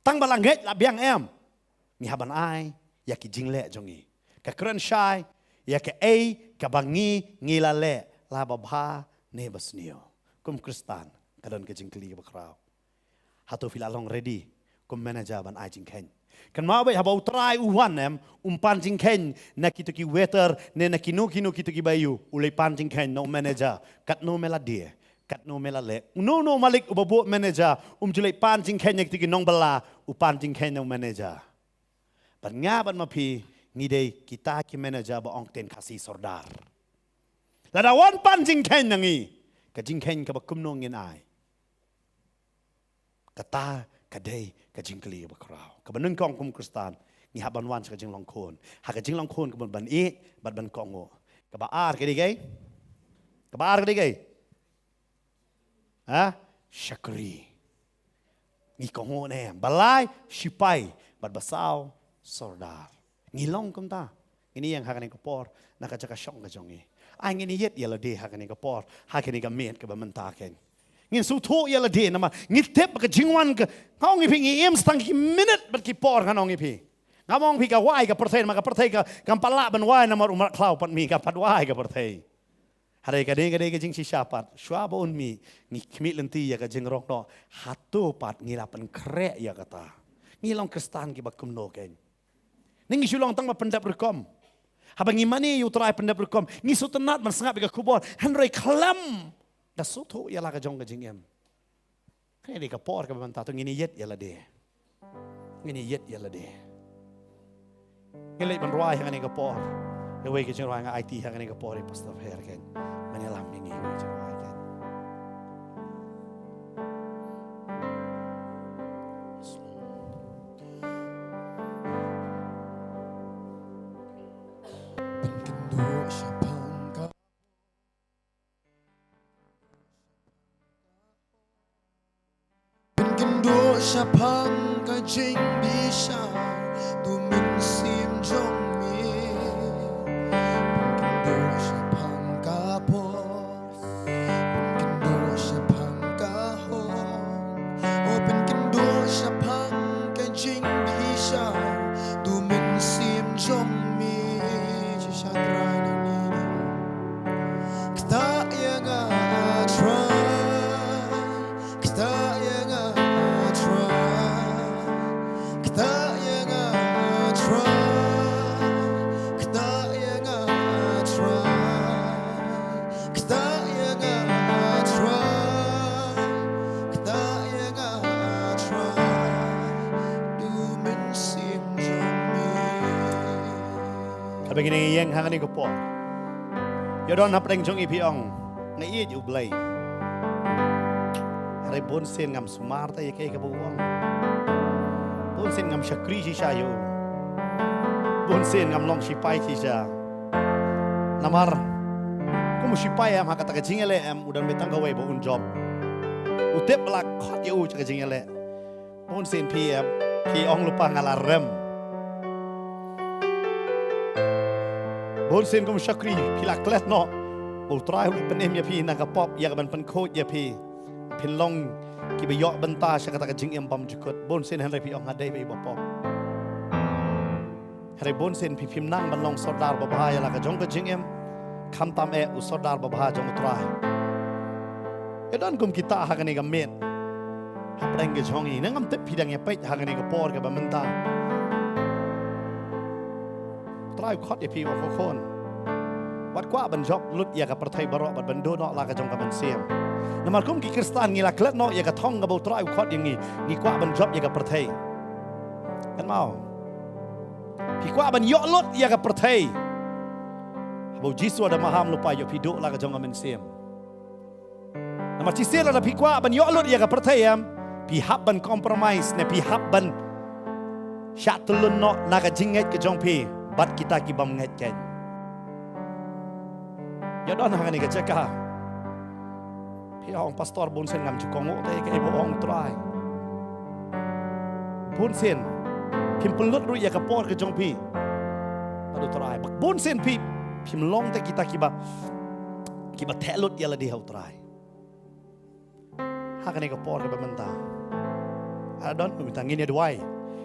Tang ba la ngeit la biang em, ngi hap ban ai ïa ki jingleh jong ngi. Ka kren shai ïa kaei kaba ngi ngi la leh, la babha ne ba sniew. Kum Khristan ka don ka jingkylli kaba khraw. Hato phi la long ready kum manager ban ai jingkheiñ? Kynmaw beit, haba u Trai u wan em, um pan jingkheiñ na kito ki waiter ne na kino kino kito kiba ïoh, u leit pan jingkheiñ na u manager. Katno me la die, katno me la leh. Uno uno u malik uba buh manager um ju leit pan jingkheiñ na kito ki nongbylla, u pan jingkheiñ na u manager. Bad nga bad ma phi ngi dei kita ki manager ba ong ktien Khasi sordar. Lada wan pan jingkheiñ na ngi, ka jingkheiñ kaba kumno ngin ai? Kata ka dei ka jingkylli kaba khraw. Kaba nyngkong kum Khristan ngi hap ban wan sha ka jinglong khun. Ha ka jinglong khun ka mut ban ïeit bad ban kohnguh. Kaba ar ka dei kaei? Kaba ar ka dei kaei? Ha? Shakri. Ngi kohnguh ne em? Ba lai sipai bad ba saw sordar. Ngi long kumta. Ngin ïeng ha kane ka por na ka jaka shong ka jong ngi. Ai ngin ïeit ïa lade ha kane ka por, ha kane ka miet kaba mynta kein. Ngin sngewthuh ïa lade namar ngi tip ba ka jingwan ka, nga ong ïa phi, ngi im sa tang ki minit bad ki por, nga ong ïa phi. Ngam ong ïa phi ka wai ka pyrthei, namar ka pyrthei ka, kam pat lah ban wai namar u mrad khlaw pat mih, ka pat wai ka pyrthei. Hynrei ka dei, ka dei ka jingshisha pat. Shuwa ba un mih, ngi khmih lynti ïa ka jingrong noh. Hato pat ngi la pynkhreh ïa kata? Ngi long Khristan kiba kumno kein? Ne ngi shu long tang ba pyndep rukom? Haba ngi mane ïa u Trai pyndep rukom, ngi sngewtynnat ban sngap ïa ka khubor, hynrei khlem da sngewthuh ïa la ka jong ka jingim. Kane dei ka por kaba mynta to ngin ïeit ïa lade. Ngin ïeit ïa lade. Ngin leit ban rwai ha kane ka por. Ïa wei ka jingrwai nga aiti ha kane ka por ïa Pastor Pher kein. Ban ïalam ïa ngi ïa wei ka jingrwai kein. Pynkynduh shaphang ka Pynkynduh shaphang ka jingbishar, tu mynsiem jong me. Pynkynduh shaphang ka por, pynkynduh shaphang ka hok. Oh, pynkynduh shaphang ka jingbishar, tu mynsiem jong me. Shisha Trai na ni. Ktah ïa nga Trai, ktah ïa nga Trai, ktah ïa nga Haba ngi ïeng ha kane ka por, ïa don hapdeng jong ngi phi ong, nga ïeit ïa U Blei. Hynrei bun sien ngam sumar te ïa kaei kaba u ong. Bun sien ngam shakri shisha ïa u. Bun sien ngam long shipai shisha. Namar kum u shipai em, ha kata ka jingïaleh em, u don beit tang kawei ba un jop. U tip ba la khot ïa u sha ka jingïaleh. Bun sien phi em, phi ong lypa nga la rem. Bun sien kum shakri phi la klet noh ba U Trai u la pynim ïa phi na ka pop ïa kaban pynkhuid ïa phi. Phin long kiba ïoh bynta sha kata ka jingim bymjukut. Bun sien hynrei phi ong nga dei ba i ba pop. Hynrei bun sien phi phim nang ban long sordar babha ïa la ka jong ka jingim, khamtam eh u sordar babha jong U Trai. Ïa don kum kita ha kane ka miet, hapdeng ka jong ngi, nangam tip phi dang ïa peit ha kane ka por kaba mynta. U Trai u khot ïa phi, u khot khun. Wat kwah ban jop lut ïa ka pyrthei baroh bad ban duh noh la ka jong ka mynsiem. Namar kum ki Khristan ngi la klet noh ïa ka thong kaba U Trai u khot ïa ngi, ngi kwah ban jop ïa ka pyrthei. Kan mau. Phi kwah ban ïoh lut ïa ka pyrthei. Haba U Jisu u da maham lypa, ïoh phi duh la ka jong ka mynsiem. Namar shisien lada phi kwah ban ïoh lut ïa ka pyrthei em, phi hap ban compromise ne phi hap ban shah tyllun noh na ka jingngeit ka jong phi bad kita kibym ngeit keiñ. Ïa don ha kane ka jaka. Phi ong pastor bun sien ngam ju kohnguh te kaei ba ong U Trai. Bun sien phim pynlut ruh ïa ka por ka jong phi bad U Trai. Bad bun sien phi phim long te kita kiba, kiba theh lut ïa lade ha U Trai. Ha kane ka por kaba mynta, ha don mynta ngin ïa duwai.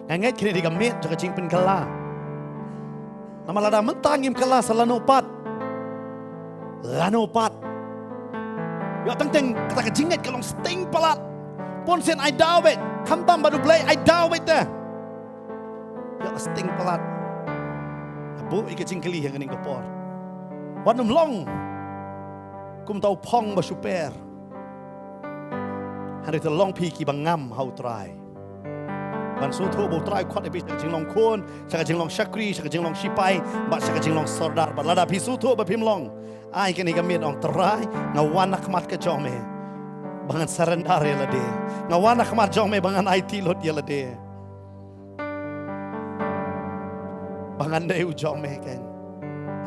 Nga ngeit kane dei ka miet jong ka jingpynkylla. Namar lada mynta ngim kylla sa lano pat, lano pat. Ïoh teng teng kata ka jingngeit ka long sting palat. Bun sien ai daw beit, khamtam bad U Blei ai daw beit te. Ïoh ka sting palat. Nga buh ïa ka jingkylli ha kane ka por. Wat nym long kumta u phong ba shu per. Hynrei to long phi kiba ngam ha U Trai. Ban sngewthuh ba U Trai u khot ïa phi sha ka jinglong khun, sha ka jinglong shakri, sha ka jinglong shipai, bad sha ka jinglong sordar. Bad lada phi sngewthuh ba phim long, ai kane ka miet ong Trai, nga wan ha khmat ka jong me ba ngan surrender ïa lade. Nga wan ha khmat jong me ba ngan aiti lut ïa lade. Ba ngan dei u jong me keiñ.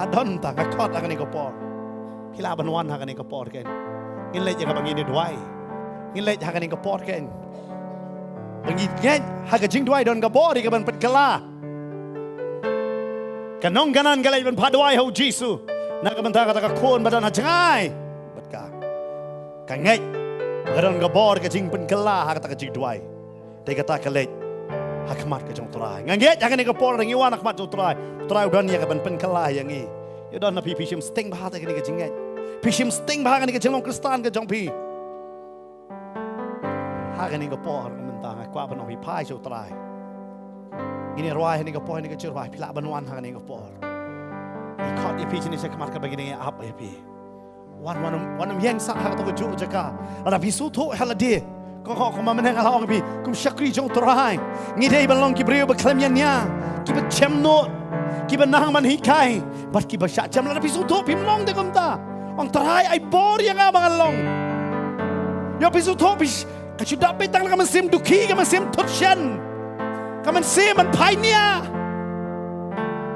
Ha don ta nga khot ha kane ka por. Phi lah ban wan ha kane ka por keiñ. Ngin leit ïa kaba ngin ïa duwai. Ngin leit ha kane ka por keiñ. Ba ngin ngeit ha ka jingduwai don ka bor ïa kaban pynkylla. Ka nongkynmaw ka leit ban phah duwai ha U Jisu na ka bynta kata ka khun ba don ha jngai bad ka, ka ngeit ba ka don ka bor ka jingpynkylla ha kata ka jingduwai. Te kata ka leit ha khmat ka jong U Trai. Nga ngeit ha kane ka por ngi wan ha khmat jong U Trai, U Trai u don ïa kaban pynkylla ïa ngi. Ïa don na phi, phi shim sting bha te kane ka jingngeit. Phi shim sting bha kane ka jinglong Khristan ka jong phi. Ha kane ka por mynta nga kwah ban ong phi phai sha U Trai. Ngin ïa rwai ha kane ka por, ha kane ka jingduwai, phi lah ban wan ha kane ka por. Ngi khot ïa phi shane sha khmat kaba ngin ïa ap ïa phi. Wan, wan, wan ïeng sah ha kato ka juh jaka. Lada phi sngewthuh ha lade, ko, ko, kumba mynne nga la ong phi, kum shakri jong U Trai, ngi dei ban long ki briew ba khlem ïania, kiba jem nud, kiba nang ban hikai bad kiba shah jem. Lada phi sngewthuh phim long te kumta, ong Trai ai bor ïa nga ba ngan long. Ïa phi sngewthuh phi sh-, ka shu dap beit tang la ka mynsiem dukhi, ka mynsiem thut shen, ka mynsiem ban phai nia.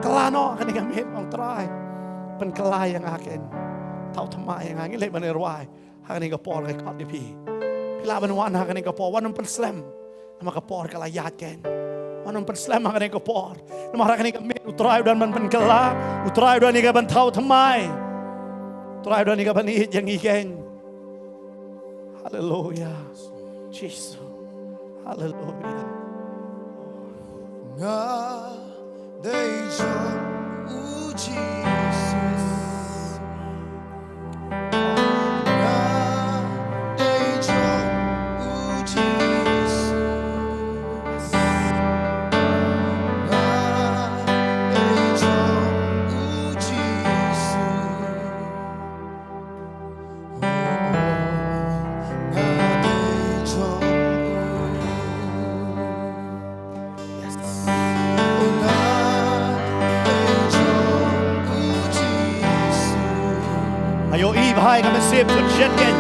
Kylla noh kane ka miet, ong Trai, pynkylla ïa nga keiñ. Thaw thymmai ïa nga. Ngin leit ban ïa rwai. Ha kane ka por nga khot ïa phi. Phi lah ban wan ha kane ka por, wat nym pynslem. Namar ka por ka la ïaid keiñ. Wat nym pynslem ha kane ka por. Namar ha kane ka miet U Trai u don ban pynkylla, U Trai u don ïa kaban thaw thymmai. U Trai u don ïa kaban ïeit ïa ngi keiñ. Haleluya. Jisu. Haleluya. Nga dei jong U Jisu. Nga dei jong U Jisu. Nga dei jong U Jisu. Ka mynsiem thut shen kein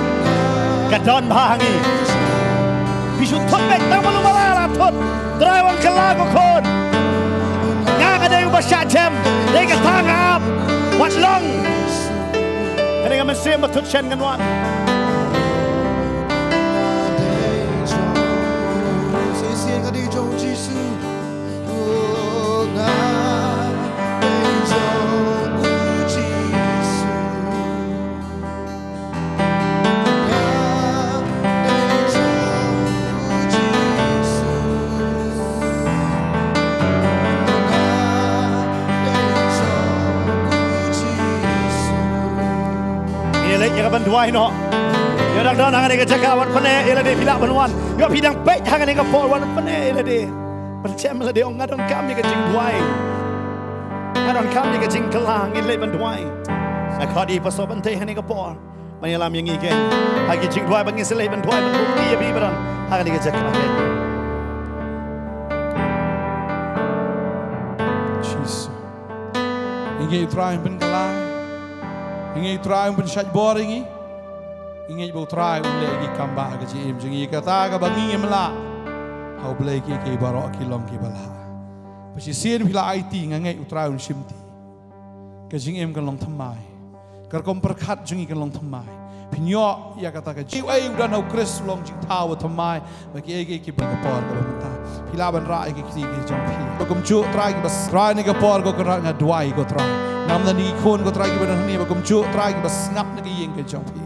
ka don bha ha ngi. Phi shu thut beit tang malu mala la thut. Trai wan kylla ko khun. Nga ka dei uba shah jem. Dei kata nga ap. Wat long. Kane ka mynsiem ba thut shen kan wan. Shisien ka dei jong Jisu. Ïa leit ïa ka ban duwai noh. Ïa dang don hangne ka jaka wan pyneh ïa lade phi lah ban wan. Ïa phi dang peit hangne ka por wan pyneh ïa lade. Pynchem lade ong nga donkam ïa ka jingduwai. Nga donkam ïa ka jingkylla ngin leit ban duwai. Nga khot ïa i pastor ban tei hangne ka por. Ban ïalam ïa ngi kein ha ki jingduwai ba ngin sa leit ban duwai ban buh ïa phi ba don ha kane ka jaka kein. Jisu. Ngi ngeit U Trai un pynkylla. Ngi ngeit U Trai un pynshait bor ïa ngi. Ngi ngeit ba U Trai un leh ïa ngi kam bah ha ka jingim jong ngi, kata kaba ngi ngim lah. Ha U Blei kiei kiei baroh ki long kiba lah. Ba shisien phi la aiti, nga ngeit U Trai un shimti. Ka jingim kan long thymmai. Ka rukom pyrkhat jong ngi kan long thymmai. Phin ïoh ïa kata ka jingim, uei u don ha U Khrist u long jingthaw ba thymmai. Ba kiei kiei kiba, ka por kaba mynta phi lah ban rah ïa ki kti ki jong phi. Ba kumjuh Trai kiba s-, Trai, kane ka por ko Kynrad nga duwai ko Trai. Namar kine ki khun ko Trai kiba don hangne, ba kumjuh Trai kiba sngap na ka ïing ka jong phi.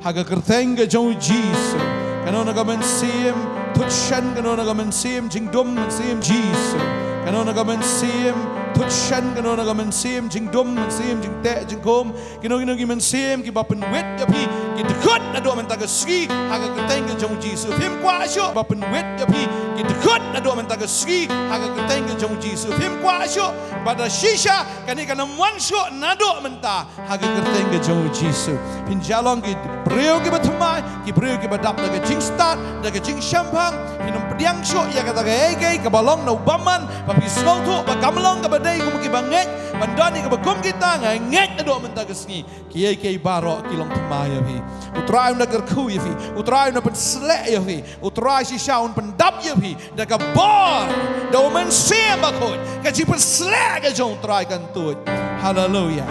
Ha ka kyrteng ka jong U Jisu. Kano kano ka mynsiem thut shen, kano kano ka mynsiem jingdum, mynsiem Jisu. Kano kano ka mynsiem thut shen, kano kano ka mynsiem jingdum, mynsiem jingteh jingkhum. Kino kino ki mynsiem kiba pynwit ïa phi, ki dkhot naduh mynta ka sngi ha ka kyrteng ka jong U Jisu. Phim kwah shuh ba pynwit ïa phi, ki dkhot naduh mynta ka sngi ha ka kyrteng ka jong U Jisu. Phim kwah shuh ba da shisha kane kan ym wan shuh naduh mynta. Ha ka kyrteng ka jong U Jisu. Phin ïa long ki briew kiba thymmai, ki briew kiba dap da ka jingstad, da ka jingshemphang, phin ym pdiang shuh ïa kata kaei kaei kaba long na u bymman, ba phi sngewthuh ba kam long kaba dei kum kiba ngeit, ban don ïa kaba kum kita, nga ngeit naduh mynta ka sngi. Kiei kiei baroh ki long thymmai ïa phi. U Trai un da kyrkhu ïa phi. U Trai un da pynsleh ïa phi. U Trai shisha un pyndap ïa phi da ka bor, da U Mynsiem Bakhuid, ka jingpynsleh ka jong U Trai kan tuid. Haleluya.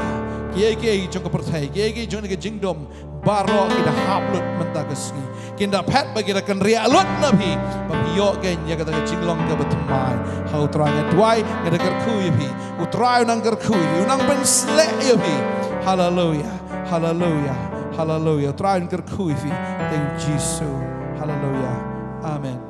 Kiei kiei jong ka pyrthei, kiei kiei jong ka jingdum, baroh ki da hap lut mynta ka sngi. Kin da phet ba ki da kynriah lut na phi, ba phi ïoh kein ïa kata ka jinglong kaba thymmai. Ha U Trai nga duwai, nga da kyrkhu ïa phi. U Trai u nang kyrkhu ïa phi, u nang pynsleh ïa phi. Haleluya. Haleluya. Haleluya. U Trai un kyrkhu ïa phi. Thank you Jisu. Haleluya. Amen.